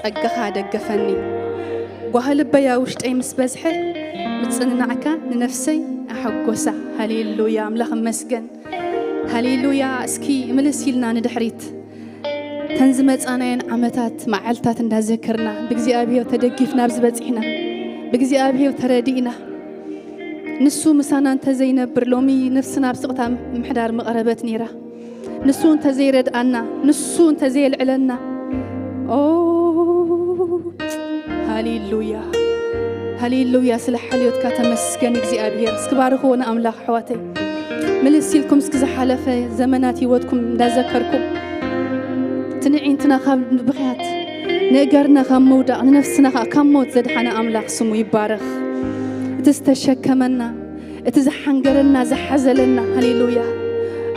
ጸጋኻ ደገፈኒ። ጓሂ ልበይ ኣብ ውሽጠይ ምስ በዝሐ፣ ምጽንናዕካ ንነፍሰይ ኣሐጎሳ። ሃሌሉያ፣ ኣምላኽ ይመስገን። ሃሌሉያ። እስኪ ምልስ ኢልና ንድሕሪት፣ ተን ዝመጻናየን ዓመታት፣ መዓልታት እንዳዘከርና፣ ብእግዚኣብሔር ተደጊፍና ኣብዚ በጺሕና፣ ብእግዚኣብሔር ተረዲእና፣ ንሱ ምሳና እንተዘይነብር፣ ሎሚ ነፍስና ኣብ ስቕታ ምሕዳር ምቐረበት ነይራ። ንሱ እንተዘይረድኣና፣ ንሱ እንተዘየልዕለና፣ ኦ፣ ሃሌሉያ፣ ሃሌሉያ። ስለ ሓልዮትካ ተመስገን እግዚኣብሔር። እስኪ ባርኽዎ ንኣምላኽ ኣሕዋተይ። ምልስ ኢልኩም እስኪ ዝሓለፈ ዘመናት ህይወትኩም እንዳዘከርኩም፣ እቲ ንዒንትና ካብ ብኽያት፣ ንእገርና ካብ ምውዳቕ፣ ንነፍስና ከኣ ካብ ሞት ዘድሓነ ኣምላኽ ስሙ ይባረኽ። እቲ ዝተሸከመና፣ እቲ ዝሓንገረና፣ ዝሓዘለና፣ ሃሌሉያ፣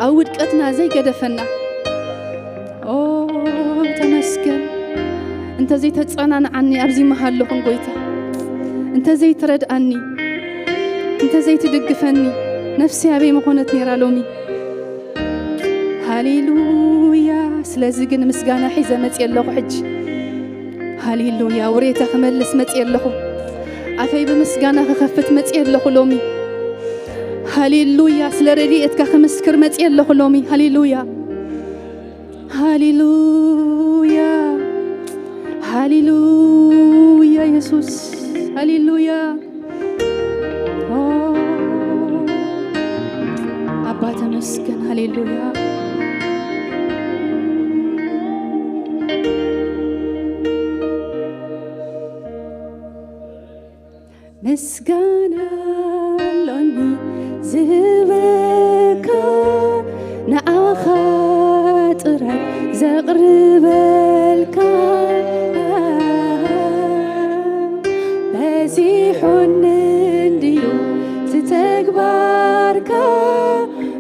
ኣብ ውድቀትና ዘይገደፈና። ኦ፣ ተመስገን። እንተዘይተጸናንዓኒ ኣብዚ ምሃለኹን ጎይታ፣ እንተዘይትረድኣኒ፣ እንተዘይትድግፈኒ፣ ነፍሲ ኣበይ ምኾነት ነይራ ሎሚ? ሃሌሉያ። ስለዚ ግን ምስጋና ሒዘ መጽየ ኣለኹ ሕጂ። ሃሌሉያ። ውሬተ ክመልስ መጽየ ኣለኹ። ኣፈይ ብምስጋና ክኸፍት መጽየ ኣለኹ ሎሚ። ሃሌሉያ። ስለ ረድኤትካ ክምስክር መጽየ ኣለኹ ሎሚ። ሃሌሉያ። ሃሌሉያ። ሃሌሉያ የሱስ። ሃሌሉያ። ኦ፣ ኣባ ተመስገን። ሃሌሉያ። ምስጋና ኣሎኒ ዝህበካ፣ ንዓኻ ጥራይ ዘቕርበልካ፣ በዚሑኒ እንድዩ እቲ ተግባርካ፣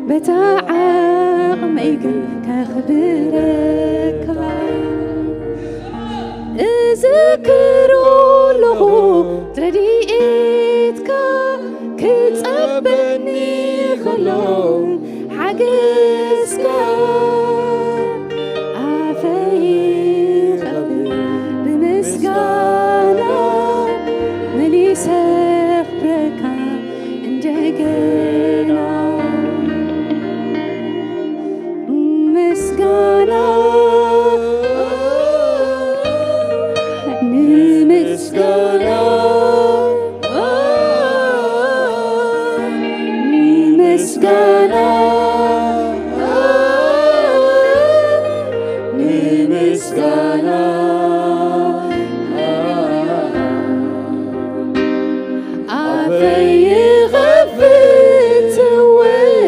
በታ ዓቕመይ ግን ከኽብረካ። እዝክሮ ኣለኹ ረድኤትካ፣ ክጸበኒ ከሎ ሓገዝካ። ኣፈይ ይኸፍት ብምስጋና፣ መሊሰ ክብረካ እንደገና። ምስጋና፣ ንምስጋና፣ ንምስጋና፣ ንምስጋና። ኣፈይ ይኸፍት እውን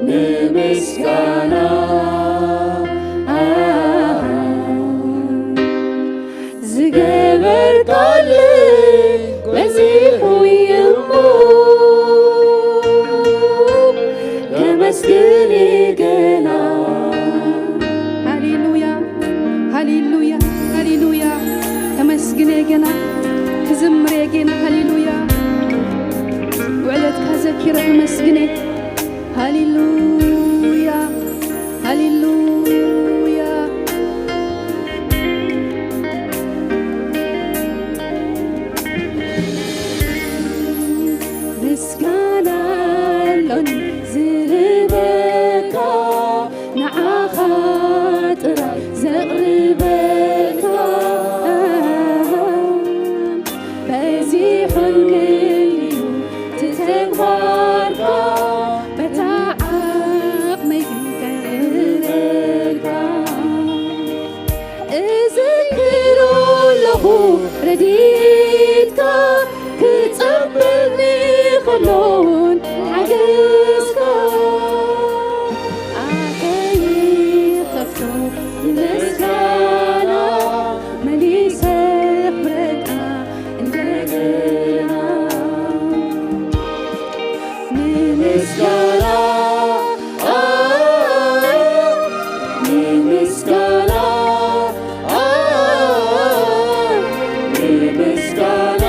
ንምስጋና። ዝገበርካለይ በዚሑ እዩ'ሞ፣ ከመስግን ገና። ሃሌሉያ፣ ሃሌሉያ፣ ሃሌሉያ። ከመስግን ገና፣ ክዝምር ገና። ሃሌሉያ። ውዕለትካ ዘኪረ ከመስግን። ሃሌሉያ፣ ሃሌሉያ። ምስጋና ኣሎኒ ዝህበካ፣ ንዓኻ ጥራይ ዘቕርበልካ፣ በዚሑኒ እዩ እቲ ተግባርካ፣ በታ ዓቕመይ ግን ከኽብረልካ። እዝክሮ ኣለኹ ረድኤትካ፣ ክጸበኒ ከሎን ሓገዝካ። ኣፈይ ከፍቶ ንምስጋና፣ መሊሰ ክብረካ እንደገና። ንምስጋና፣ ንምስጋና፣ ንምስጋና፣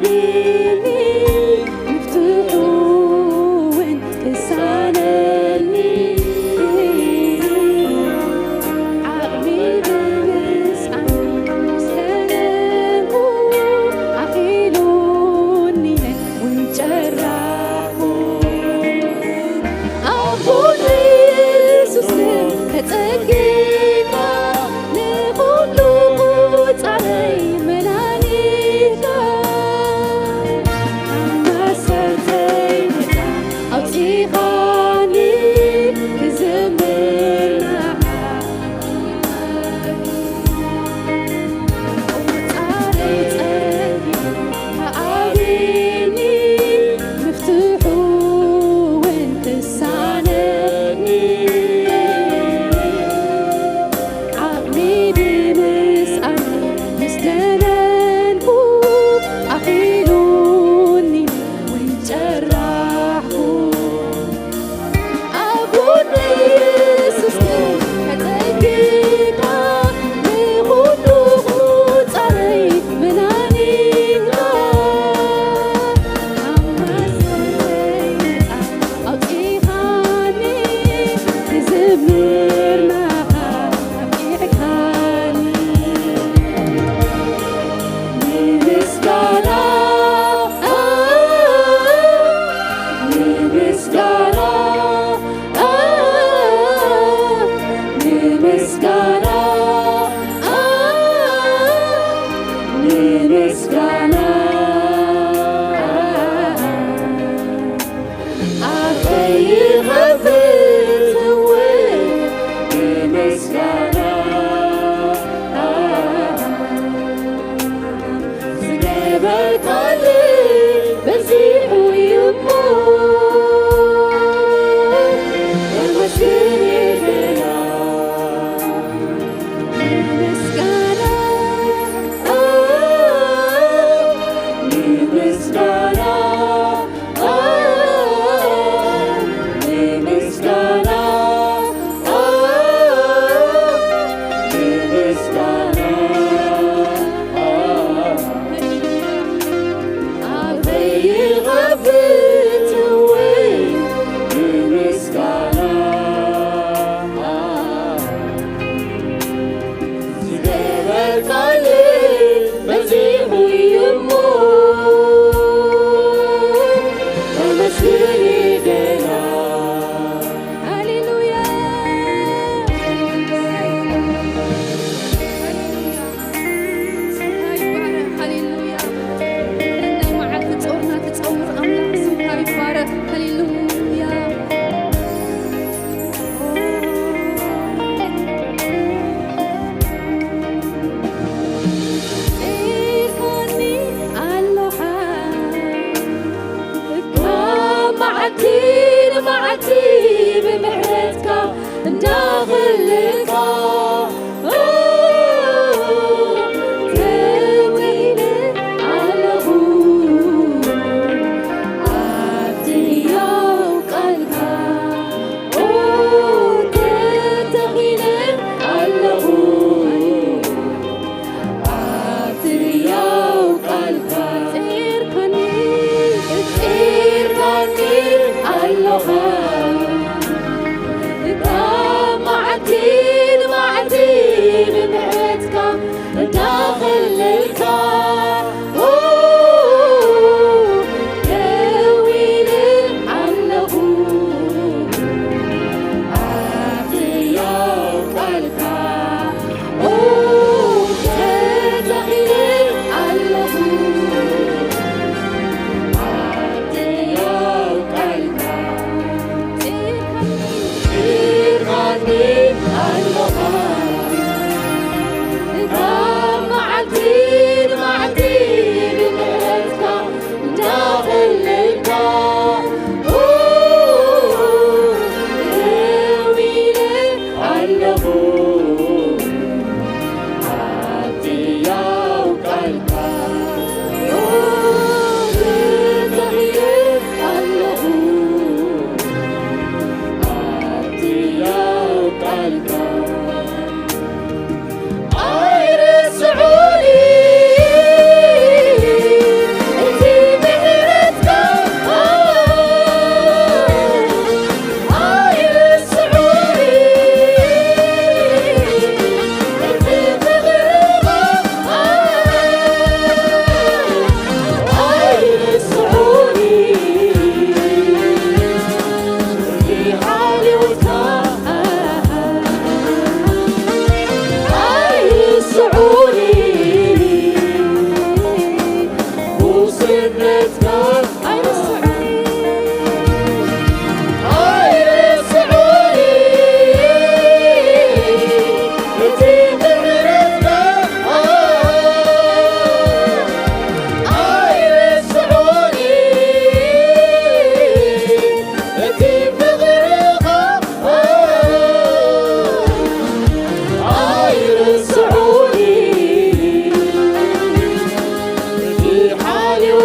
ብኒ ምፍትሑ እውን ክሳነኒ ዓቕሚ ብምስኣን ምስ ደነንኩ ኣኺሉኒ እውን ጨራሕኩ። ኣቦ ኢየሱስ ተጸጊዕካ ንኹሉ ቁጻረይ መናኒኻ ኣማሰርተይ ነጻ ኣውጺኻኒ ክዝምር ንዓኻ። ቁጻረይ ጸጊዑ ተዓቢኒ ምፍትሑ እውን ክሳነኒ ዓቕሚ ብምስኣን ምስ ደነንኩ ኣኺሉኒ እውን ጨራሕኩ። ኣብ ጎኒ ኢየሱስ ተጸጊዕካ ንኹሉ ቁጻረይ መናኒኻ ኣማሰርተይ ነጻ ኣውጺኻኒ ክዝምር ንዓኻ ኣብቂዕካኒ። ንምስጋና፣ ንምስጋና፣ ንምስጋና፣ ንምስጋና። ኣፈይ ይኸፍት እወ ንምስጋና ዝገበርካለይ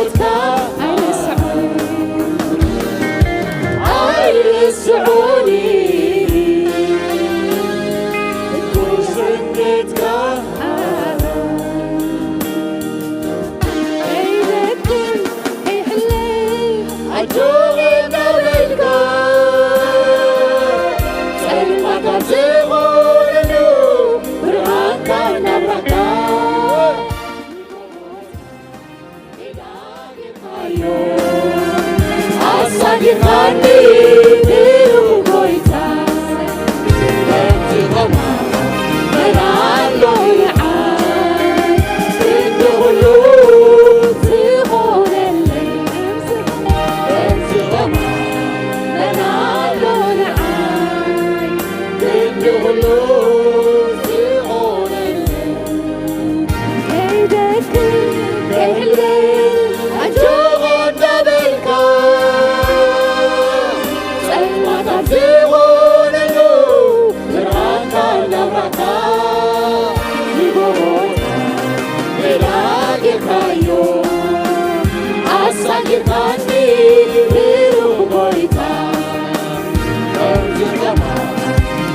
ኣይርስዑኒ፣ ኣይርስዑኒ፣ ጉስነትካ ከይደክም ከይሕለይ ኣጆኺ እናበልካ፣ ጸልማት ኣብ ዝኾነሉ ብርሃንካ እናብራህካ፣ ኣሳጊርካኒ ብሩኽ ጎይታ፣ ከምዚ ከማኻ መን ኣሎ ንዓይ? ክንዲ ኩሉ ዝኾነለይ፣ ከምዚ ከማኻ መን ኣሎ ንዓይ? ክንዲ ኩሉ ዝኾነለይ፣ ከይደክም ከይሕለል ኣጆኻ እንዳበልካ፣ ጸልማት ኣብ ዝኾነሉ ብርሃንካ እናብራህካ፣ ንጎቦታት ሜዳ ጌርካዮ፣ ኣሳጊርካኒ ብሩኽ ጎይታ። ከምዚ ከማኻ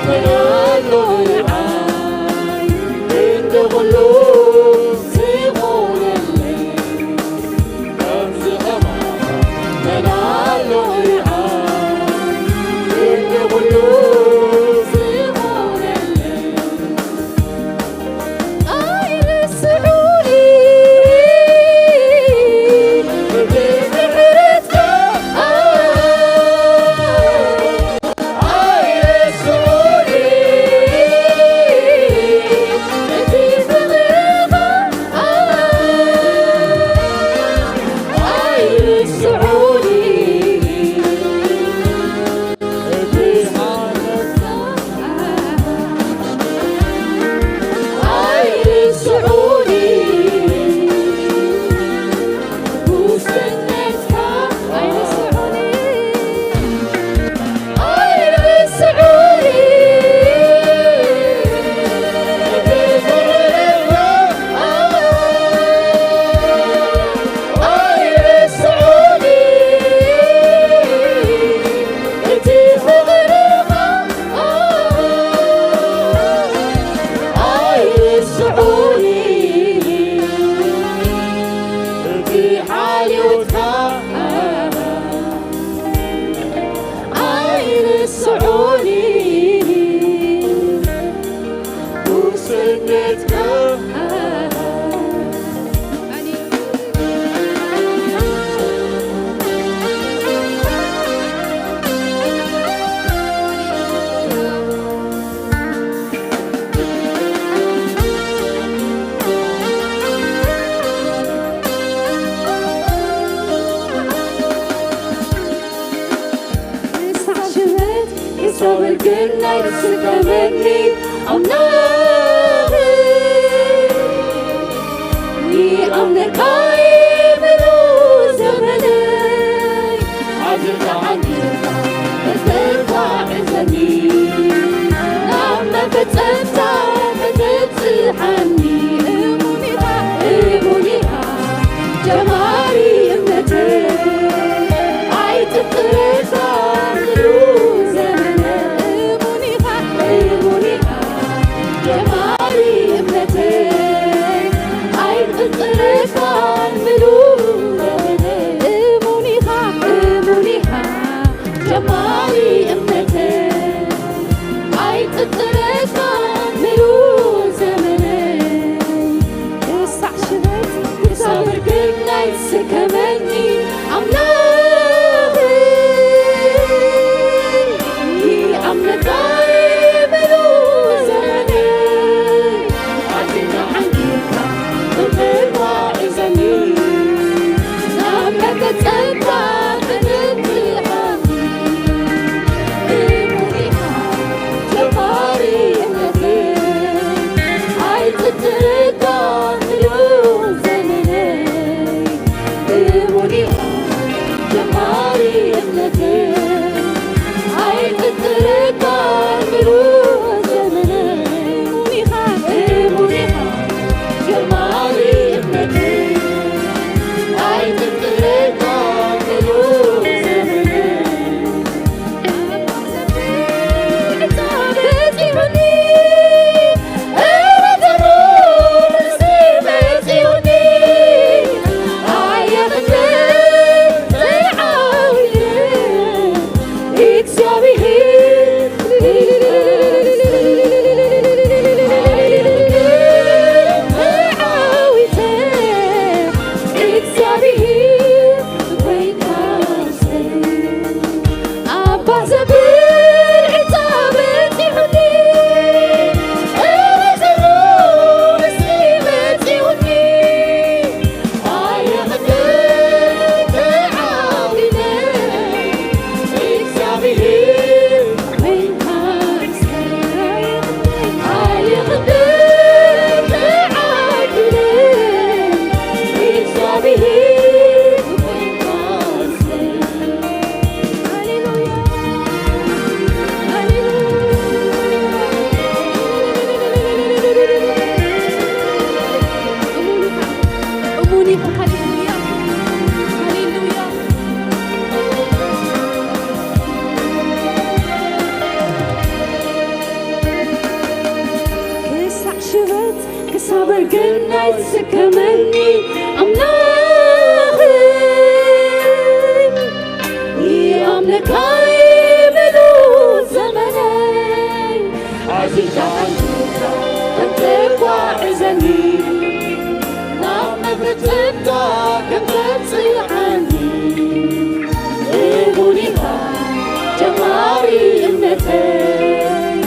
መን ኣሎ ንዓይ? ክንዲ ኩሉ ዝኾነለይ፣ ከምዚ ከማኻ መን ኣሎ ንዓይ? ክንዲ ኩሉ ዝኾነለይ፣ ኣይርስዑኒ፣ ብምሕረትካ ኣይርስዑኒ፣ እቲ ፍቕርኻ ኣይርስዑኒ። ክሳብ ሽበት ክሳብ እርግና ይስከመኒ ኣምላኽ። ይኣምነካ ምሉእ ዘመነይ፣ ኣዚዝካ ሓዲርካ፣ መስተርካ ሒዘኒ፣ ናብ መፈጸምታ ከተብጽሓኒ። እሙን ኢኻ፣ እሙን ኢኻ፣ ጀማሪ እምነተይ፣ ኣይጥርጥረካ ምሉእ ዘመነይ። እሙን ኢኻ፣ እሙን ኢኻ፣ ጀማሪ እምነተይ፣ ኣይጥርጥረካ ምሉእ ዘመነይ። እሙን ኢኻ፣ እሙን ኢኻ፣ ጀማሪ እምነተይ፣ ኣይጥርጥረካ ምሉእ ዘመነይ። ክሳዕ ሽበት ክሳብ እርግና ይስከመኒ ኣምላኸይ። ይኣምነካ ምሉእ ዘመነይ። ኣዚዝካ ሓንጊርካ፣ ብፍቕርካ ሒዘኒ፣ ናብ መፈጸምታ ክትብጽሓኒ። እሙን ኢኻ ጀማሪ እምነተይ፣ ኣይጥርጥረካ ምሉእ ዘመነይ። እሙን ከመኒ ኣምላኸይ፣ ይኣምነካ ምሉእ ዘመነይ። ኣዚዛ ኣንቲካ ከም ተጓዕዘኒ፣ ናብ መፈጸምታ ከም ተብጽሓኒ፣ እሙን ኢኻ ጀማሪ እምነተይ።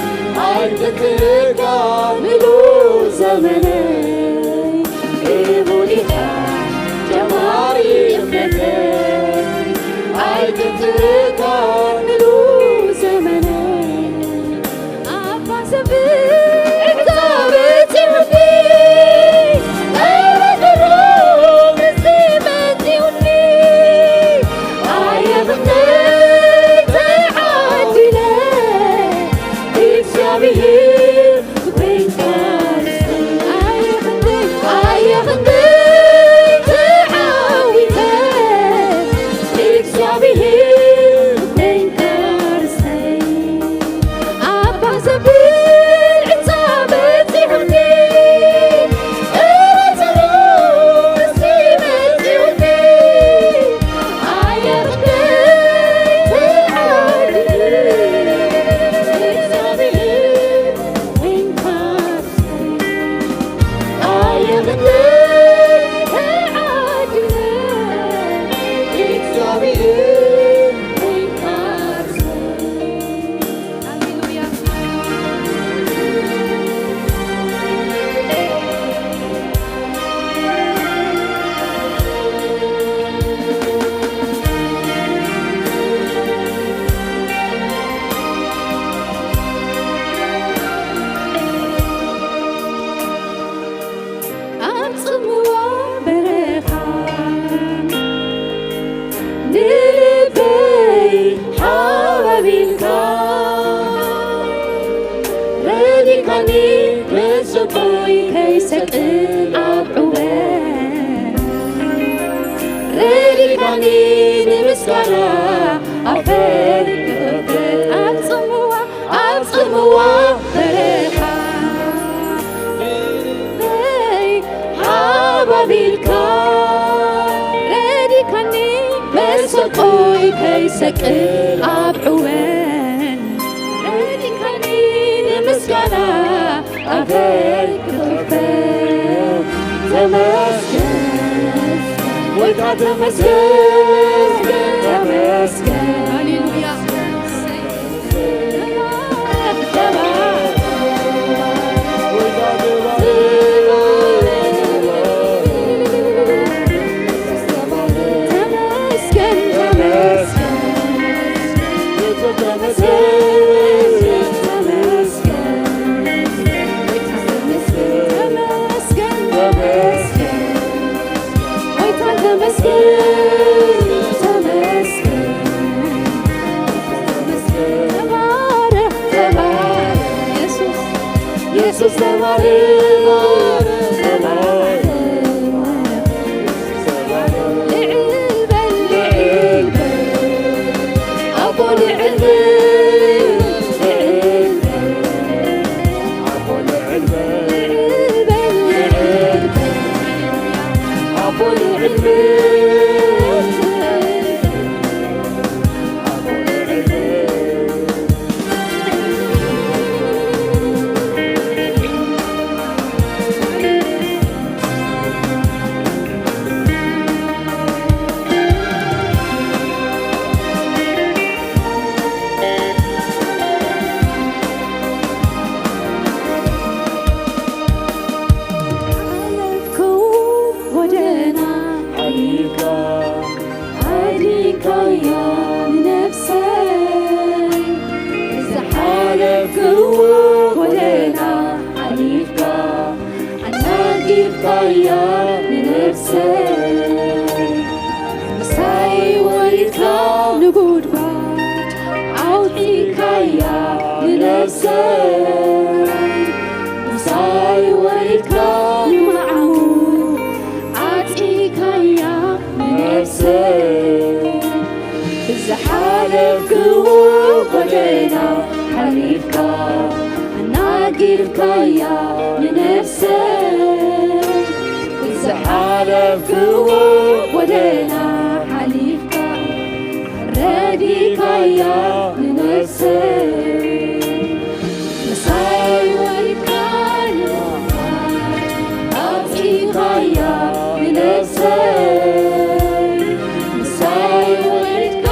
ኣይትንክእካ ምሉእ ዘመነይ። እሙን ኢኻ ጀማሪ እምነተይ። ኣይትንክእካ ምሉእ ዘመነይ። ኣባ ዘብል ዕጣ በጺሑኒ፣ እረ ድሮ ምስቲ መጺኡኒ፣ ኣየ ክንደይ ተዓዲለ፣ እግዚኣብሔር ኮይንካ ርስተይ። ኣየ ክንደይ፣ ኣየ ክንደይ ተዓዊተ፣ እግዚኣብሔር ኮይንካ ርስተይ። ኣባ ዘብል ዕጻ በጺሑኒ፣ እረ ተሎስ መጺኡኒ፣ ኣየ ክንደይ ተዓዲለ፣ እግዚኣብሔር ኮይንካ ርስተይ። ኣየ ክንደይ ተዓዲለ፣ እግዚኣብሔር ኮይንካ ርስተይ። ሃሌሉያ። ኣብ ጽምዋ በረኻ ንልበይ ሓባቢልካ፣ ረዲካኒ መሰቆይ ከይሰቅል ኣብ ዕወ፣ ረዲካኒ ንምስጋና ኣፈይ ክኽፈት ኣብ ጽምዋ ኣብ ጽምዋ በረኻ ንልበይ ሓባቢልካ፣ ረዲካኒ መሰቆይ ከይሰቅል ኣብ ዕወን፣ ረዲካኒ ንምስጋና ኣፈይ ክኽፈት። ተመስገን ወይታ ተመስገን፣ ተመስገን። ሃሌሉያ። የሱስ ተባረኽ፣ ተባረኽ፣ ተባረኽ። ልዕል በል፣ ልዕል በል፣ ኣቦ ልዕል በል፣ ልዕል በል፣ ኣቦ ልዕል በል፣ ልዕል በል፣ ልዕል በል፣ ኣቦ ልዕል በል። ሓለፍኩ ጎደና ሓሊፍካ ኣድኒካያ ንነፍሰይ፣ ዝሓለፍክዎ ጎደና ሓሊፍካ ኣናጊፍካያ ንነፍሰይ። ምሳይ ወሪድካ ንጉድጓድ ኣውጺእካያ ንነፍሰይ። ምሳይ ወሪድካ ንመዓሙር ኣጽኢካያ ንነፍሰይ። ብዝሓለፍክዎ ጎደና ሓሊፍካ ኣናጊፍካያ ንነፍሰይ። ንነፍሰይ ምሳይ ወሪድካ ንመውት ኣውጺእካያ ንነፍሰይ ምሳይ ወሪድካ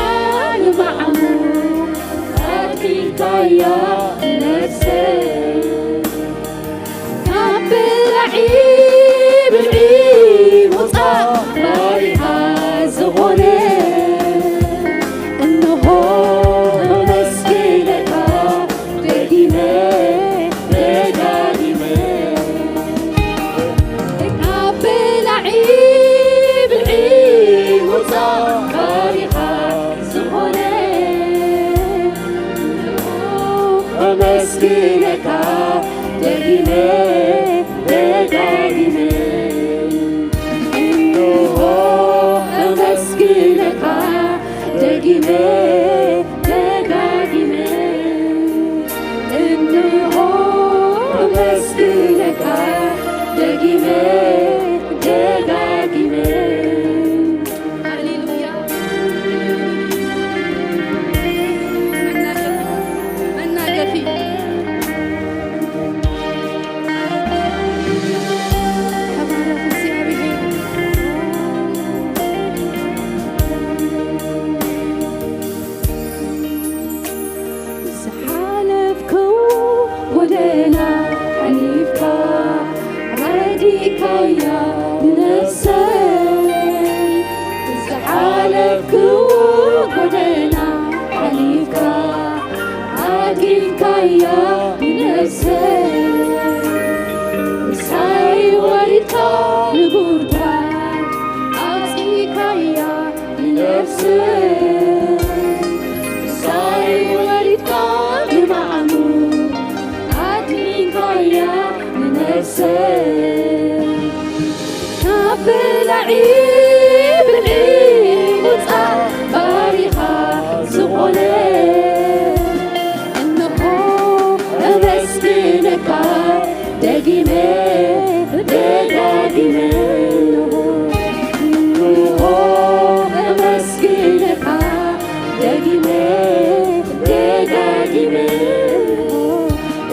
ንማዕሙቕ ኣጥፊእካያ ንነፍሰይ ካብ ብላዒ ብልዒ ምውጻእ ባሪኻ ዝኾነ እንሆ ኣመስግነካ ደጊመ ደጋጊመ ካብ ብላዒ ብልዒ ምውጻእ ባሪኻ ዝኾነ ኣመስግነካ ደጊመ ደጋጊመ እንሆ ኣመስግነካ ደጊመ ደጋጊመ እንሆ ኣመስግነካ ደጊመ ደጋጊመ ሃሌሉያ። መናገፊ፣ መናገፊ። ተባረኽ እግዚኣብሔር። ዝሓለፍክዎ ጎደና ሓሊፍካ ረዲእካያ ንነፍሰይ ዝሓለፍክዎ ጎደና ሓሊፍካ ኣድንካያ ንነፍሰይ ምሳይ ወሪድካ ንጉድጓድ ኣውፂእካያ ንነፍሰይ ምሳይ ወሪድካ ንማዕሙቕ ኣድንካያ ንነፍሰይ ካብ ብላዒ ብልዒ ውፃእ ባሪኻ ዝኾነ እንሆ እመስግነካ ደጊመ ደጋጊመ እንሆ እመስግነካ ደጊመ ደጋጊመ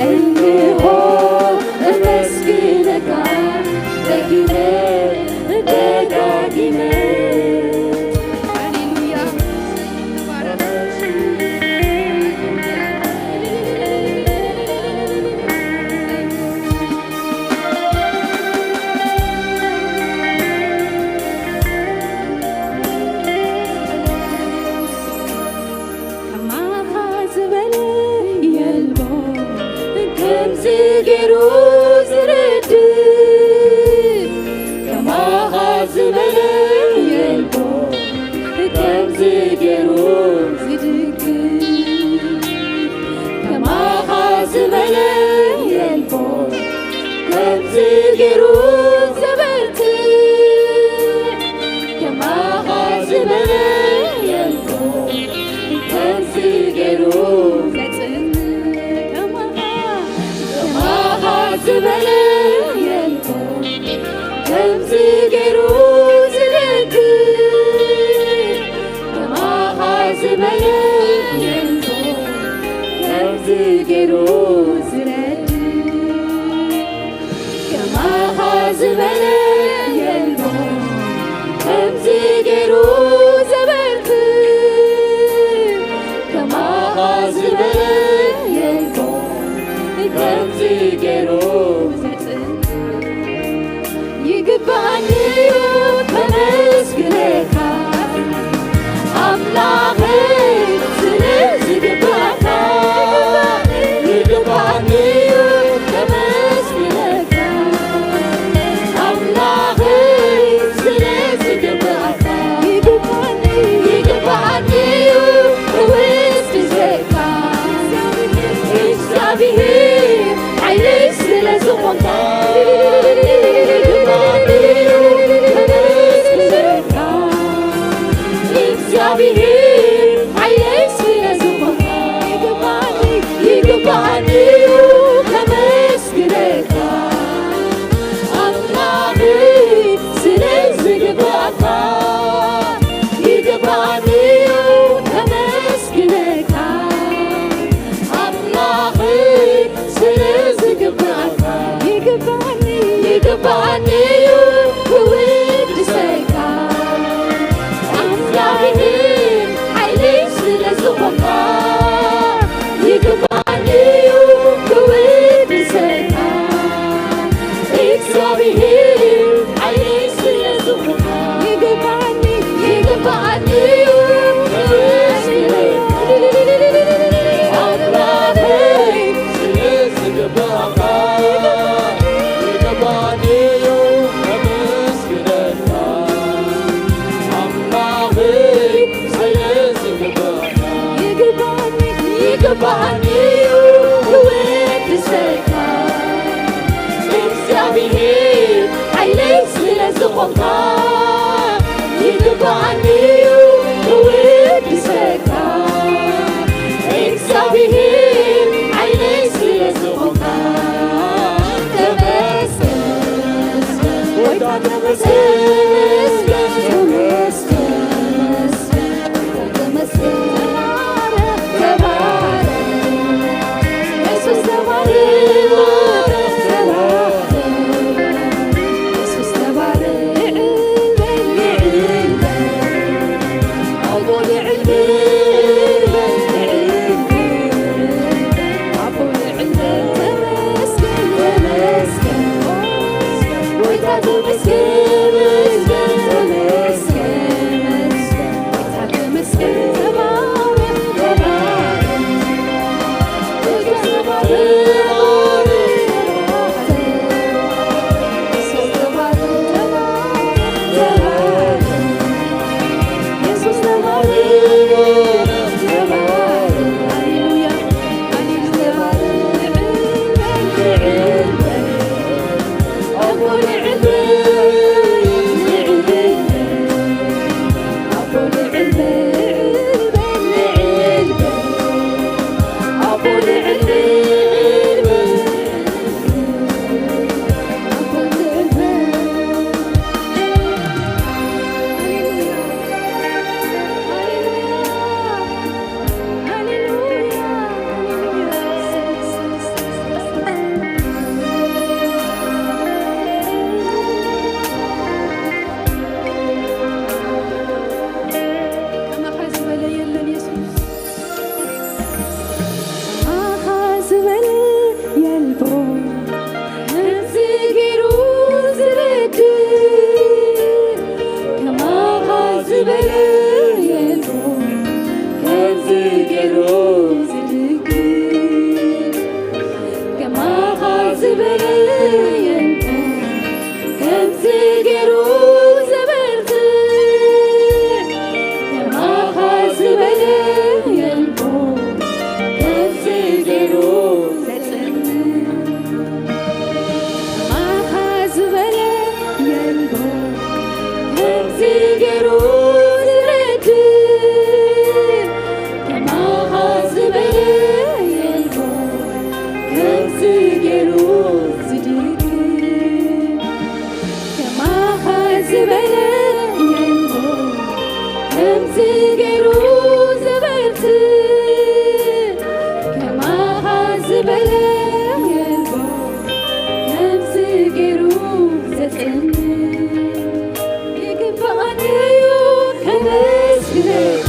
እንሆ እመስግነካ ደጊመ ደጋጊመ ሃሌሉያ። ከማኻ ዝበለ የልቦ ከምዚ ገይሩ ዝረድእ ከማኻ ዝበለ የልቦ ከምዚ ገይሩ ዝድግፍ ከማኻ ዝበለ የልቦ ከምዚ ገይሩ ዘበርትዕ ከማኻ ዝበለ የልቦ ከምዚ ገይሩ ዘጽንዕ ከማኻ ከማኻ ዝበለ የልቦ ከምዚ ገይሩ ዝልግስ ከማኻ ዝበለ የልቦ ከምዚ ገይሩ ዝረድእ ከማኻ ዝበለ የልቦ ከምዚ ገይሩ ዘበርትዕ ከማኻ ዝበለ የልቦ ከምዚ ገይሩ ዘጽንዕ ይግባኣኒ እዩ ከመስግነካ ኣምላኸይ ስለ ዝግባኣካ ይግባኣኒ እዩ ከመስግነካ ኣምላኸይ ስለ ዝግባኣካ ይግባኣኒ ይግባኣኒ እዩ ክውስድዘካ እግዚኣብሔር ሓይለይ ስለ ዝኾንካ ይግባኣኒ እዩ ከመስግነካ እግዚኣብሔር ሓይለይ ስለ ዝኾንካ ይግባኣኒ ይግባኣኒ እዩ ከመስግነካ ኣምላኽ ስለ ዝግባኣካ ይግባኣኒ እዩ ከመስግነካ ዝበለ የልቦ ከምዚ ገይሩ ዝድግፍ፣ ከማኻ ዝበለ የልቦ ከምዚ ገይሩ ዘበርትዕ፣ ከማኻ ዝበለ የልቦ ከምዚ ገይሩ ዘጽንዕ። ከማኻ ዝበለ የልቦ ከምዚ ገይሩ ዝረድእ፣ ከማኻ ዝበለ የልቦ ከምዚ ገይሩ ዝድግፍ። ከማኻ ዝበለ የልቦ ከምዚ ገይሩ ዘበርትዕ፣ ከማኻ ዝበለ የልቦ ከምዚ ገይሩ ዘጽንዕ። ይግባኣኒ እዩ ከመስግነካ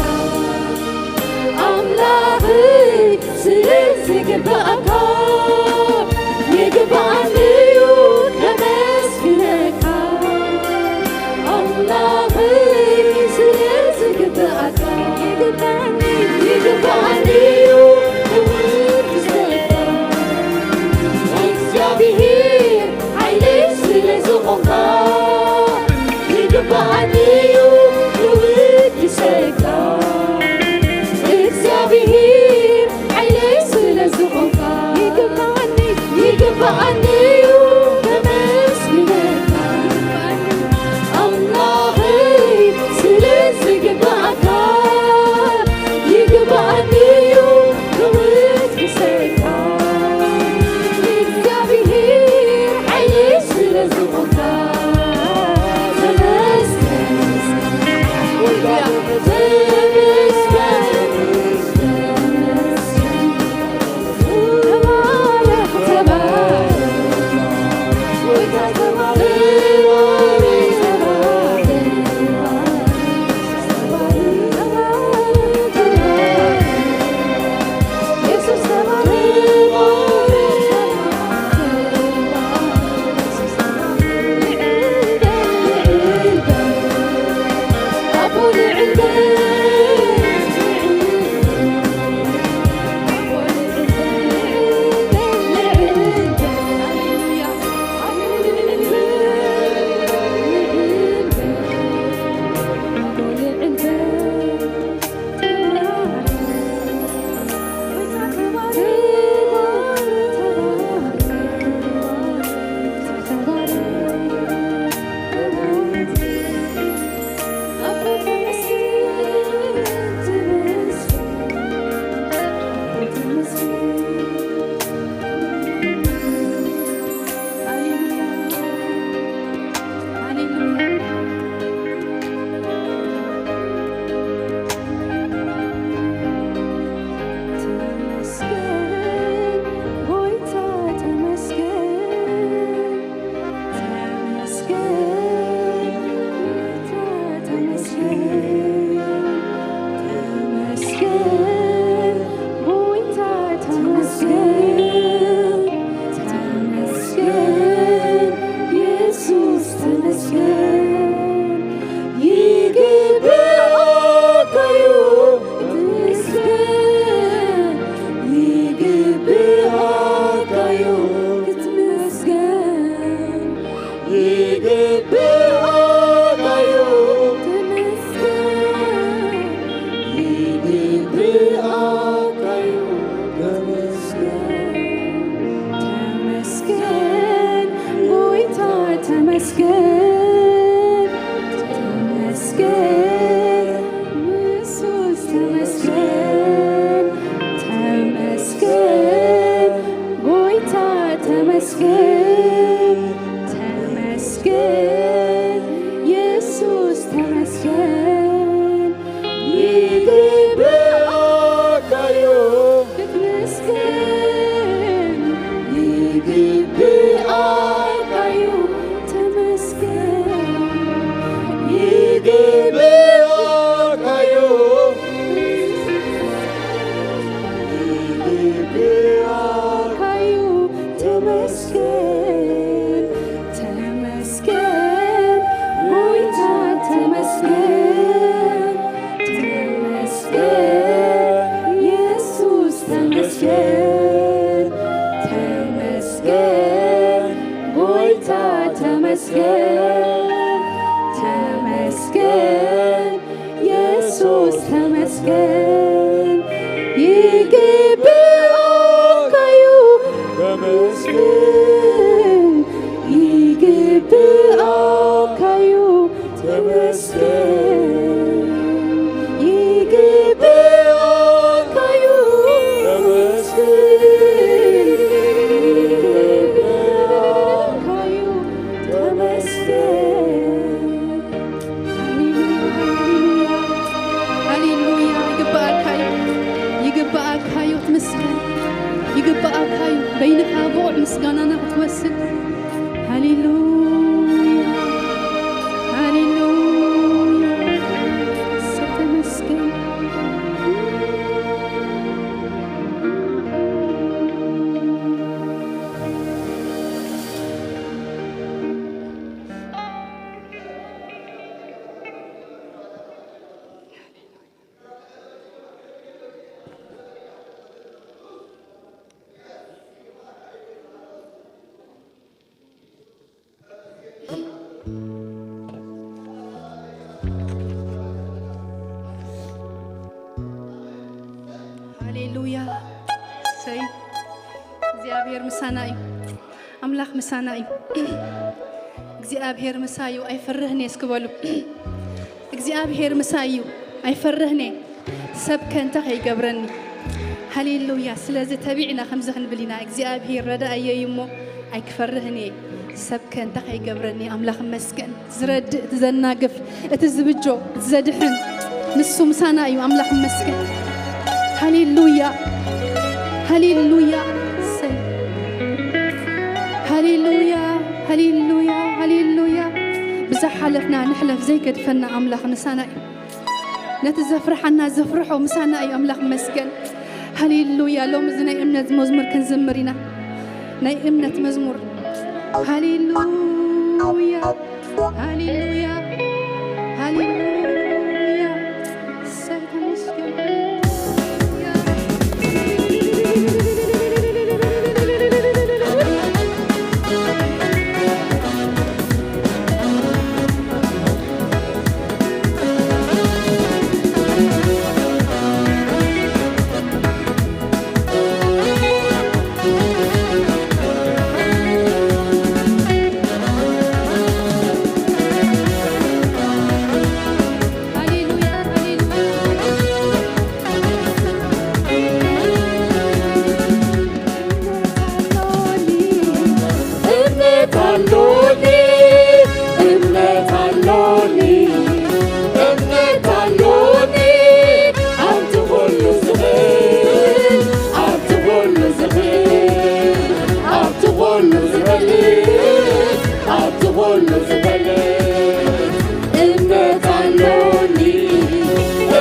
ኣምላኸይ ስለ ዝግባኣካ፣ ይግባኣኒ እዩ ከመስግነካ ኣምላኸይ ስለ ዝግባኣካ። ሃሌሉያ። እሰይ። እግዚኣብሔር ምሳና እዩ። ኣምላኽ ምሳና እዩ። እግዚኣብሔር ምሳዩ ኣይፈርህን እየ እስኪ በሉ። እግዚኣብሔር ምሳዩ ኣይፈርህን እየ። ሰብ ከ እንታይ ከይገብረኒ? ሃሌሉያ። ስለዚ ተቢዕና ከምዚ ክንብል ኢና። እግዚኣብሔር ረዳእየይ እሞ ኣይክፈርህን እየ። ሰብ ከ እንታይ ከይገብረኒ? ኣምላኽ ይመስገን። ዝረድእ፣ እቲ ዘናግፍ፣ እቲ ዝብጆ፣ እቲ ዘድሕን ንሱ ምሳና እዩ። ኣምላኽ ይመስገን። ሃሌሉያ፣ ሃሌሉያ፣ እሰይ። ሃሌሉያ፣ ሃሌሉያ፣ ሃሌሉያ። ብዝሓለፍና ንሕለፍ ዘይገድፈና ኣምላኽ ምሳና እዩ። ነቲ ዘፍርሓና ዘፍርሖ ምሳና እዩ። ኣምላኽ ይመስገን። ሃሌሉያ። ሎሚ እዚ ናይ እምነት መዝሙር ክንዝምር ኢና። ናይ እምነት መዝሙር። ሃሌሉያ፣ ሃሌሉያ፣ ሃሌሉያ። እሰይ ተመስገን። እምነት ኣሎኒ፣ እምነት ኣሎኒ፣ እምነት ኣሎኒ፣ ኣብቲ ኩሉ ዝኽእል፣ ኣብቲ ኩሉ ዝኽእል፣ ኣብቲ ኩሉ ዝኽእል፣ ኣብቲ ኩሉ ዝኽእል። እምነት ኣሎኒ፣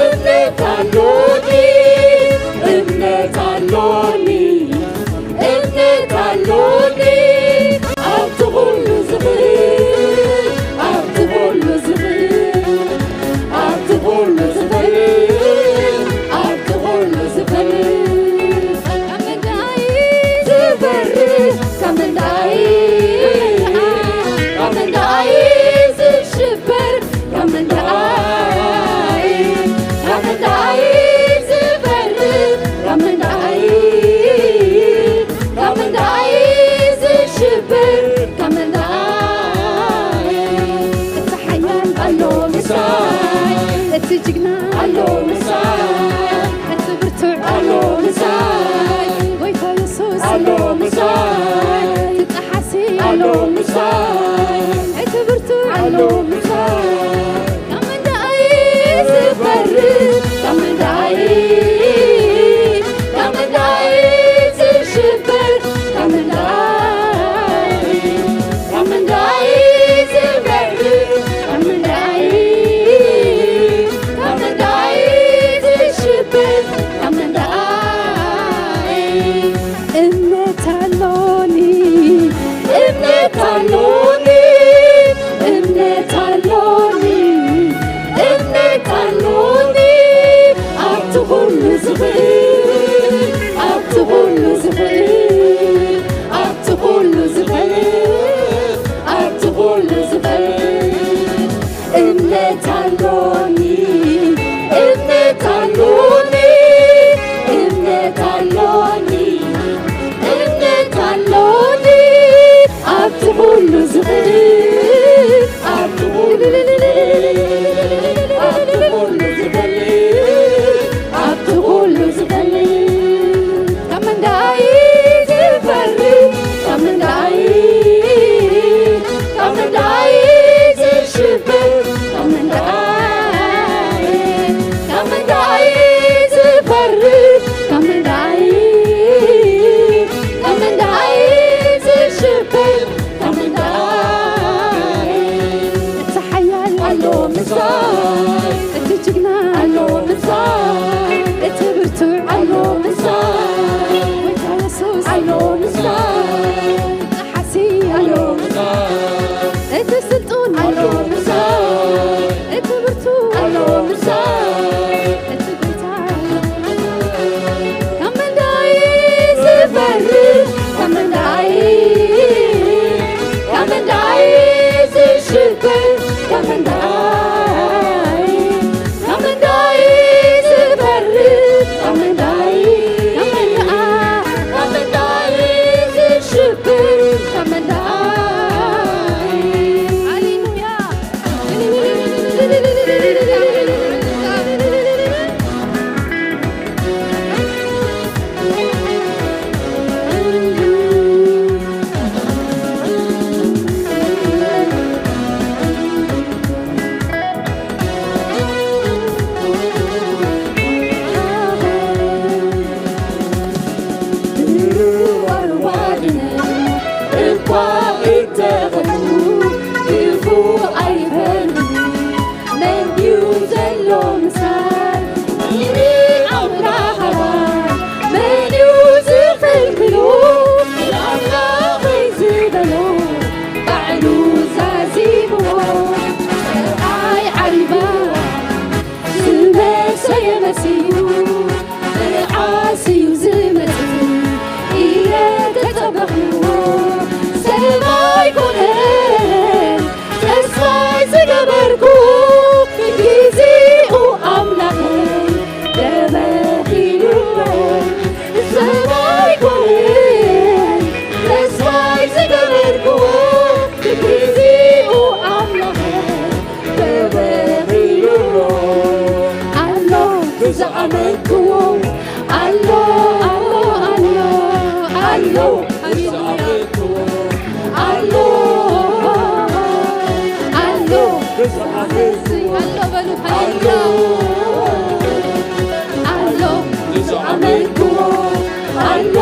እምነት ኣሎኒ፣ እምነት ኣሎኒ፣ እምነት ኣሎኒ፣ ኣብቲ ኩሉ ዝኽእል፣ ኣብቲ ኩሉ ዝኽእል፣ ኣብቲ ኩሉ ዝኽእል፣ ኣብቲ ኩሉ ዝኽእል። ካብ ምንዳይ ዝበርህ፣ ካብ ምንዳይ፣ ካብ ምንዳይ ዝሽበር፣ ካብ ምንዳይ፣ ካብ ምንዳይ ዝበርህ፣ ካብ ምንዳይ፣ ካብ ምንዳይ ዝሽበር፣ ካብ ምንዳይ። እቲ ሓያል ኣሎ ምሳይ፣ እቲ ጅግና ኣሎ ምሳይ፣ እቲ ብርቱዕ ኣሎ ምሳይ፣ ጎይታ የሱስ ኣሎ ምሳይ፣ እቲ ጠሓሲ ኣሎ ምሳይ፣ እቲ ብርቱዕ ኣሎ ምሳይ። ካብ ምንዳይ ዝፈርህ፣ ካብ ምንዳይ፣ ካብ ምንዳይ ዝሽበር፣ ካብ ምንዳይ፣ ካብ ምንዳይ ዝበርህ፣ ካብ ምንዳይ፣ ካብ ምንዳይ ዝሽበር፣ ካብ ምንዳይ። እምነት ኣሎኒ፣ እምነት ኣሎኒ፣ እምነት ኣሎኒ፣ እምነት ኣሎኒ፣ ኣብቲ ኩሉ ዝኽእል፣ ኣብቲ ኩሉ ዝኽእል፣ ኣብቲ ኩሉ ዝኽእል፣ ኣብቲ ኩሉ ዝኽእል። እምነት ኣሎኒ፣ እምነት ኣሎኒ፣ እምነት ኣሎኒ፣ እምነት ኣሎኒ፣ ኣብቲ ኩሉ ዝኽእል፣ ኣብቲ ኩሉ ዝኽእል፣ ኣብቲ ኩሉ ዝኽእል፣ ኣብቲ ኩሉ ዝኽእል። ካብ ምንዳይ ዝፈርህ፣ ካብ ምንዳይ፣ ካብ ምንዳይ ዝሽበር፣ ካብ ምንዳይ፣ ካብ ምንዳይ ዝፈርህ፣ ካብ ምንዳይ፣ ካብ ምንዳይ ዝሽበር፣ ካብ ምንዳይ። እቲ ሓያል ኣሎ ምሳይ፣ እቲ ጅግና ኣሎ ምሳይ፣ እቲ ብርቱዕ ኣሎ ምሳይ፣ ጎይታ የሱስ ኣሎ ምሳይ፣ ጠሓሲ ኣሎ ምሳይ፣ እቲ ስልጡን ኣሎ ምሳይ፣ እቲ ብርቱዕ ኣሎ ምሳይ፣ እቲ ጎይታ ኣሎ ምሳይ። ካብ ምንዳይ ዝፈርህ፣ ካብ ምንዳይ፣ ካብ ምንዳይ ዝሽበር፣ ካብ ምንዳይ፣ ካብ ምንዳይ ዝፈርህ፣ ኣመንክዎ። ኣሎ፣ ኣሎ፣ ኣሎ፣ ኣሎ። ሃሌሉያ። ኣሎ፣ ኣሎ። ኣሎ በሉ፣ ሃሌሉያ። ኣሎ፣ ኣመንክዎ። ኣሎ፣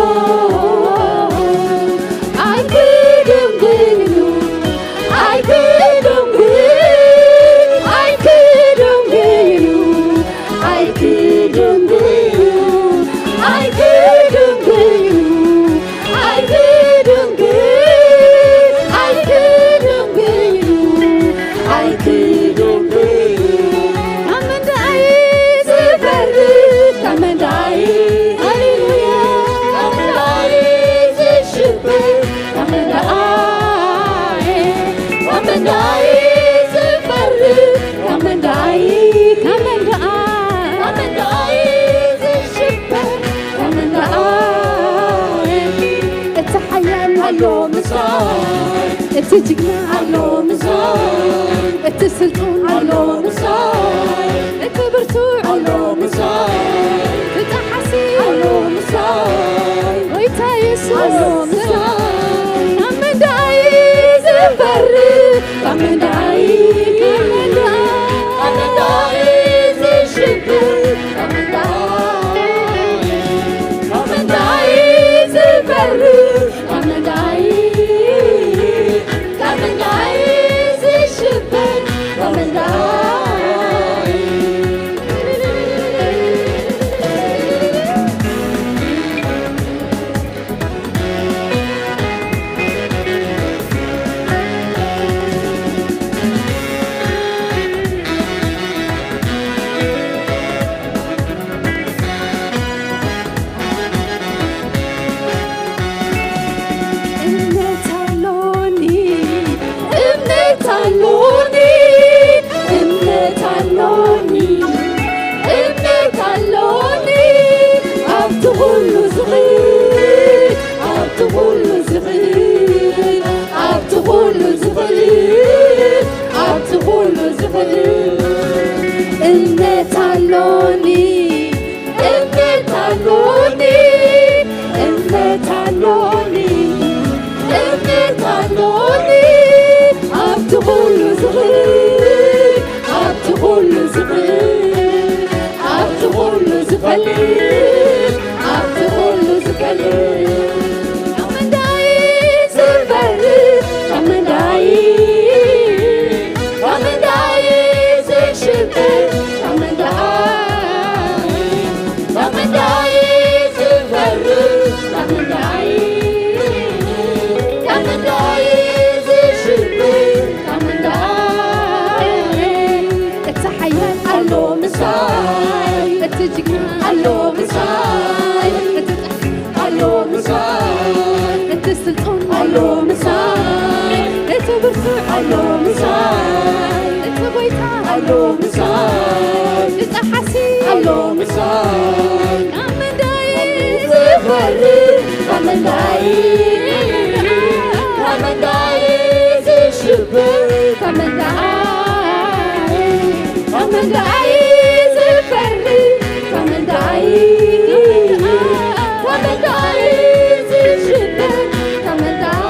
ኣይክደንግዩ፣ ኣይክደንግዩ፣ ኣይክደንግዩ፣ ኣይክደንግዩ፣ ኣይክደንግዩ፣ ኣይክደንግዩ፣ ኣይክደንግዩ፣ ኣይክደንግዩ። ካብ መንደኣይ ዝፈርድ፣ ካብ መንደኣይ፣ ሃሌሉያ፣ ካብ መንደኣይ ዝሽበር፣ ካብ መንደኣይ፣ ካብ መንደኣይ ዝፈርድ፣ ካብ መንደኣይ፣ ካብ መንደኣይ፣ ካብ መንደኣይ ዝሽበር፣ ካብ መንደኣይ። እቲ ሓያል ኣሎ ምሳይ፣ እቲ ጅግና ኣሎ ምሳይ፣ እቲ ስልጡን ኣሎ ምሳይ፣ እቲ ብርቱዕ ኣሎ ምሳይ፣ እቲ ጠሓሲ ኣሎ ምሳይ፣ ጎይታ የሱስ ኣሎ ምሳይ። ካብ መንደኣይ ዝፈርድ፣ ካብ መንደኣይ፣ ካብ መንደኣይ፣ ካብ መንደኣይ ዝሽበር፣ ካብ መንደኣይ፣ ካብ መንደኣይ ዝፈርድ፣ ካብ መንደኣይ፣ ካብ መንደኣይ ዝሽበር፣ ካብ መንደኣይ። እምነት ኣሎኒ፣ እምነት ኣሎኒ፣ እምነት ኣሎኒ፣ እምነት ኣሎኒ፣ ኣብቲ ኩሉ ዝኽእል፣ ኣብቲ ኩሉ ዝኽእል፣ ኣብቲ ኩሉ ዝኽእል፣ ኣብቲ ኩሉ ዝኽእል፣ እምነት ኣሎኒ፣ እምነት ኣሎኒ፣ እምነት ኣሎኒ፣ እምነት ኣሎኒ፣ ኣብቲ ኩሉ ዝኽእል፣ ኣብቲ ኩሉ ዝኽእል፣ ኣብቲ ኩሉ ዝፈልጥ፣ ኣብቲ ኩሉ ዝፈልጥ። ካብ መንደይ ዝፈርድ፣ ካብ መንደይ፣ ካብ መንደይ ዝሽበር፣ ካብ መንደይ፣ ካብ መንደይ ዝፈርድ፣ ካብ መንደይ፣ ካብ መንደይ ዝሽበር፣ ካብ መንደይ። እቲ ሓያል ኣሎ ምሳይ፣ እቲ ጅግና ኣሎ ምሳይ፣ እቲ ጠ- ኣሎ ምሳይ፣ እቲ ስልጡን ኣሎ ምሳይ፣ እቲ ብርቱዕ ኣሎ ምሳይ፣ እቲ ጎይታ ኣሎ ምሳይ፣ እቲ ጠሓሲ ኣሎ ምሳይ። ካብ መንደይ ዝፈርድ፣ ካብ መንደይ፣ ካብ መንደይ ዝሽበር፣ ካብ መንደይ፣ ካብ መንደይ ዝፈርድ፣ ካብ መንደይ፣ ካብ መንደይ ዝሽበር፣ ካብ መንደይ።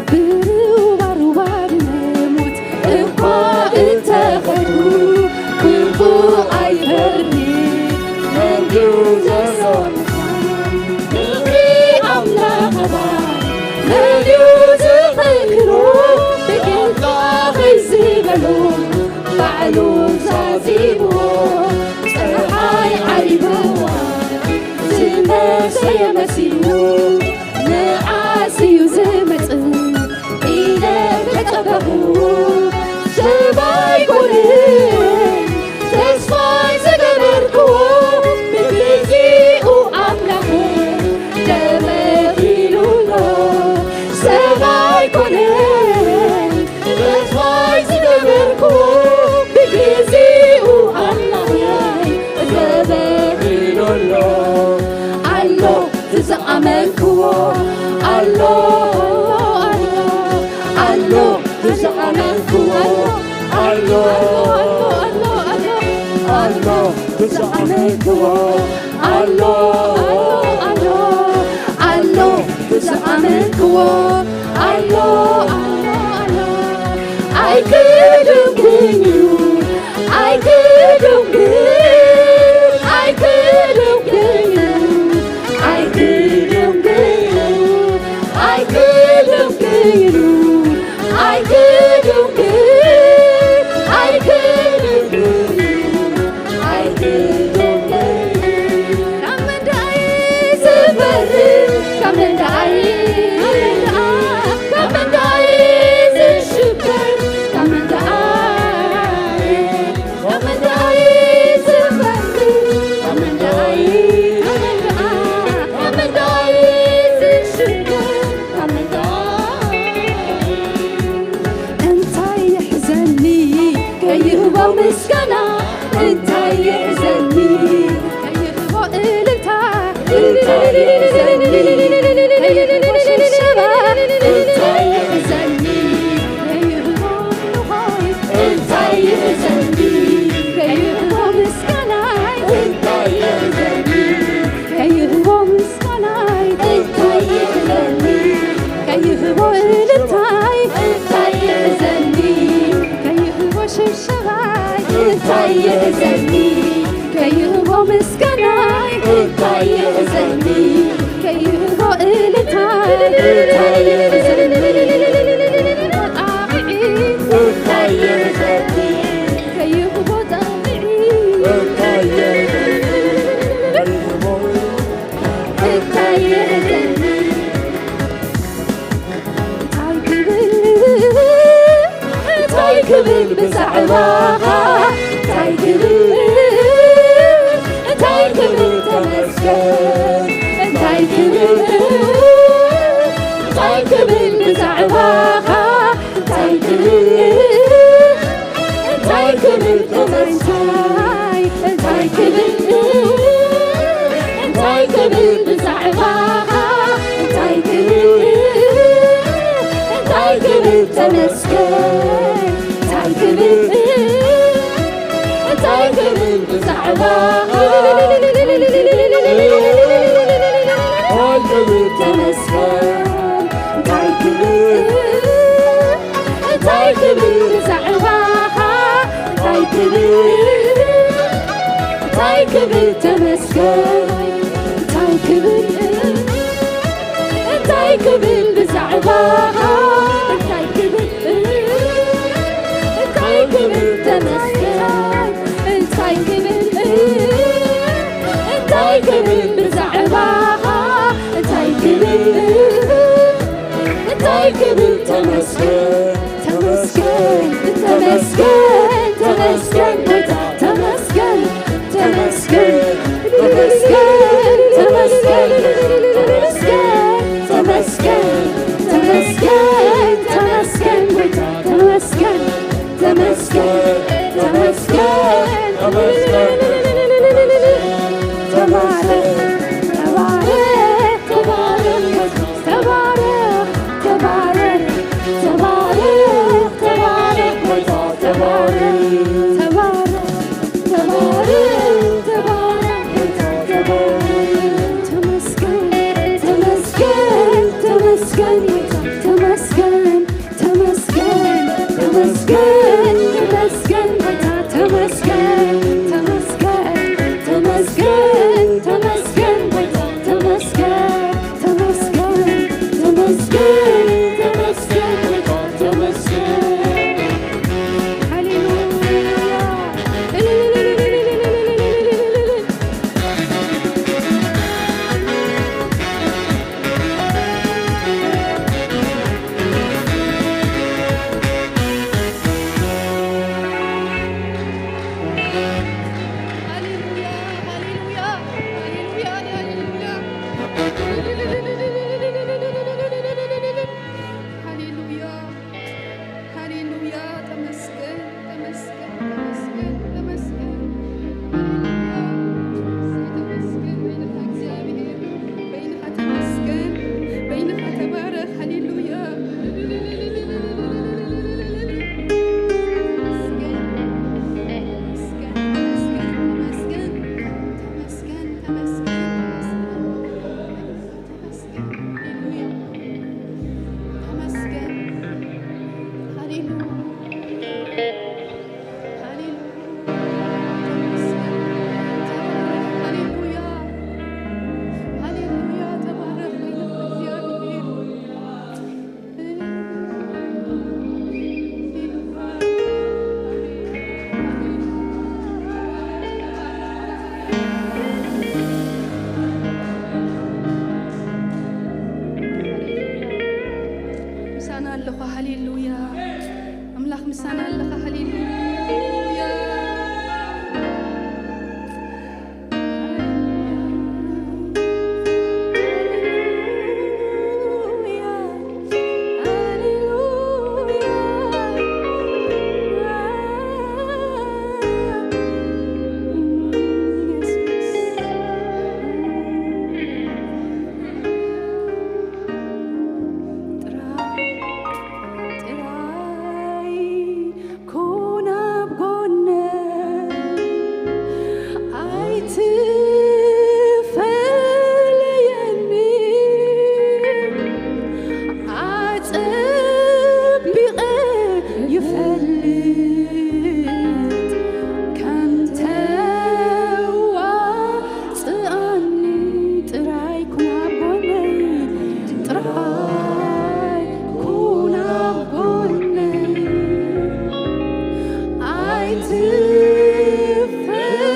ብሩባሩባ ብሞት እኳ እንተኸዱ፣ ክፉእ ኣይፈርድን። መንግስቱ ዘሎ ምዃን፣ ክብሪ ኣምላኽ ኣባይ፣ መን እዩ ዝኽልክሎ? ብጌጋ ኸይ ዝበሎ፣ ባዕሉ ዛዚምዎ፣ ጸሓይ ዓሪብዋ፣ ዝመሰየ መሲሉ፣ ንዓስ እዩ ዝመጽእ ኢለ ተጸበኹ። ሰብ ኣይኮነን ተስፋይ ዝገበርክዎ፣ ብግዜኡ ኣምላኹ ደመት ኢሉሎ። ኣመንክዎ ኣሎ ኣሎ ኣሎ ብዝኣመንክዎ ኣሎ ኣሎ ብዝኣመንክዎ ኣሎ ኣሎ ኣሎ ብዝኣመንክዎ ኣሎ ኣሎ ኣሎ ኣይክድንግን እዩ ኣይክድንግን ኣይክድንግን እዩ ኣይክድንግን እዩ ኣይክድንግን እዩ ኣይክድንግን ኣይክድንግን እዩ ኣይክድንግን እዩ ካብ መንደኣይ ዝፈርድ ካብ መንደኣይ ካብ መንደኣይ ዝሽበር ካብ መንደኣይ ካብ መንደኣይ ዝፈርድ ካብ መንደኣይ ካብ መንደኣ ካብ መንደኣይ ዝሽበር ካብ መንደኣይ እንታይ ይሕዘኒ ከይህቦ ምስጋና እንታይ ይሕዘኒ ከይህቦ እልልታ እንታይ ይሕዘኒ ከይህቦ ሽብሸባ እንታይ ይሕዘኒ ከይህቦ ምንኾይ እንታይ ይሕዘኒ ከይህቦ ምስጋናይ እንታይ ይሕዘኒ ከይህቦ ምስጋናይ እንታይ ይሕዘኒ ከይህቦ እልልታይ እንታይ ይሕዘኒ ከይህቦ ሽብሸባይ እንታይ ይሕዘኒ ከይህቦ ምስጋናይ እንታይ ይሕዘኒ ከይህቦ እልልታይ እንታይ ይሕዘኒ ጣቕዒ እንታይ ይሕዘኒ ከይህቦ ጣቕዒ እንታይ ይሕዘኒ እንታይ ይሕዘኒ እንታይ ክብል እንታይ ክብል ብዛዕባኻ እንታይ ክብል እንታይ ክብል ተመስገን እንታይ ክብል እንታይ ክብል ብዛዕባኻ እንታይ ክብል እንታይ ክብል ተመስገን እንታይ ክብል እንታይ ክብል ብዛዕባኻ እንታይ ክብል እንታይ ክብል ተመስገን እንታይ ክብል እንታይ ክብል ብዛዕባኻ እንታይ ክብል ተመስገን እንታይ ክብል እንታይ ክብል ብዛዕባኻ እንታይ ክብል እንታይ ክብል ተመስገን እንታይ ክብል እንታይ ክብል ብዛዕባኻ እንታይ ክብል እንታይ ክብል ተመስገን እንታይ ክብል እንታይ ክብል ብዛዕባኻ እንታይ ክብል እንታይ ክብል ተመስገን ተመስገን ተመስገን ተመስገን ጎይታ ተመስገን ተመስገን ተመስገን ተመስገን ተመስገን ተመስገን ተመስገን ሃሌሉያ። ኣምላኽ ምሳና ኣለኻ። ሃሌሉያ። ጥራይ ኩን ኣብ ጎነይ፣ ኣይትፈለየኒ። ኣጸቢቐ ይፈልጥ ከም ተዋ ጽኣኒ። ጥራይ ኩን ኣብ ጎነይ፣ ጥራይ ኩን ኣብ ጎነይ፣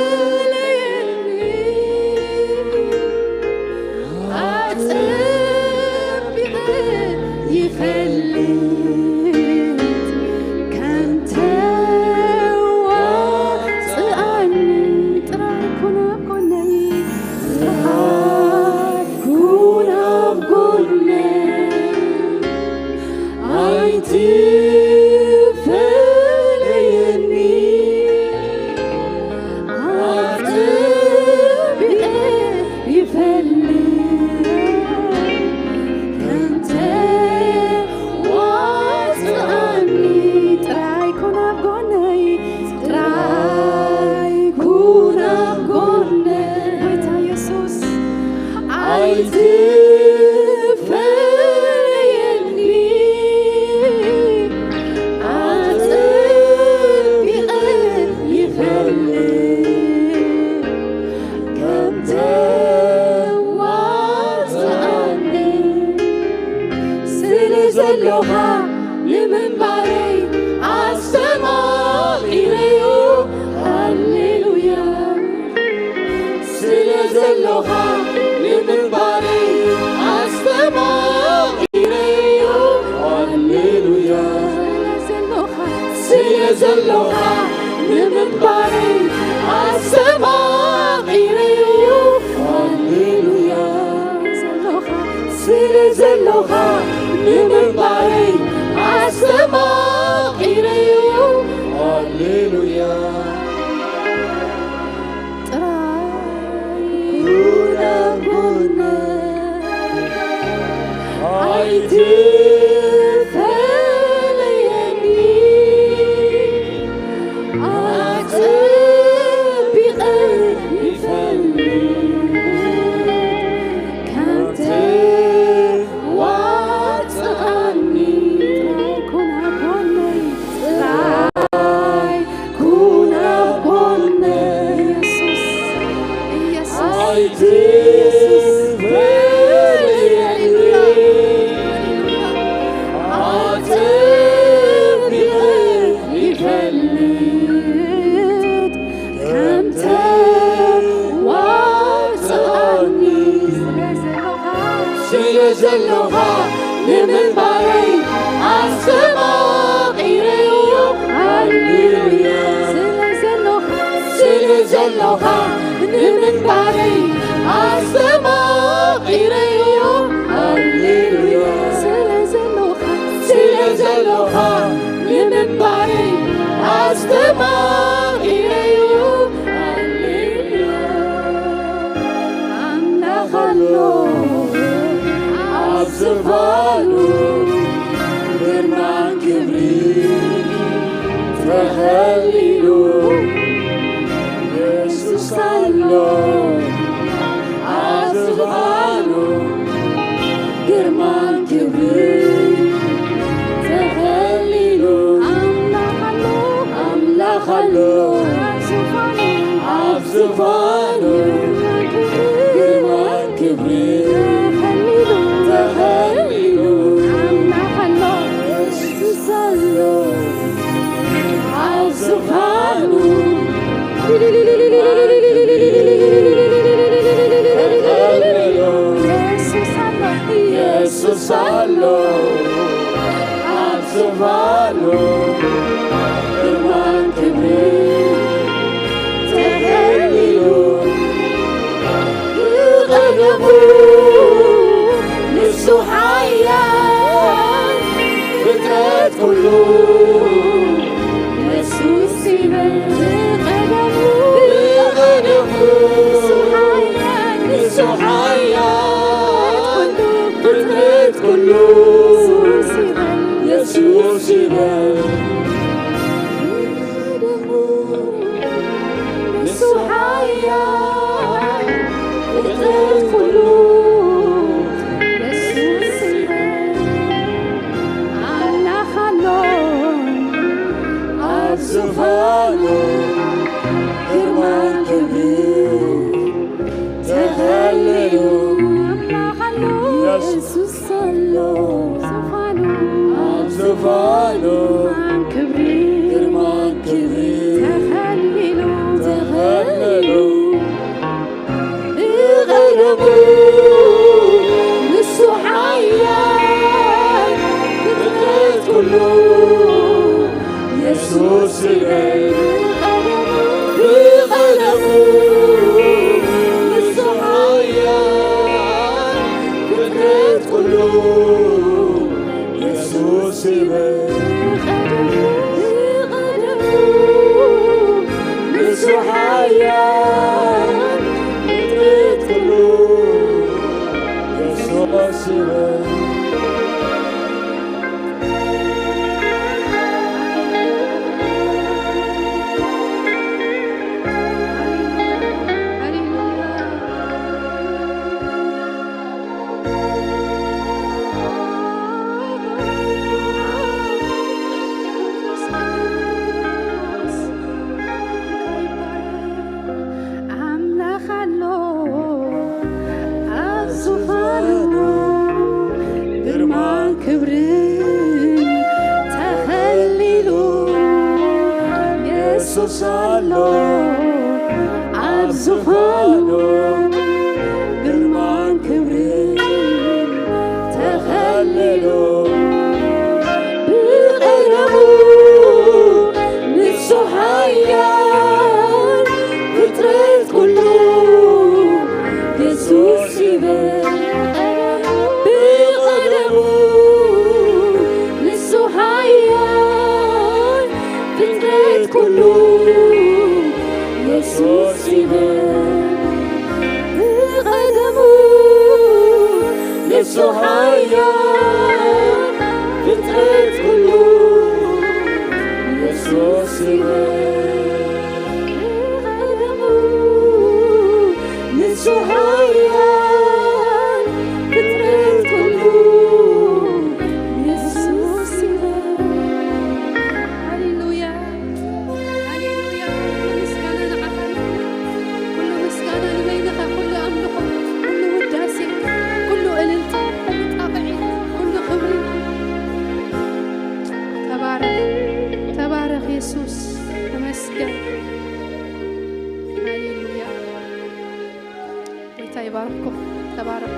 ኣይትፈለየኒ። ኣጸቢቐ ይፈልጥ ከም ተዋጽኣኒ። ጥራይ ኩን ኣብ ጎነይ፣ ጥራይ ኩን ኣብ ጎነይ፣ ኣይትፈለየኒ። ኣጸቢቐ ይፈልጥ ከም ተዋጽኣኒ። ጥራይ ኩን ኣብ ጎነይ፣ ጥራይ ኩን ኣብ ጎነይ። ጎይታ የሱስ፣ ኣይትፈለየኒ። ኣጸቢቐ ይፈልጥ ከም ተዋጽኣኒ። ስለ ዘሎኻ ንምንባረይ ኣስተማቒረዮ። ሃሌሉያ። ስለ ዘሎኻ ንምንባረይ ኣስተማቒረዮ። ሃሌሉያ። ስለ ዘሎኻ ንምንባረይ ኣስተማቒረዮ። ሃሌሉያ። ስለ ዘሎኻ ንምንባረይ ኣስተማቒረዮ። ሃሌሉያ። ጥራይ ኩን ኣብ ጎነይ፣ ኣይትፈለየኒ። ኣጸቢቐ ይፈልጥ ከም ተዋጽኣኒ። ጥራይ ኩን ኣብ ጎነይ፣ ጥራይ ኩን ኣብ ጎነይ። የሱስ፣ የሱስ፣ ኣይትፈለየኒ። ኣጸቢቐ ይፈልጥ ከም ተዋጽኣኒ። ስለ ዘሎኻ ንምንባረይ ኣስተማቒረዮ። ሃሌሉያ። ስለ ዘሎኻ፣ ስለ ዘሎኻ ንምንባረይ ኣስተማቒረዮ። ሃሌሉያ። ስለ ዘሎኻ፣ ስለ ዘሎኻ ንምንባረይ ኣስተማቒረዮ። ሃሌሉያ። ኣምላኽ ኣሎ ኣብ ዝፋኑ፣ ግርማን ክብሪ ተኸሊሉ። የሱስ ኣሎ ኣብ ዝፋኑ፣ ግርማን ክብሪ ተኸሊሉ። ኣምላኽ ኣሎ፣ ኣምላኽ ኣሎ ኣብ ዝፋኑ፣ ኣብ ዝፋኑ፣ ግርማን ክብሪ ተኸሊሉ። ተኸሊሉ። ኣምላኽ ኣሎ፣ የሱስ ኣሎ ኣብ ዝፋኑ። የሱስ ኣሎ፣ የሱስ ኣሎ ኣብ ዙፋኑ ግርማን ክብርን ተኸሊሉ ብቐደሙ ንሱ ሓያል ፍጥረት ኩሉ የሱስ ይበል ብቐደሙ ብቐደሙ ንሱ ሓያል ንሱ ሓያል ፍጥረት ኩሉ የሱስ ይበል ንሱ ሓያል ፍጥረት ኩሉ የሱስ ይበል ኣምላኽ ኣሎ ኣብ ዙፋኑ ግርማን ክብርን ተኸሊሉ ኣምላኽ ኣሎ የሱስ ኣሎ ዙፋኑ ኣብ ዙፋኑ ግርማን ክብርን ግርማን ክብርን ተኸሊሉ ተኸሊሉ ብቐደሙ ንሱ ሓያል ፍጥረት ኩሉ የሱስ ይበል ብቐደሙ ንሱ ሓያል ፍጥረት ኩሉ የሱስ ይበል ብቐደሙ ንሱ ሓያል ፍጥረት ኩሉ የሱስ ይበል ኣምላኽ ኣሎ ኣብ ዙፋኑ ግርማን ክብርን ተኸሊሉ የሱስ ኣሎ ኣብ ዙፋኑ ግርማን ክብርን ተኸሊሉ ብቐደሙ ንሱ ሓያል ፍጥረት ኩሉ የሱስ ይበል ብቐደሙ ንሱ ሓያል ፍጥረት ኩሉ የሱስ ይበል ብቐደሙ ንሱ ሓያል ፍጥረት ኩሉ የሱስ ይበል ብቐደሙ ንሱ ሓያል ፍጥረት ኩሉ የሱስ ይበል ሃሌሉያ ሃሌሉያ ኩሉ ምስጋና ንዓኻ ኩሉ ምስጋና ንበይንኻ ኩሉ ኣምልኾ ኩሉ ውዳሴ ኩሉ እልልታ ኩሉ ጣቕዒት ኩሉ ክብሪ ተባረኽ ተባረኽ የሱስ ተመስገን ሃሌሉያ ጌታ ይባርክኩም ተባረኹ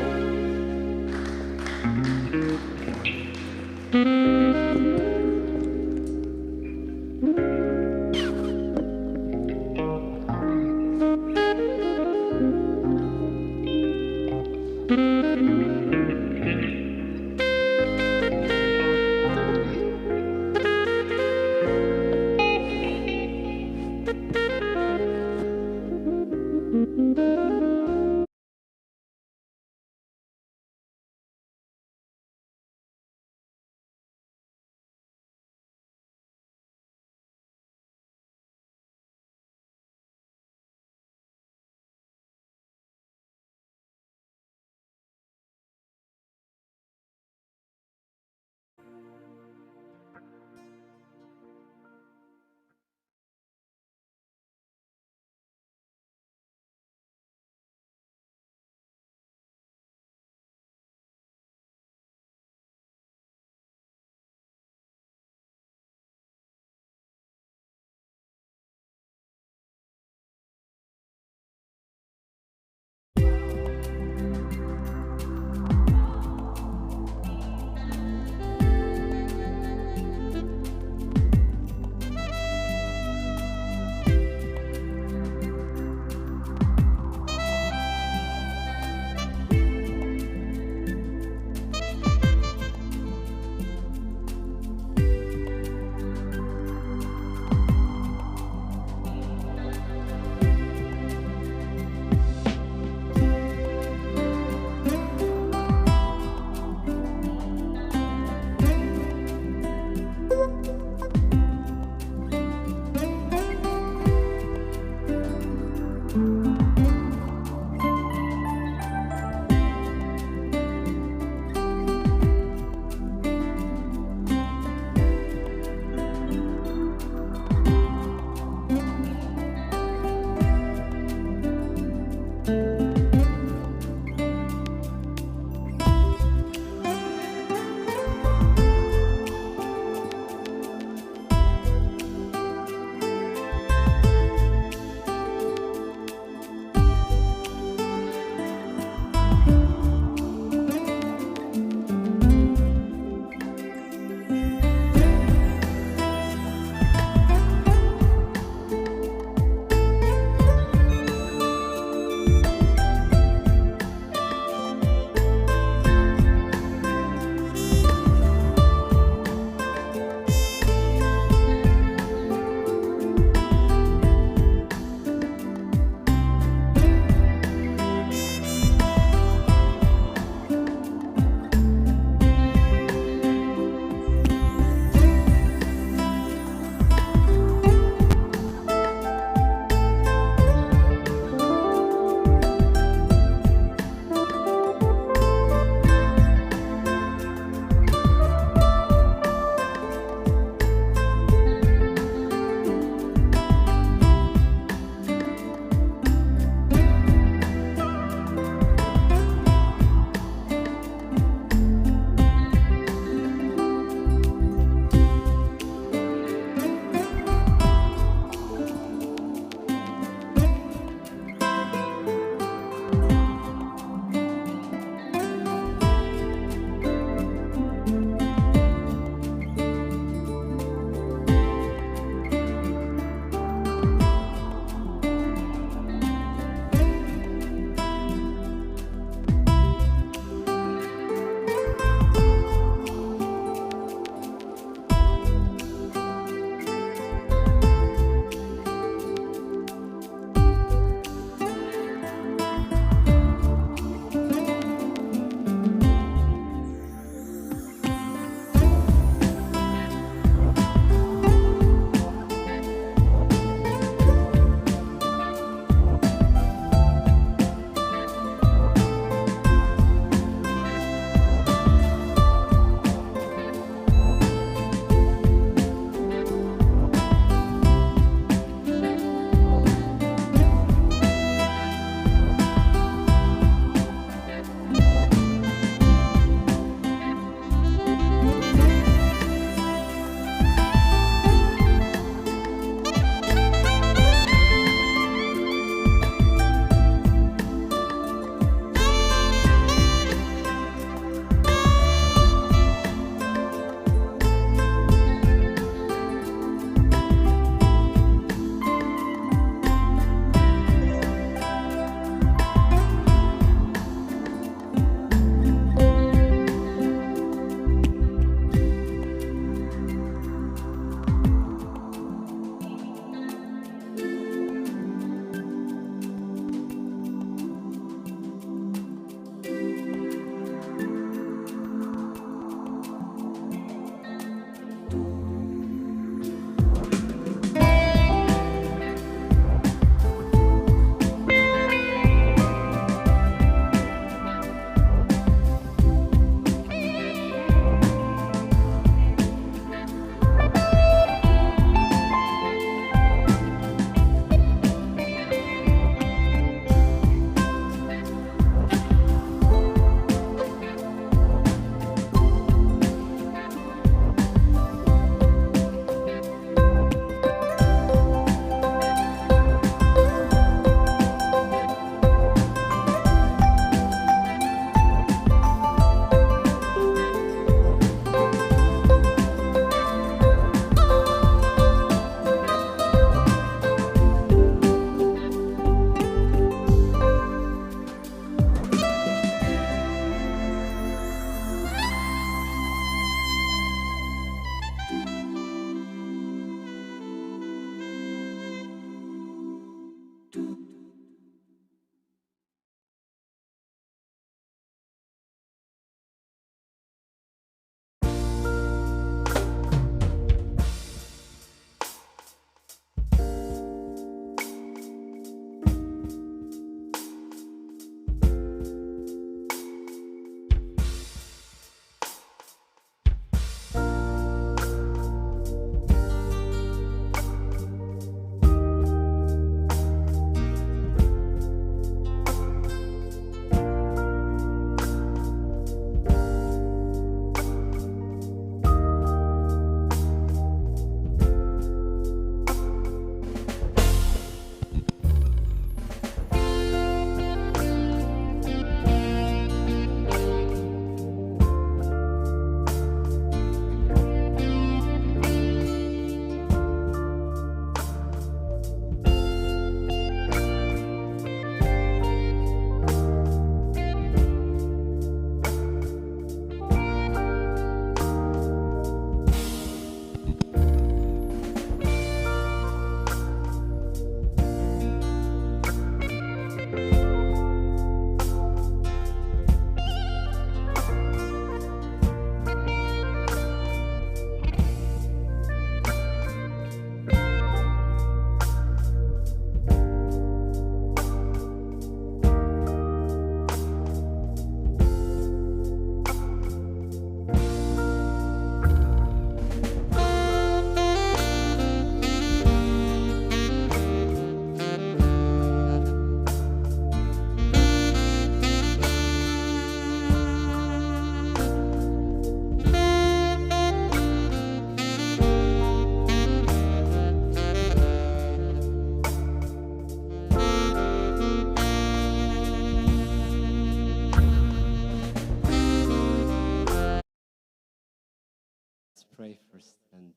pray first and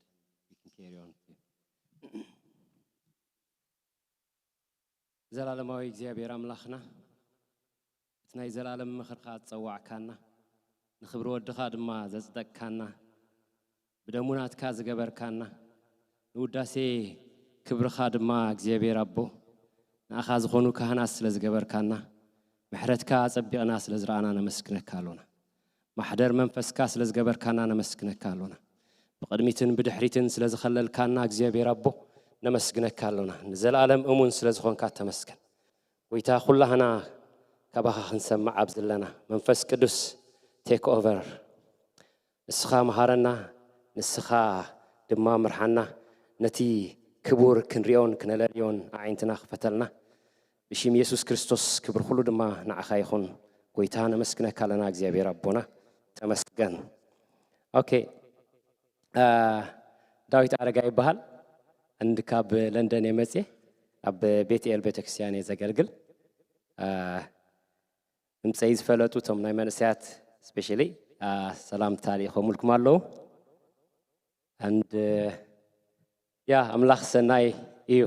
we can carry on. ዘላለማዊ እግዚኣብሔር ኣምላኽና፣ እቲ ናይ ዘላለም ምኽርኻ ዝጸዋዕካና፣ ንኽብሪ ወድኻ ድማ ዘጽደቅካና፣ ብደሙ ናትካ ዝገበርካና፣ ንውዳሴ ክብርኻ ድማ እግዚኣብሔር ኣቦ፣ ንኣኻ ዝኾኑ ካህናት ስለ ዝገበርካና፣ ምሕረትካ ኣጸቢቕና ስለ ዝረኣና ነመስግነካ ኣሎና። ማሕደር መንፈስካ ስለ ዝገበርካና ነመስግነካ ኣሎና። ብቕድሚትን ብድሕሪትን ስለ ዝኸለልካና እግዚኣብሔር ኣቦ ነመስግነካ ኣሎና። ንዘለኣለም እሙን ስለ ዝኾንካ ተመስገን። ጎይታ፣ ኩላህና ካባኻ ክንሰምዕ ኣብ ዘለና መንፈስ ቅዱስ ቴክ ኦቨር። ንስኻ መሃረና፣ ንስኻ ድማ ምርሓና። ነቲ ክቡር ክንሪኦን ክነለልዮን ኣዒንትና ክፈተልና። ብሽም የሱስ ክርስቶስ ክብሪ ኩሉ ድማ ንዓኻ ይኹን። ጎይታ፣ ነመስግነካ ኣለና እግዚኣብሔር ኣቦና። ተመስገን። ኦኬ። አ፣ ዳዊት ኣረጋ ይበሃል። እንድ ካብ ለንደን እየ መጽየ። ኣብ ቤት ኤል ቤተክርስትያን እየ ዘገልግል። አ፣ ምምጸይ ዝፈለጡ እቶም ናይ መንእሰያት ስፔሻሊ፣ አ፣ ሰላምታ ልኢኸሙልኩም ኣለዉ። And ያ፣ ኣምላኽ ሰናይ እዩ።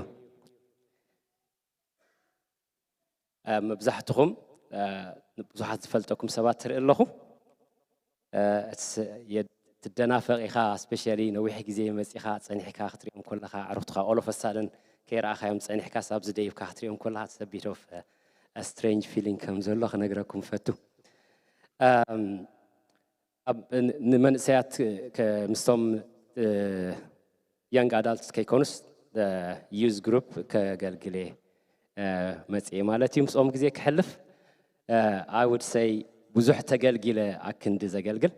አ፣ መብዛሕትኹም፣ አ፣ ብዙሓት ዝፈልጠኩም ሰባት ትርኢ ኣለኹ። አ፣ እትስ-፣ የ-፣ ትደናፈቕ ኢኻ፣ ስፔሻሊ ነዊሕ ግዜ መጺኻ ጸኒሕካ ክትሪኦም ከለኻ፣ ኣዕሩኽትኻ all of a sudden ከይረኣኻዮም ጸኒሕካስ ኣብዚ ደይብካ ክትሪኦም ከለኻ፣ it's a bit of a strange feeling ከም ዘሎ ክነግረኩም እፈቱ። ኣም፣ ኣብ፣ ን-፣ ንመንእሰያት ከ-፣ ምስቶም፣ እ፣ young adults ከይኮኑስ፣ እ፣ youth group ከገልግል እየ፣ እ፣ መጽየ ማለት እዩ። ምስኦም ግዜ ከሕልፍ፣ እ፣ I would say ብዙሕ ተገልጊለ ኣክንዲ ዘገልግል፣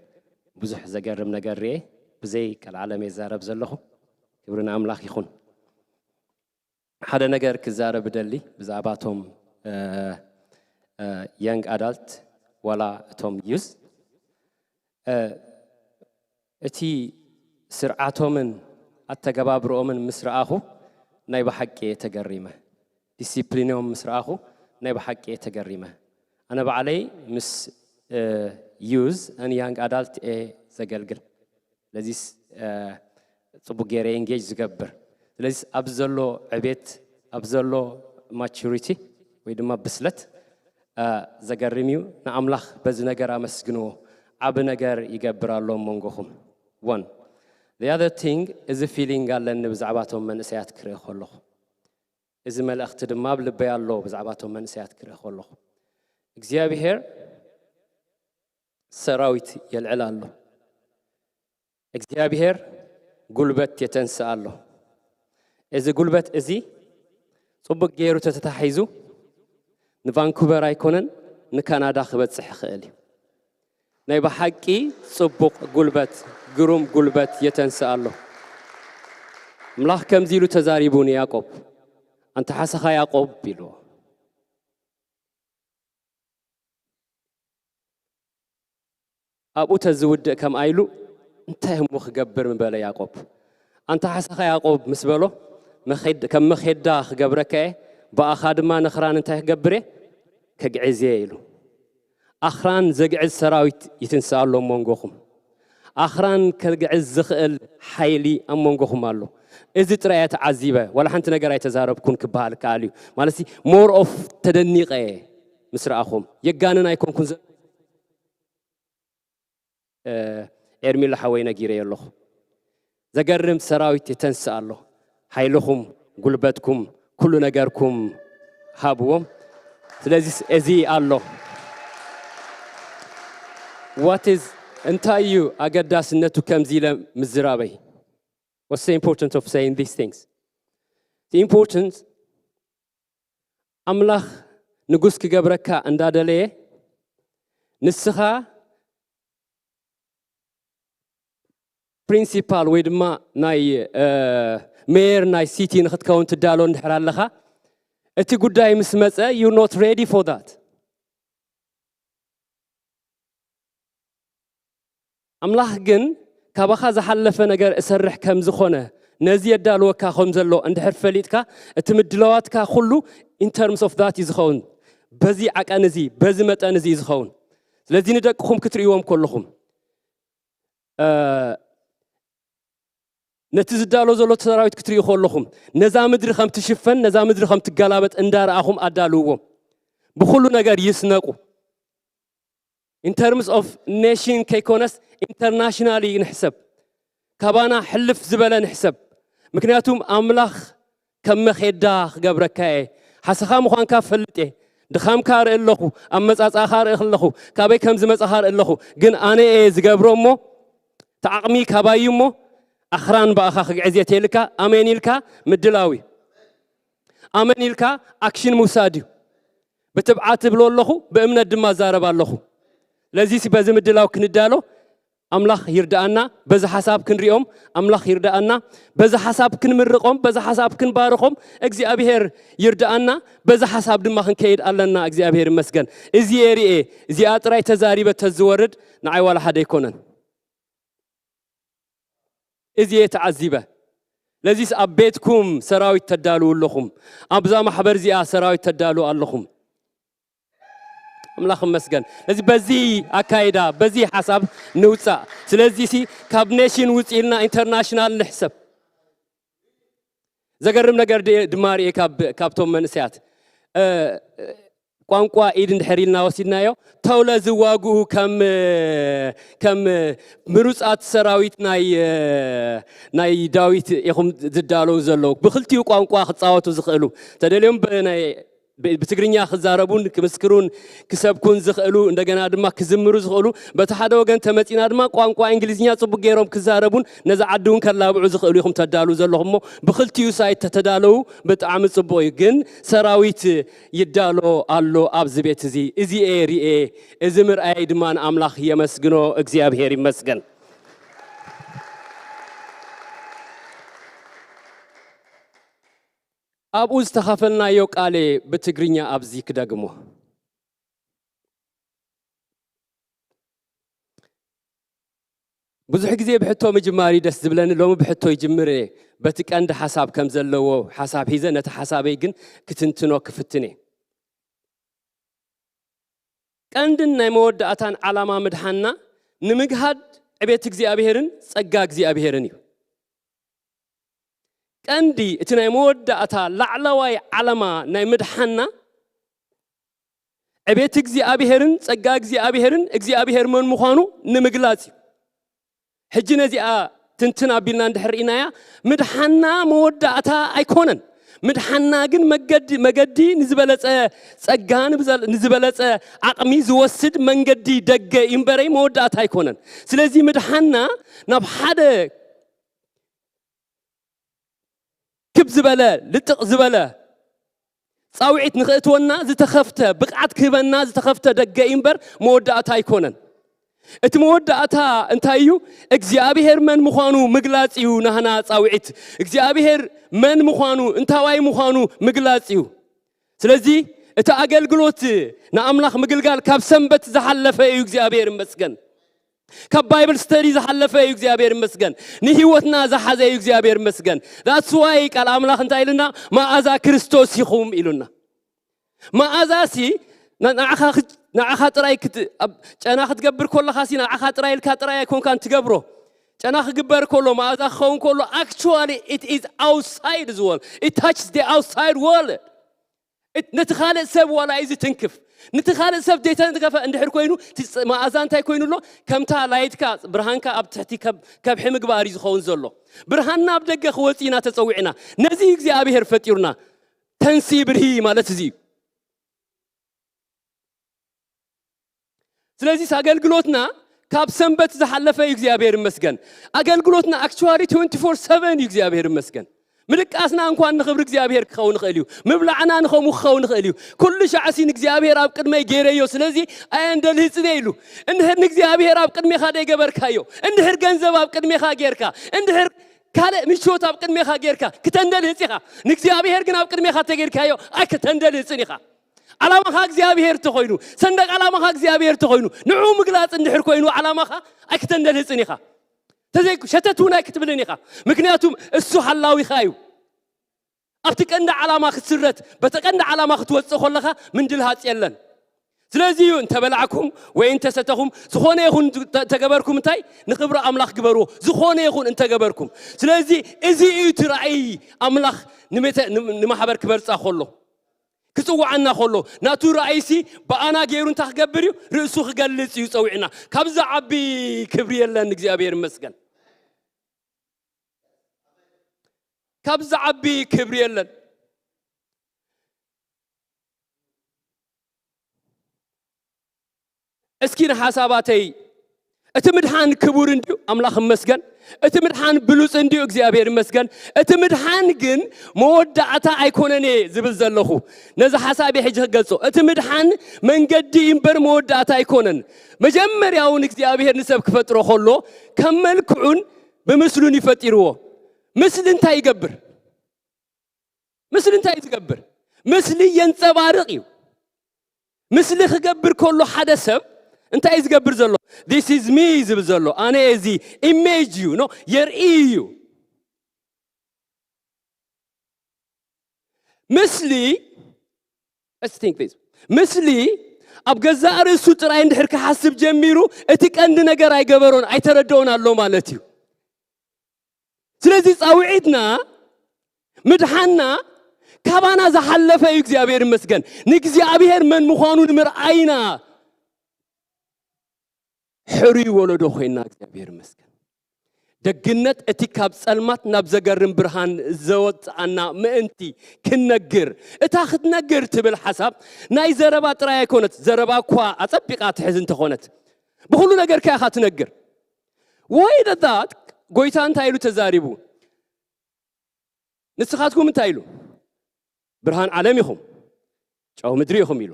ብዙሕ ዘገርም ነገር ርኤ፣ ብዘይ ቀልዓለም እየ ዝዛረብ ዘለኹ። ክብሪ ንኣምላኽ ይኹን። ሓደ ነገር ክዛረብ እደሊ ብዛዕባ እቶም፣ እ፣ እ፣ young adult ዋላ እቶም youth። እ፣ እቲ ስርዓቶምን ኣተገባብርኦምን ምስ ረኣኹ ናይ ብሓቂ እየ ተገሪመ። ዲሲፕሊኖም ምስ ረኣኹ ናይ ብሓቂ እየ ተገሪመ። ኣነ ባዕለይ ምስ፣ እ፣ youth and young adult እየ ዘገልግል። ስለዚስ፣ እ፣ ጽቡቅ ገይረ ኤንጌጅ ዝገብር። ስለዚስ ኣብ ዘሎ ዕቤት፣ ኣብ ዘሎ ማቹሪቲ ወይ ድማ ብስለት፣ እ፣ ዘገርም እዩ። ንኣምላኽ በዚ ነገር ኣመስግንዎ። ዓቢ ነገር ይገብር ኣሎ ኣብ መንጎኹም። One። The other thing፣ እዚ ፊሊንግ ኣለኒ ብዛዕባ እቶም መንእሰያት ክርኢ ከለኹ። እዚ መልእኽቲ ድማ ኣብ ልበይ ኣሎ ብዛዕባ እቶም መንእሰያት ክርኢ ከለኹ። እግዚኣብሄር ሰራዊት የልዕል ኣሎ። እግዚኣብሄር ጉልበት የተንስእ ኣሎ። እዚ ጉልበት እዚ ጽቡቅ ገይሩ ተተታሒዙ ንቫንኩቨር ኣይኮነን ንካናዳ ክበጽሕ ይኽእል እዩ። ናይ ብሓቂ ጽቡቕ ጉልበት፣ ግሩም ጉልበት የተንስእ ኣሎ። ኣምላኽ ከምዚ ኢሉ ተዛሪቡ ንያዕቆብ፣ "ኣንታ ሓሰኻ ያዕቆብ" ኢልዎ። ኣብኡ ተዝውድእ ከምኣ ኢሉ፣ "እንታይ እሞ ክገብር?" ምበለ ያዕቆብ። "ኣንታ ሓሰኻ ያዕቆብ" ምስ በሎ፣ "መኼድ-፣ ከም መኼዳ ክገብረካ እየ፣ ብኣኻ ድማ ነኽራን እንታይ ክገብር እየ? ከግዕዝ እየ" ኢሉ። ኣኽራን ዘግዕዝ ሰራዊት ይትንስእ ኣሎ ኣብ መንጎኹም። ኣኽራን ከግዕዝ ዝኽእል ሓይሊ ኣብ መንጎኹም ኣሎ። እዚ ጥራይ እየ ተዓዚበ፣ ዋላ ሓንቲ ነገር ኣይተዛረብኩን ክበሃል ከኣል እዩ። ማለት ሲ፣ ሞር ኦፍ ተደኒቐ እየ ምስ ረኣኹም። የጋንን ኣይኮንኩን ዘ-፣ እ፣ ኤርሚሎ ሓወይ ነጊረዮ ኣለኹ። ዘገርም ሰራዊት የተንስእ ኣሎ። ሓይልኹም፣ ጉልበትኩም፣ ኩሉ ነገርኩም ሃብዎም። ስለዚ እዚ ኣሎ። What is፣ እንታይ እዩ ኣገዳስነቱ ከምዚ ኢለ ምዝራበይ? What's the importance of saying these things? The importance፣ ኣምላኽ ንጉስ ክገብረካ እንዳደለየ፣ ንስኻ ፕሪንሲፓል ወይ ድማ ናይ፣ እ፣ ሜየር ናይ ሲቲ ንክትከውን ትዳሎ እንድሕር ኣለኻ፣ እቲ ጉዳይ ምስ መጸ፣ you're not ready for that። ኣምላኽ ግን ካባኻ ዝሓለፈ ነገር እሰርሕ ከም ዝኾነ፣ ነዚ የዳልወካ ከም ዘሎ እንድሕር ፈሊጥካ፣ እቲ ምድላዋትካ ኩሉ in terms of that እዩ ዝኸውን። በዚ ዓቀን እዚ፣ በዚ መጠን እዚ እዩ ዝኸውን። ስለዚ ንደቅኹም ክትርእይዎም ከለኹም፣ እ፣ ነቲ ዝዳሎ ዘሎ ሰራዊት ክትሪኡ ከለኹም፣ ነዛ ምድሪ ከም ትሽፈን፣ ነዛ ምድሪ ከም ትገላበጥ እንዳረኣኹም ኣዳልውዎም። ብኹሉ ነገር ይስነቁ። In terms of nation ከይኮነስ፣ internationally ንሕሰብ። ካባና ሕልፍ ዝበለ ንሕሰብ። ምክንያቱም ኣምላኽ ከም መኼዳ ክገብረካ እየ። ሓሰኻ ምዃንካ ፈልጥ እየ። ድኻምካ ርኢ ኣለኹ፣ ኣመጻጽኣኻ ርኢ ኣለኹ፣ ካበይ ከም ዝመጻኻ ርኢ ኣለኹ። ግን ኣነ እየ ዝገብሮ እሞ፣ እቲ ዓቕሚ ካባይ እዩ እሞ፣ ኣኽራን ብኣኻ ክግዕዝ እየ ተይልካ፣ ኣሜን ኢልካ ምድላው እዩ። ኣመን ኢልካ ኣክሽን ምውሳድ እዩ። ብትብዓት እብሎ ኣለኹ፣ ብእምነት ድማ እዛረብ ኣለኹ። ስለዚሲ በዚ ምድላው ክንዳሎ ኣምላኽ ይርድኣና፣ በዚ ሓሳብ ክንሪኦም ኣምላኽ ይርድኣና፣ በዚ ሓሳብ ክንምርቖም፣ በዚ ሓሳብ ክንባርኾም እግዚኣብሔር ይርድኣና፣ በዚ ሓሳብ ድማ ክንከይድ ኣለና። እግዚኣብሔር ይመስገን። እዚ እየ ርኤ፣ እዚኣ ጥራይ ተዛሪበ ተዝወርድ ንዓይ ዋላ ሓደ ኣይኮነን። እዚ እየ ተዓዚበ። ለዚስ ኣብ ቤትኩም ሰራዊት ተዳልዉ ኣለኹም፣ ኣብዛ ማሕበር እዚኣ ሰራዊት ተዳልዉ ኣለኹም። ኣምላኽ ይመስገን። ስለዚ በዚ ኣካይዳ፣ በዚ ሓሳብ ንውፃእ። ስለዚ ሲ ካብ ኔሽን ውፅ ኢልና ኢንተርናሽናል ንሕሰብ። ዘገርም ነገር ድ-፣ ድማ ርኤ ካብ፣ ካብቶም መንእሰያት። እ፣ ቋንቋ ኢድ እንድሕር ኢልና ወሲድናዮ፣ ተውለ ዝዋግኡ ከም፣ ከም ምሩፃት ሰራዊት ናይ፣ ናይ ዳዊት ኢኹም ዝዳለዉ ዘለዉ። ብክልቲኡ ቋንቋ ክፃወቱ ዝኽእሉ፣ ተደልዮም ብናይ፣ ብ-፣ ብትግርኛ ክዛረቡን ክምስክሩን ክሰብኩን ዝኽእሉ፣ እንደገና ድማ ክዝምሩ ዝኽእሉ፣ በቲ ሓደ ወገን ተመፂና ድማ ቋንቋ እንግሊዝኛ ፅቡቅ ገይሮም ክዛረቡን ነዛ ዓዲ እውን ከላብዑ ዝኽእሉ ኢኹም ተዳልዉ ዘለኹም እሞ፣ ብክልቲኡ ሳይት ተተዳለዉ ብጣዕሚ ፅቡቅ እዩ። ግን ሰራዊት ይዳሎ ኣሎ ኣብዚ ቤት እዚ። እዚ እየ ርኤ፣ እዚ ምርኣየይ ድማ ንኣምላኽ የመስግኖ፣ እግዚኣብሔር ይመስገን። ኣብኡ ዝተኻፈልናዮ ቃል እየ ብትግርኛ ኣብዚ ክደግሞ። ብዙሕ ግዜ ብሕቶ ምጅማር እዩ ደስ ዝብለኒ። ሎሚ ብሕቶ ይጅምር እየ። በቲ ቀንዲ ሓሳብ ከም ዘለዎ ሓሳብ ሒዘ፣ ነቲ ሓሳበይ ግን ክትንትኖ ክፍትን እየ። ቀንድን ናይ መወዳእታን ዓላማ ምድሓንና ንምግሃድ ዕቤት እግዚኣብሔርን ጸጋ እግዚኣብሔርን እዩ። ቀንዲ እቲ ናይ መወዳእታ ላዕለዋይ ዓላማ ናይ ምድሓንና ዕቤት እግዚኣብሔርን ጸጋ እግዚኣብሔርን እግዚኣብሔር መን ምዃኑ ንምግላጽ እዩ። ሕጂ ነዚኣ ትንትን ኣቢልና እንድሕር ርኢናያ፣ ምድሓና መወዳእታ ኣይኮነን። ምድሓና ግን መገዲ፣ መገዲ ንዝበለጸ ጸጋ፣ ንብዘ-፣ ንዝበለጸ ዓቕሚ ዝወስድ መንገዲ ደገ እዩ እምበረይ መወዳእታ ኣይኮነን። ስለዚ ምድሓና ናብ ሓደ ክብ ዝበለ፣ ልጥቕ ዝበለ ጻውዒት ንኽእትወና ዝተኸፍተ፣ ብቕዓት ክህበና ዝተኸፍተ ደገ እዩ እምበር መወዳእታ ኣይኮነን። እቲ መወዳእታ እንታይ እዩ? እግዚኣብሔር መን ምዃኑ ምግላጽ እዩ ናህና ጻውዒት። እግዚኣብሔር መን ምዃኑ፣ እንታዋይ ምዃኑ ምግላጽ እዩ። ስለዚ እቲ ኣገልግሎት ንኣምላኽ ምግልጋል ካብ ሰንበት ዝሓለፈ እዩ። እግዚኣብሔር ይመስገን። ካብ ባይብል ስተዲ ዝሓለፈ እዩ። እግዚኣብሔር ይመስገን። ንህይወትና ዝሓዘ እዩ። እግዚኣብሔር ይመስገን። That's why ቃል ኣምላኽ እንታይ ኢሉና? መኣዛ ክርስቶስ ኢኹም ኢሉና። መኣዛሲ ን-፣ ንዓኻ ክት-፣ ንዓኻ ጥራይ ክት-፣ ኣብ ጨና ክትገብር ከለኻሲ ንዓኻ ጥራይ ኢልካ ጥራይ ኣይኮንካን ትገብሮ። ጨና ክግበር ከሎ፣ መኣዛ ክኸውን ከሎ፣ actually it is outside the world. It touches the outside world. እት-፣ ነቲ ካልእ ሰብ ዋላ እዩ ዝትንክፍ። ነቲ ካልእ ሰብ ዘይተንከፈ እንድሕር ኮይኑ፣ እቲ ጽ-፣ መኣዛ እንታይ ኮይኑ ኣሎ? ከምታ ላይትካ፣ ብርሃንካ ኣብ ትሕቲ ከብ-፣ ከብሒ ምግባር እዩ ዝኸውን ዘሎ። ብርሃንና ኣብ ደገ ክወጽእ ኢና ተጸዊዕና። ነዚ እግዚኣብሔር ፈጢሩና። ተንሲ ብርሂ ማለት እዚ እዩ። ስለዚስ ኣገልግሎትና ካብ ሰንበት ዝሓለፈ እዩ። እግዚኣብሔር ይመስገን። ኣገልግሎትና actually twenty-four seven እዩ። እግዚኣብሔር ይመስገን። ምድቃስና እንኳን ንኽብሪ እግዚኣብሔር ክኸውን ይኽእል እዩ። ምብላዕና ንኸምኡ ክኸውን ይኽእል እዩ። ኩሉ ሻዕሲ ንእግዚኣብሔር ኣብ ቅድመይ ገይረዮ፣ ስለዚ ኣየንደልህጽን እየ ኢሉ። እንድሕር ንእግዚኣብሔር ኣብ ቅድሜኻ ደይገበርካዮ፣ እንድሕር ገንዘብ ኣብ ቅድሜኻ ጌርካ፣ እንድሕር ካልእ ምቾት ኣብ ቅድሜኻ ጌርካ፣ ክተንደልህጽ ኢኻ። ንእግዚኣብሔር ግን ኣብ ቅድሜኻ ተጌርካዮ፣ ኣይክተንደልህጽን ኢኻ። ዓላማኻ እግዚኣብሔር ተኾይኑ፣ ሰንደቅ ዓላማኻ እግዚኣብሔር ተኾይኑ፣ ንዑ ምግላጽ እንድሕር ኮይኑ ዓላማኻ፣ ኣይክተንደልህጽን ኢኻ። ተዘይኩ ሸተት እውን ኣይክትብልን ኢኻ። ምክንያቱም እሱ ሓላዊኻ እዩ። ኣብቲ ቀንዲ ዓላማ ክትስረት፣ በቲ ቀንዲ ዓላማ ክትወጽእ ከለኻ ምንድልሃጽ የለን። ስለዚ እዩ እንተበላዕኩም ወይ እንተሰተኹም ዝኾነ ይኹን እንተ- እንተገበርኩም እንታይ ንኽብሪ ኣምላኽ ግበርዎ። ዝኾነ ይኹን እንተገበርኩም። ስለዚ እዚ እዩ እቲ ራእይ ኣምላኽ ንቤተ- ን- ንማሕበር ክመርጻ ከሎ ክጽውዓና ከሎ ናቱ ራእይሲ ብኣና ገይሩ እንታይ ክገብር እዩ? ርእሱ ክገልጽ እዩ ጸዊዕና። ካብዚ ዓቢ ክብሪ የለን። እግዚኣብሔር ይመስገን። ካብዚ ዓቢ ክብሪ የለን። እስኪ ንሓሳባተይ፣ እቲ ምድሓን ክቡር እንድዩ፣ ኣምላኽ ይመስገን። እቲ ምድሓን ብሉጽ እንድዩ፣ እግዚኣብሔር ይመስገን። እቲ ምድሓን ግን መወዳእታ ኣይኮነን እየ ዝብል ዘለኹ። ነዚ ሓሳብ እየ ሕጂ ክገልጾ። እቲ ምድሓን መንገዲ እዩ እምበር መወዳእታ ኣይኮነን። መጀመርያውን እግዚኣብሔር ንሰብ ክፈጥሮ ከሎ ከም መልክዑን ብምስሉን ይፈጢርዎ። ምስሊ እንታይ ይገብር? ምስሊ እንታይ እዩ ዝገብር? ምስሊ የንጸባርቕ እዩ። ምስሊ ክገብር ከሎ ሓደ ሰብ እንታይ እዩ ዝገብር ዘሎ? This is me ዝብል ዘሎ ኣነ እዚ ኢሜጅ እዩ ኖ የርኢ እዩ። ምስሊ እስቲ think this። ምስሊ ኣብ ገዛእ ርእሱ ጥራይ እንድሕር ክሓስብ ጀሚሩ እቲ ቀንዲ ነገር ኣይገበሮን ኣይተረድኦን ኣሎ ማለት እዩ። ስለዚ ጻውዒትና ምድሓና ካባና ዝሓለፈ እዩ። እግዚኣብሔር ይመስገን። ንእግዚኣብሔር መን ምዃኑ ንምርኣይና ሕሩይ ወለዶ ኮይና እግዚኣብሔር ይመስገን። ደግነት እቲ ካብ ጸልማት ናብ ዘገርም ብርሃን ዘወጽኣና ምእንቲ ክንነግር፣ እታ ክትነግር ትብል ሓሳብ ናይ ዘረባ ጥራይ ኣይኮነት። ዘረባ እኳ ኣጸቢቓ ትሕዝ እንተኾነት ብኹሉ ነገርካ ኢኻ ትነግር። ወይ ደታት ጎይታ እንታይ ኢሉ ተዛሪቡ? ንስኻትኩም እንታይ ኢሉ? ብርሃን ዓለም ኢኹም፣ ጨው ምድሪ ኢኹም ኢሉ።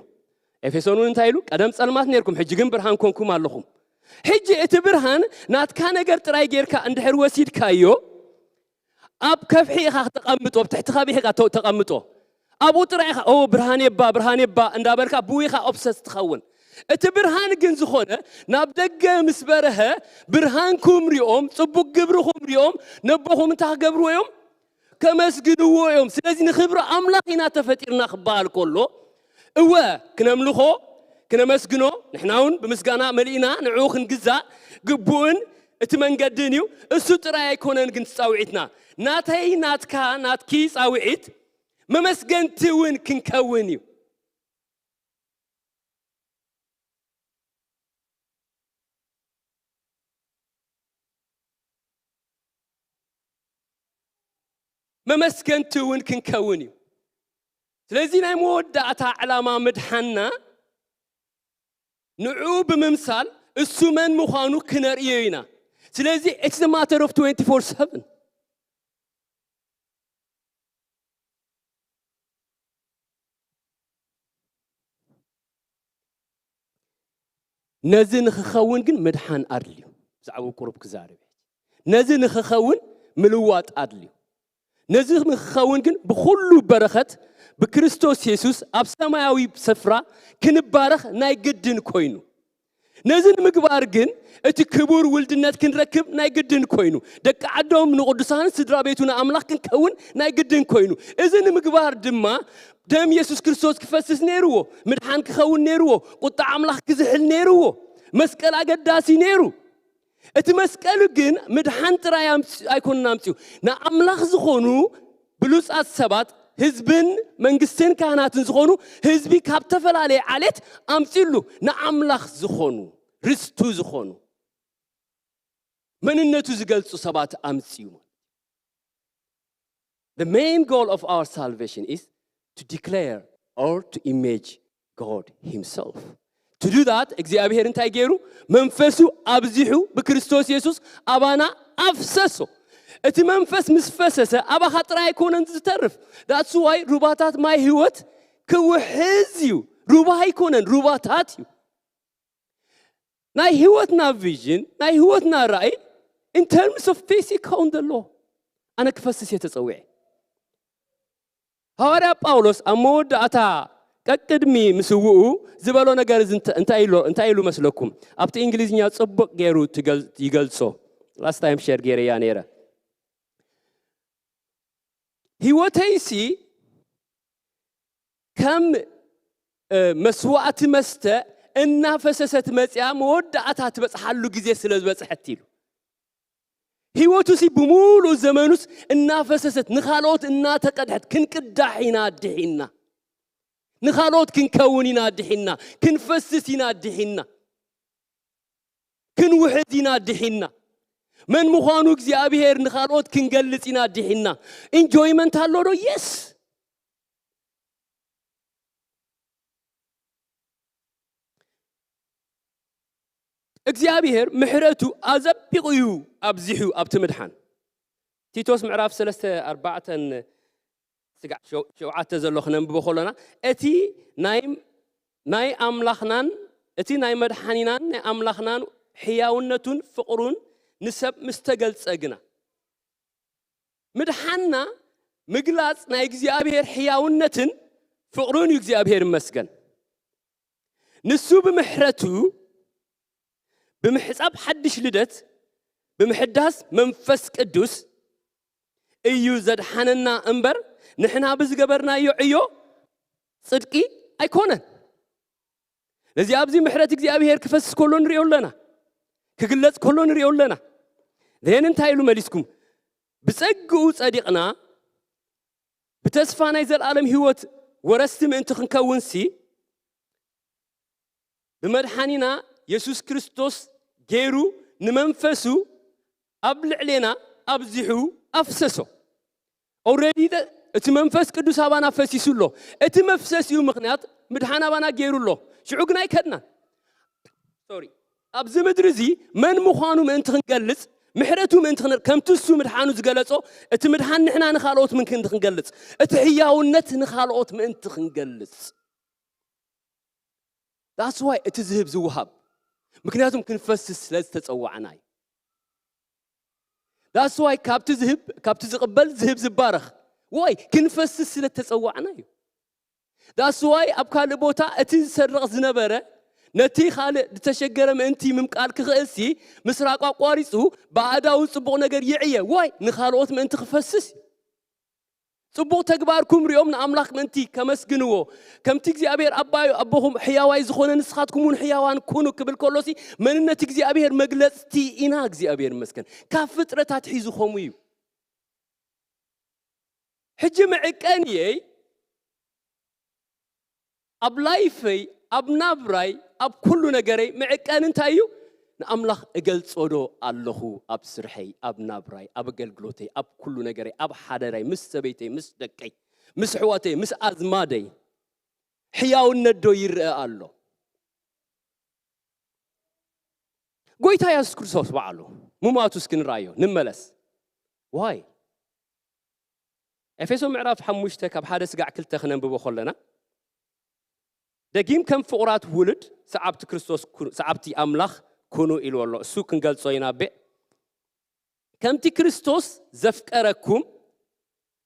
ኤፌሶን እውን እንታይ ኢሉ? ቀደም ጸልማት ነርኩም፣ ሕጂ ግን ብርሃን ኮንኩም ኣለኹም። ሕጂ እቲ ብርሃን ናትካ ነገር ጥራይ ጌርካ እንድሕር ወሲድካዮ ኣብ ከፍሒ ኢኻ ክተቐምጦ፣ ኣብ ትሕቲ ከብሒ ኢኻ ተ- ተቐምጦ። ኣብኡ ጥራይ ኢኻ ኦ ብርሃን የባ ብርሃን የባ እንዳበልካ ብኡ ኢኻ ኦብሰስ ትኸውን። እቲ ብርሃን ግን ዝኾነ ናብ ደገ ምስ በረሀ ብርሃንኩም ሪኦም ጽቡቅ ግብርኹም ሪኦም ነቦኹም እንታይ ክገብርዎ እዮም? ከመስግንዎ እዮም። ስለዚ ንኽብሪ ኣምላኽ ኢና ተፈጢርና ክበሃል ከሎ እወ ክነምልኾ ክነመስግኖ ንሕና እውን ብምስጋና መሊእና ንዕኡ ክንግዛእ ግቡእን እቲ መንገድን እዩ። እሱ ጥራይ ኣይኮነን ግን ጻውዒትና ናተይ ናትካ ናትኪ ጻውዒት መመስገንቲ እውን ክንከውን እዩ። መመስገንቲ እውን ክንከውን እዩ። ስለዚ ናይ መወዳእታ ዕላማ ምድሓንና ንዕኡ ብምምሳል እሱ መን ምዃኑ ክነርእዮ ኢና። ስለዚ it's the matter of twenty-four seven። ነዚ ንክኸውን ግን ምድሓን ኣድልዩ። ብዛዕባ ቁሩብ ክዛረብ ነዚ ንክኸውን ምልዋጥ ኣድልዩ። ነዚ ንክኸውን ግን ብኩሉ በረኸት ብክርስቶስ የሱስ ኣብ ሰማያዊ ስፍራ ክንባረኽ ናይ ግድን ኮይኑ። ነዚ ንምግባር ግን እቲ ክቡር ውልድነት ክንረክብ ናይ ግድን ኮይኑ፣ ደቂ ዓዶም ንቕዱሳን ስድራ ቤቱ ንኣምላኽ ክንከውን ናይ ግድን ኮይኑ፣ እዚ ንምግባር ድማ ደም የሱስ ክርስቶስ ክፈስስ ነይርዎ፣ ምድሓን ክኸውን ነይርዎ፣ ቁጣ ኣምላኽ ክዝሕል ነይርዎ፣ መስቀል ኣገዳሲ ነይሩ። እቲ መስቀል ግን ምድሓን ጥራይ ኣይኮነን ኣምፅኡ፣ ንኣምላኽ ዝኾኑ ብሉጻት ሰባት ህዝብን መንግስትን ካህናትን ዝኾኑ ህዝቢ ካብ ተፈላለየ ዓሌት ኣምፅሉ ንኣምላኽ ዝኾኑ ርስቱ ዝኾኑ መንነቱ ዝገልጹ ሰባት ኣምፅኡ። The main goal of our salvation is to declare or to image God himself. To do that እግዚኣብሔር እንታይ ገይሩ? መንፈሱ ኣብዚሑ ብክርስቶስ የሱስ ኣባና ኣፍሰሶ። እቲ መንፈስ ምስ ፈሰሰ ኣባኻ ጥራይ ኣይኮነን ዝተርፍ። That's why ሩባታት ማይ ህይወት ክውሕዝ እዩ። ሩባ ኣይኮነን፣ ሩባታት እዩ። ናይ ህይወትና ቪዥን ናይ ህይወትና ራእይ in terms of physical on the law ኣነ ክፈስስ እየ ተፀዊዐ። ሃዋርያ ጳውሎስ ኣብ መወዳእታ ቀቅድሚ ምስውኡ ዝበሎ ነገር እዚ እንታይ ኢሉ መስለኩም? ኣብቲ እንግሊዝኛ ጽቡቕ ገይሩ ይገልጾ። Last time share ገይረያ ነይረ። ህይወተይሲ ከም መስዋእቲ መስተ እናፈሰሰት መጽያ መወዳእታ ትበጽሓሉ ግዜ ስለ ዝበጽሐት ኢሉ። ህይወቱ ሲ ብምሉእ ዘመኑስ እናፈሰሰት ንኻልኦት እናተቀድሐት ክንቅዳሕ ኢና ድሒና። ንኻልኦት ክንከውን ኢና ድሒና። ክንፈስስ ኢና ድሒና። ክንውሕዝ ኢና ድሒና። መን ምዃኑ እግዚኣብሔር ንኻልኦት ክንገልጽ ኢና ድሒና። ኢንጆይመንት ኣሎ ዶ? የስ። እግዚኣብሔር ምሕረቱ ኣዘቢቑ እዩ ኣብዚሑ ኣብቲ ምድሓን። ቲቶስ ምዕራፍ ሰለስተ ኣርባዕተን ስጋዕ ሸው- ሸውዓተ ዘሎ ክነንብቦ ከሎና እቲ ናይ ናይ ኣምላኽናን እቲ ናይ መድሓኒናን ናይ ኣምላኽናን ሕያውነቱን ፍቕሩን ንሰብ ምስ ተገልጸ ግና ምድሓንና ምግላጽ ናይ እግዚኣብሔር ሕያውነትን ፍቕሩን እዩ። እግዚኣብሔር ይመስገን። ንሱ ብምሕረቱ ብምሕጻብ ሓድሽ ልደት ብምሕዳስ መንፈስ ቅዱስ እዩ ዘድሓነና እምበር ንሕና ብዝገበርናዮ ዕዮ ጽድቂ ኣይኮነን። ነዚ ኣብዚ ምሕረት እግዚኣብሔር ክፈስስ ከሎ ንሪኦ ኣለና፣ ክግለጽ ከሎ ንሪኦ ኣለና። ን እንታይ ኢሉ መሊስኩም? ብጸግኡ ጸዲቕና ብተስፋ ናይ ዘለኣለም ህይወት ወረስቲ ምእንቲ ክንከውንሲ ብመድሓኒና የሱስ ክርስቶስ ገይሩ ንመንፈሱ ኣብ ልዕሌና ኣብዚሑ ኣፍሰሶ። ኦረዲ እቲ መንፈስ ቅዱስ ኣባና ፈሲሱ ኣሎ። እቲ መፍሰሲኡ ምኽንያት ምድሓን ኣባና ገይሩ ኣሎ። ሽዑ ግን ኣይከድናን። ሶሪ፣ ኣብዚ ምድሪ እዚ መን ምዃኑ ምእንቲ ክንገልጽ፣ ምሕረቱ ምእንቲ ክን- ከምቲ እሱ ምድሓኑ ዝገለጾ፣ እቲ ምድሓን ንሕና ንኻልኦት ምእንቲ ክንገልጽ፣ እቲ ሕያውነት ንኻልኦት ምእንቲ ክንገልጽ። That's why እቲ ዝህብ ዝወሃብ፣ ምክንያቱም ክንፈስስ ስለ ዝተጸዋዕና እዩ። That's why ካብቲ ዝህብ ካብቲ ዝቕበል ዝህብ ዝባረኽ። ወይ ክንፈስስ ስለ ዝተጸዋዕና እዩ። That's why ኣብ ካልእ ቦታ እቲ ዝሰርቕ ዝነበረ ነቲ ካልእ ዝተሸገረ ምእንቲ ምምቃል ክኽእልሲ ምስራቅ ኣቋሪጹ ብኣእዳዉ ጽቡቕ ነገር ይዕየ። ወይ ንኻልኦት ምእንቲ ክፈስስ እዩ። ጽቡቕ ተግባርኩም ሪኦም ንኣምላኽ ምእንቲ ከመስግንዎ፣ ከምቲ እግዚኣብሔር ኣባዩ ኣቦኹም ሕያዋይ ዝኾነ ንስኻትኩም እውን ሕያዋን ኩኑ ክብል ከሎሲ መንነት እግዚኣብሔር መግለጽቲ ኢና። እግዚኣብሔር ይመስገን። ካብ ፍጥረታት ሒዙ ከምኡ እዩ። ሕጂ መዕቀንየይ ኣብ ላይፈይ ኣብ ናብራይ ኣብ ኩሉ ነገረይ መዕቀኒ እንታይ እዩ? ንኣምላኽ እገልጾ ዶ ኣለኹ? ኣብ ስርሐይ ኣብ ናብራይ ኣብ ኣገልግሎተይ ኣብ ኩሉ ነገረይ ኣብ ሓደራይ ምስ ሰበይተይ ምስ ደቀይ ምስ ኣሕዋተይ ምስ ኣዝማደይ ሕያውነት ዶ ይረአ ኣሎ? ጎይታ የሱስ ክርስቶስ ባዕሉ ምማቱ እስኪ ንርኣዮ። ንመለስ። ዋይ ኤፌሶ ምዕራፍ ሓሙሽተ ካብ ሓደ ስጋዕ ክልተ ክነንብቦ ከለና ደጊም ከም ፍቑራት ውሉድ ሰዓብቲ ክርስቶስ ኩ- ሰዓብቲ ኣምላኽ ኩኑ ኢልዎ ኣሎ። እሱ ክንገልጾ ኢና ቤ ከምቲ ክርስቶስ ዘፍቀረኩም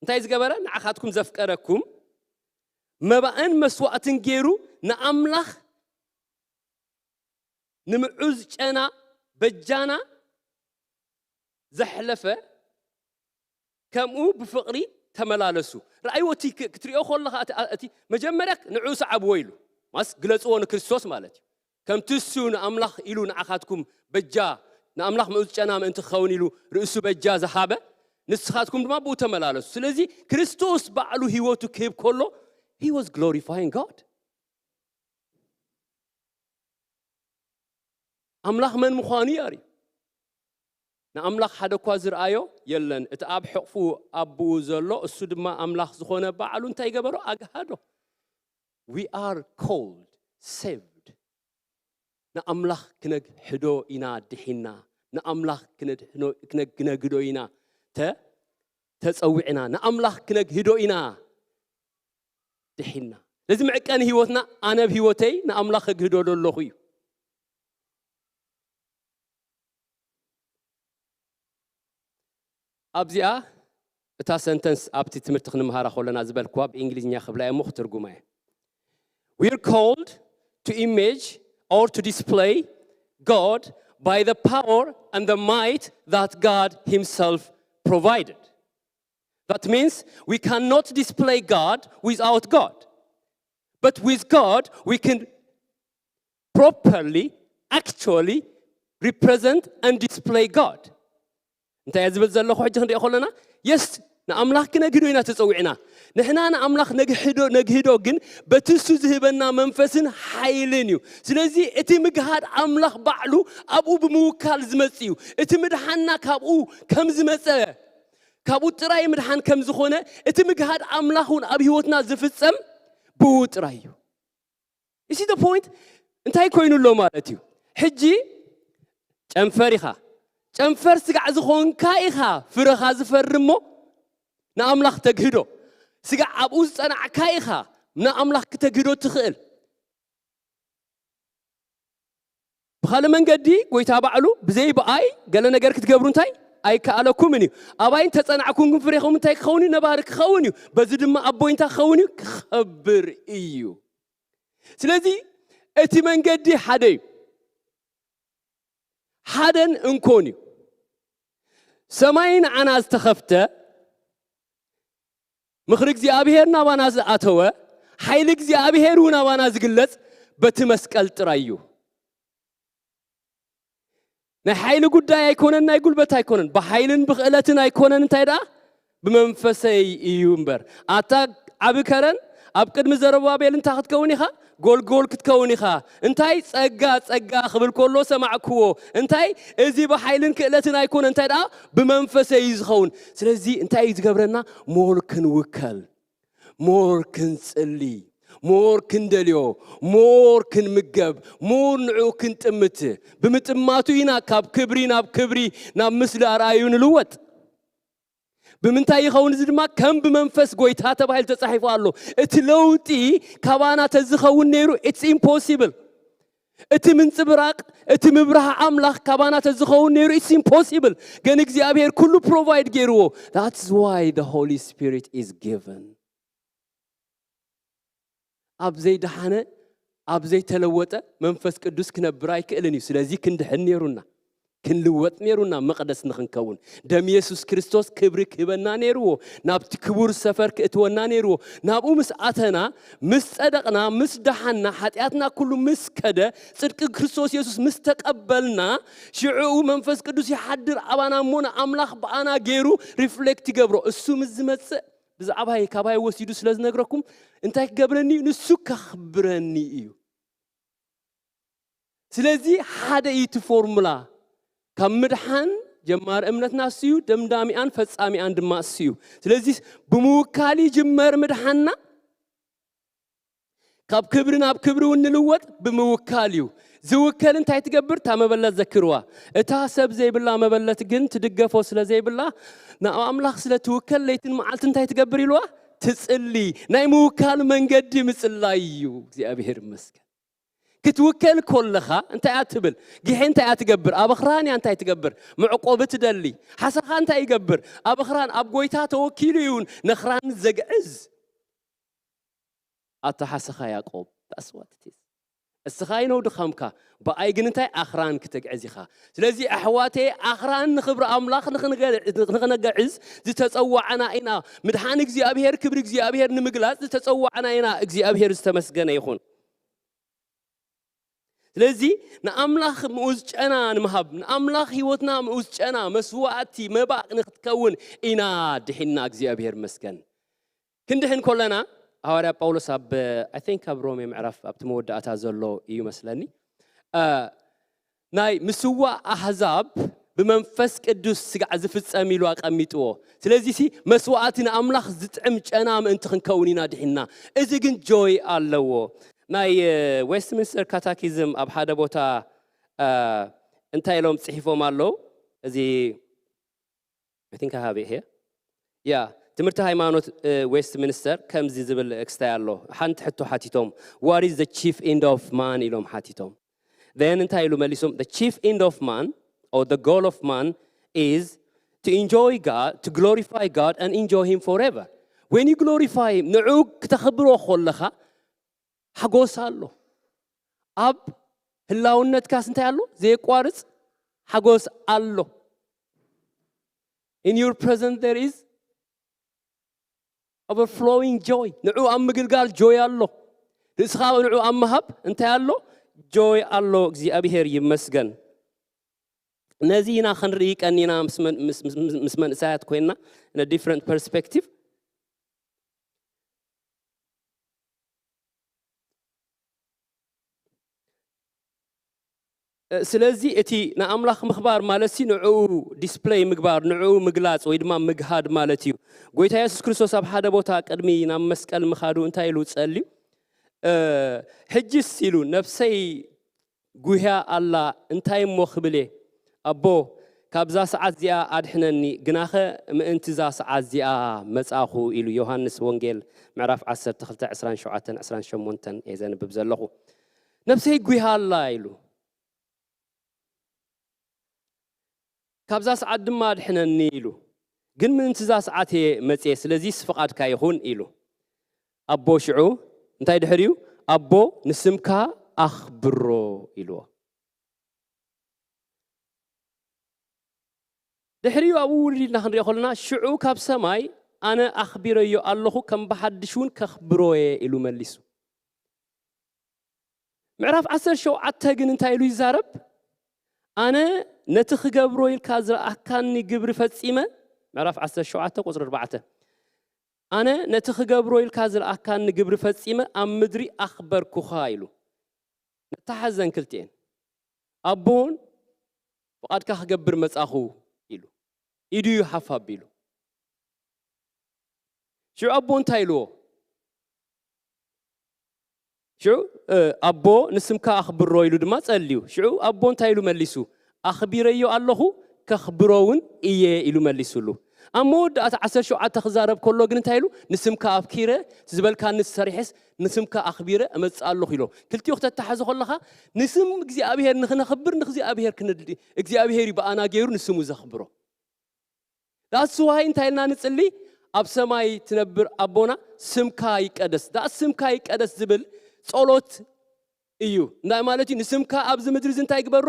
እንታይ ዝገበረ ንዓኻትኩም ዘፍቀረኩም መባእን መስዋእትን ገይሩ ንኣምላኽ ንምዑዝ ጨና በጃና ዘሕለፈ ከምኡ ብፍቕሪ ተመላለሱ። ረኣይዎ እቲ ክ- ክትሪኦ ከለኻ እቲ- እቲ መጀመርያ ንዕኡ ሰዓብዎ ኢሉ ማስ ግለፅዎ ንክርስቶስ ማለት እዩ። ከምቲ እሱ ንኣምላኽ ኢሉ ንዓኻትኩም በጃ ንኣምላኽ ምዑዝ ጨና ምእንቲ ክኸውን ኢሉ ርእሱ በጃ ዝሃበ ንስኻትኩም ድማ ብኡ ተመላለሱ። ስለዚ ክርስቶስ ባዕሉ ህይወቱ ክህብ ከሎ he was glorifying God። ኣምላኽ መን ምዃኑ የርኢ። ንኣምላኽ ሓደ እኳ ዝረኣዮ የለን። እቲ ኣብ ሕቕፉ ኣቦኡ ዘሎ እሱ ድማ ኣምላኽ ዝኾነ ባዕሉ እንታይ ገበሮ? ኣግሃዶ። We are called, saved። ንኣምላኽ ክነግህዶ ኢና ድሒና። ንኣምላኽ ክነድሕኖ- ክነግ- ክነግህዶ ኢና ተ- ተጸዊዕና። ንኣምላኽ ክነግህዶ ኢና ድሒና። ስለዚ መዕቀኒ ህይወትና ኣነ ኣብ ህይወተይ ንኣምላኽ ከግህዶ ኣለኹ እዩ። ኣብዚኣ እታ ሰንተንስ ኣብቲ ትምህርቲ ክንምሃራ ከለና ዝበልክዋ ብእንግሊዝኛ ክብላ እየ እሞ ክትርጉማ እየ። We are called to image or to display God by the power and the might that God himself provided. That means we cannot display God without God. But with God, we can properly, actually represent and display God. እንታይ እየ ዝብል ዘለኹ? ሕጂ ክንሪኦ ከለና፣ የስ፣ ንኣምላኽ ክነግህዶ ኢና ተጸዊዕና። ንሕና ንኣምላኽ ነግህዶ ነግህዶ ግን በቲ እሱ ዝህበና መንፈስን ሓይልን እዩ። ስለዚ እቲ ምግሃድ ኣምላኽ ባዕሉ ኣብኡ ብምውካል ዝመጽእ እዩ። እቲ ምድሓንና ካብኡ ከም ዝመጸ፣ ካብኡ ጥራይ ምድሓን ከም ዝኾነ፣ እቲ ምግሃድ ኣምላኽ እውን ኣብ ህይወትና ዝፍጸም ብኡ ጥራይ እዩ። You see the point? እንታይ ኮይኑ ኣሎ ማለት እዩ? ሕጂ ጨንፈር ኢኻ። ጨንፈር ስጋዕ ዝኾንካ ኢኻ ፍረኻ ዝፈሪ እሞ ንኣምላኽ ተግህዶ። ስጋዕ ኣብኡ ዝጸናዕካ ኢኻ ንኣምላኽ ክተግህዶ ትኽእል። ብኻልእ መንገዲ ጎይታ ባዕሉ ብዘይ ብኣይ ገለ ነገር ክትገብሩ እንታይ ኣይከኣለኩምን እዩ። ኣባይ እንተጸናዕኩም ግን ፍሬኹም እንታይ ክኸውን እዩ? ነባሪ ክኸውን እዩ። በዚ ድማ ኣቦይ እንታይ ክኸውን እዩ? ክኸብር እዩ። ስለዚ እቲ መንገዲ ሓደ እዩ። ሓደን እንኮን እዩ። ሰማይ ንዓና ዝተኸፍተ፣ ምኽሪ እግዚኣብሔር ናባና ዝኣተወ፣ ሓይሊ እግዚኣብሔር እውን ናባና ዝግለጽ በቲ መስቀል ጥራይ እዩ። ናይ ሓይሊ ጉዳይ ኣይኮነን፣ ናይ ጉልበት ኣይኮነን፣ ብሓይልን ብኽእለትን ኣይኮነን። እንታይ ደኣ? ብመንፈሰይ እዩ እምበር። ኣታ ዓቢ ከረን፣ ኣብ ቅድሚ ዘረባቤል እንታይ ክትከውን ኢኻ? ጎልጎል ክትከውን ኢኻ። እንታይ? ጸጋ፣ ጸጋ ክብል ከሎ ሰማዕክዎ። እንታይ? እዚ ብሓይልን ክእለትን ኣይኮነ፣ እንታይ ደኣ? ብመንፈሰይ እዩ ዝኸውን። ስለዚ እንታይ እዩ ዝገብረና? ሞር ክንውከል፣ ሞር ክንጽሊ፣ ሞር ክንደልዮ፣ ሞር ክንምገብ፣ ሞር ንዕኡ ክንጥምት። ብምጥማቱ ኢና ካብ ክብሪ ናብ ክብሪ፣ ናብ ምስሊ ኣርኣዩ ንልወጥ። ብምንታይ ይኸውን? እዚ ድማ ከም ብመንፈስ ጎይታ ተባሂሉ ተጻሒፉ ኣሎ። እቲ ለውጢ ካባና ተዝኸውን ነይሩ፣ it's impossible። እቲ ምንጽብራቕ፣ እቲ ምብራህ ኣምላኽ ካባና ተዝኸውን ነይሩ፣ it's impossible። ግን እግዚኣብሔር ኩሉ ፕሮቫይድ ገይርዎ። That's why the Holy Spirit is given. ኣብ ዘይደሓነ፣ ኣብ ዘይተለወጠ መንፈስ ቅዱስ ክነብር ኣይክእልን እዩ። ስለዚ ክንድሕን ነይሩና፣ ክንልወጥ ነይሩና፣ መቕደስ ንኽንከውን። ደም የሱስ ክርስቶስ ክብሪ ክህበና ነይርዎ፣ ናብቲ ክቡር ሰፈር ክእትወና ነይርዎ። ናብኡ ምስ ኣተና፣ ምስ ጸደቕና፣ ምስ ደሓና፣ ሓጢኣትና ኩሉ ምስ ከደ፣ ጽድቂ ክርስቶስ የሱስ ምስ ተቐበልና፣ ሽዕኡ መንፈስ ቅዱስ ይሓድር ኣባና እሞ ንኣምላኽ ብኣና ገይሩ ሪፍሌክት ይገብሮ። እሱ ምስ ዝመጽእ ብዛዕባይ ካባይ ወሲዱ ስለ ዝነግረኩም እንታይ ክገብረኒ እዩ? ንሱ ከኽብረኒ እዩ። ስለዚ ሓደ እዩ እቲ ፎርሙላ። ካብ ምድሓን ጀማሪ እምነትና እሱ እዩ፣ ደምዳሚኣን ፈጻሚኣን ድማ እሱ እዩ። ስለዚ ብምውካል ይጅመር ምድሓንና። ካብ ክብሪ ናብ ክብሪ እውን ንልወጥ ብምውካል እዩ። ዝውከል እንታይ ትገብር? እታ መበለት ዘክርዋ። እታ ሰብ ዘይብላ መበለት ግን ትድገፎ ስለ ዘይብላ፣ ናብ ኣምላኽ ስለ ትውከል ለይትን መዓልቲ እንታይ ትገብር ኢልዋ? ትጽሊ። ናይ ምውካል መንገዲ ምጽላይ እዩ። እግዚኣብሔር ይመስገን። ክትውከል ከለኻ እንታይ እያ ትብል? ግሔ እንታይ እያ ትገብር? ኣብ ኣኽራን እያ እንታይ ትገብር? መዕቆቢ ትደሊ። ሓሰኻ እንታይ ይገብር? ኣብ ኣኽራን፣ ኣብ ጎይታ ተወኪሉ እዩ ነኽራን ዘግዕዝ። ኣታ ሓሰኻ ያዕቆብ፣ that's what it is። እስኻ ይነው ድኻምካ፣ ብኣይ ግን እንታይ ኣኽራን ክተግዕዝ ኢኻ። ስለዚ ኣሕዋተየ፣ ኣኽራን ንኽብሪ ኣምላኽ ንኽንገ-፣ ንኽነግዕዝ ዝተጸዋዕና ኢና። ምድሓን እግዚኣብሔር፣ ክብሪ እግዚኣብሔር ንምግላጽ ዝተጸዋዕና ኢና። እግዚኣብሔር ዝተመስገነ ይኹን። ስለዚ ንኣምላኽ ምኡዝ ጨና ንምሃብ፣ ንኣምላኽ ህይወትና ምኡዝ ጨና፣ መስዋእቲ፣ መባእ ንክትከውን ኢና ድሒንና። እግዚኣብሔር ይመስገን። ክንድሕን ከለና፣ ሃዋርያ ጳውሎስ ኣብ፣ I think ኣብ ሮሜ ምዕራፍ ኣብቲ መወዳእታ ዘሎ እዩ መስለኒ። እ፣ ናይ ምስዋእ ኣህዛብ ብመንፈስ ቅዱስ ስጋዕ ዝፍጸም ኢሉ ኣቐሚጥዎ። ስለዚሲ መስዋእቲ ንኣምላኽ ዝጥዕም ጨና ምእንቲ ክንከውን ኢና ድሒንና። እዚ ግን ጆይ ኣለዎ። ናይ፣ እ፣ ዌስትሚንስተር ካታኪዝም ኣብ ሓደ ቦታ፣ እ፣ እንታይ ኢሎም ጽሒፎም ኣለዉ? እዚ፣ I think I have it here. ያ፣ ትምህርቲ ሃይማኖት፣ እ፣ ዌስትሚንስተር ከምዚ ዝብል ክስታይ ኣሎ። ሓንቲ ሕቶ ሓቲቶም፣ "What is the chief end of man?" ኢሎም ሓቲቶም። Then እንታይ ኢሉ መሊሶም? "The chief end of man, or the goal of man, is to enjoy God, to glorify God and enjoy him forever." When you glorify him፣ ንዑ ክተኽብሮ ከለኻ ሓጎስ ኣሎ። ኣብ ህላውነትካስ እንታይ ኣሎ? ዘየቋርጽ ሓጎስ ኣሎ። In your presence there is overflowing joy። ንዑ ኣብ ምግልጋል ጆይ ኣሎ። ርእስኻ ንዑ ኣብ ምሃብ እንታይ ኣሎ? ጆይ ኣሎ። እግዚኣብሔር ይመስገን። ነዚ ኢና ክንርኢ ቀኒና ምስ መን- ምስ- ምስ- ምስ መንእሰያት ኮይንና፣ in a different perspective። ስለዚ እቲ ንኣምላኽ ምኽባር ማለት ሲ ንዕኡ ዲስፕለይ ምግባር፣ ንዕኡ ምግላጽ ወይ ድማ ምግሃድ ማለት እዩ። ጎይታ የሱስ ክርስቶስ ኣብ ሓደ ቦታ ቅድሚ ናብ መስቀል ምኻዱ እንታይ ኢሉ ጸልዩ? ሕጅስ ኢሉ፣ ነፍሰይ ጉህያ ኣላ፣ እንታይ እሞ ክብል እየ? ኣቦ፣ ካብዛ ሰዓት እዚኣ ኣድሕነኒ፣ ግናኸ ምእንቲ እዛ ሰዓት እዚኣ መጻኹ ኢሉ። ዮሃንስ ወንጌል ምዕራፍ ዓሰርተ ክልተ ዕስራን ሸውዓተን ዕስራን ሸሞንተን እየ ዘንብብ ዘለኹ። ነፍሰይ ጉህያ ኣላ ኢሉ። ካብዛ ሰዓት ድማ ኣድሕነኒ ኢሉ። ግን ምእንቲ እዛ ሰዓት እየ መጽየ፣ ስለዚስ ፍቓድካ ይኹን ኢሉ። ኣቦ ሽዑ እንታይ ድሕሪኡ? ኣቦ ንስምካ ኣኽብሮ ኢልዎ። ድሕሪኡ ኣብኡ ውርድ ኢልና ክንሪኦ ከለና ሽዑ ካብ ሰማይ ኣነ ኣኽቢረዮ ኣለኹ፣ ከም ብሓድሽ እውን ከኽብሮ እየ ኢሉ መሊሱ። ምዕራፍ ዓሰርተ ሸውዓተ ግን እንታይ ኢሉ ይዛረብ? ኣነ ነቲ ክገብሮ ኢልካ ዝለኣካኒ ግብሪ ፈጺመ። ምዕራፍ ዓሰርተ ሸውዓተ ቁጽሪ ኣርባዕተ። ኣነ ነቲ ክገብሮ ኢልካ ዝለኣካኒ ግብሪ ፈጺመ ኣብ ምድሪ ኣኽበርኩኻ ኢሉ። ነተሓዘን ክልቲኤን። ኣቦን ፍቓድካ ክገብር መጻኹ ኢሉ። ኢዱ እዩ ሓፍ ኣቢሉ። ሽዑ ኣቦ እንታይ ኢልዎ? ሽዑ ኣቦ ንስምካ ኣኽብሮ ኢሉ ድማ ጸልዩ። ሽዑ ኣቦ እንታይ ኢሉ መሊሱ? ኣኽቢረዮ ኣለኹ፣ ከኽብሮ እውን እየ ኢሉ መሊሱሉ። ኣብ መወዳእታ ዓሰርተ ሸውዓተ ክዛረብ ከሎ ግን እንታይ ኢሉ? ንስምካ ኣብኪረ፣ ዝበልካኒ ሰሪሐስ ንስምካ ኣኽቢረ እመጽእ ኣለኹ ኢሎ። ክልቲኡ ክተተሓዞ ከለኻ ንስም እግዚኣብሔር ንኽነኽብር ንእግዚኣብሔር ክንድሊ እግዚኣብሔር እዩ ብኣና ገይሩ ንስሙ ዘኽብሮ። ዳስዋይ እንታይ ኢልና ንጽሊ? ኣብ ሰማይ ትነብር ኣቦና ስምካ ይቀደስ። ዳስ ስምካ ይቀደስ ዝብል ጸሎት እዩ። እንታይ ማለት እዩ? ንስምካ ኣብዚ ምድሪ እዚ እንታይ ግበሮ?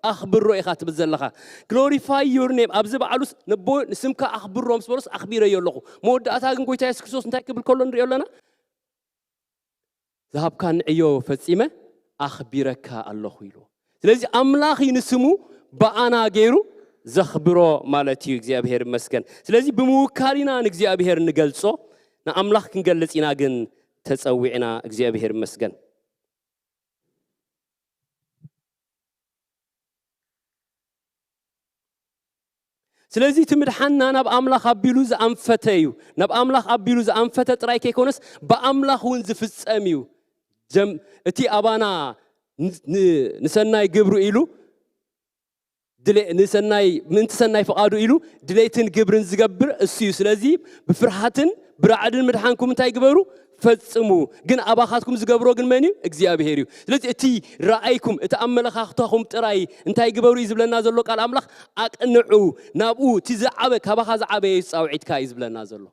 ኣኽብሮ ኢኻ ትብል ዘለኻ። Glorify your name። ኣብዚ በዓሉስ ነቦ ንስምካ ኣኽብሮ ምስ በሎስ ኣኽቢረዮ ኣለኹ። መወዳእታ ግን ጎይታ የሱስ ክርስቶስ እንታይ ክብል ከሎ ንሪኦ ኣለና? ዝሃብካኒ ዕዮ ፈጺመ ኣኽቢረካ ኣለኹ ኢሉ። ስለዚ ኣምላኽ እዩ ንስሙ ብኣና ገይሩ ዘኽብሮ ማለት እዩ። እግዚኣብሔር ይመስገን። ስለዚ ብምውካል ኢና ንእግዚኣብሔር ንገልጾ፣ ንኣምላኽ ክንገልጽ ኢና ግን ተጸዊዕና። እግዚኣብሔር ይመስገን። ስለዚ እቲ ምድሓንና ናብ ኣምላኽ ኣቢሉ ዝኣንፈተ እዩ። ናብ ኣምላኽ ኣቢሉ ዝኣንፈተ ጥራይ ከይኮነስ ብኣምላኽ እውን ዝፍጸም እዩ። ጀም- እቲ ኣባና ን- ን- ንሰናይ ግብሩ ኢሉ ድሌ- ንሰናይ ምእንቲ ሰናይ ፍቓዱ ኢሉ ድሌትን ግብርን ዝገብር እሱ እዩ። ስለዚ ብፍርሃትን ብራዕድን ምድሓንኩም እንታይ ግበሩ? ፈጽሙ። ግን ኣባኻትኩም ዝገብሮ ግን መን እዩ? እግዚኣብሔር እዩ። ስለዚ እቲ ረኣይኩም፣ እቲ ኣመለኻኽታኹም ጥራይ እንታይ ግበሩ እዩ ዝብለና ዘሎ ቃል ኣምላኽ? ኣቕንዑ ናብኡ። እቲ ዝዓበ፣ ካባኻ ዝዓበየ እዩ ጻውዒትካ እዩ ዝብለና ዘሎ።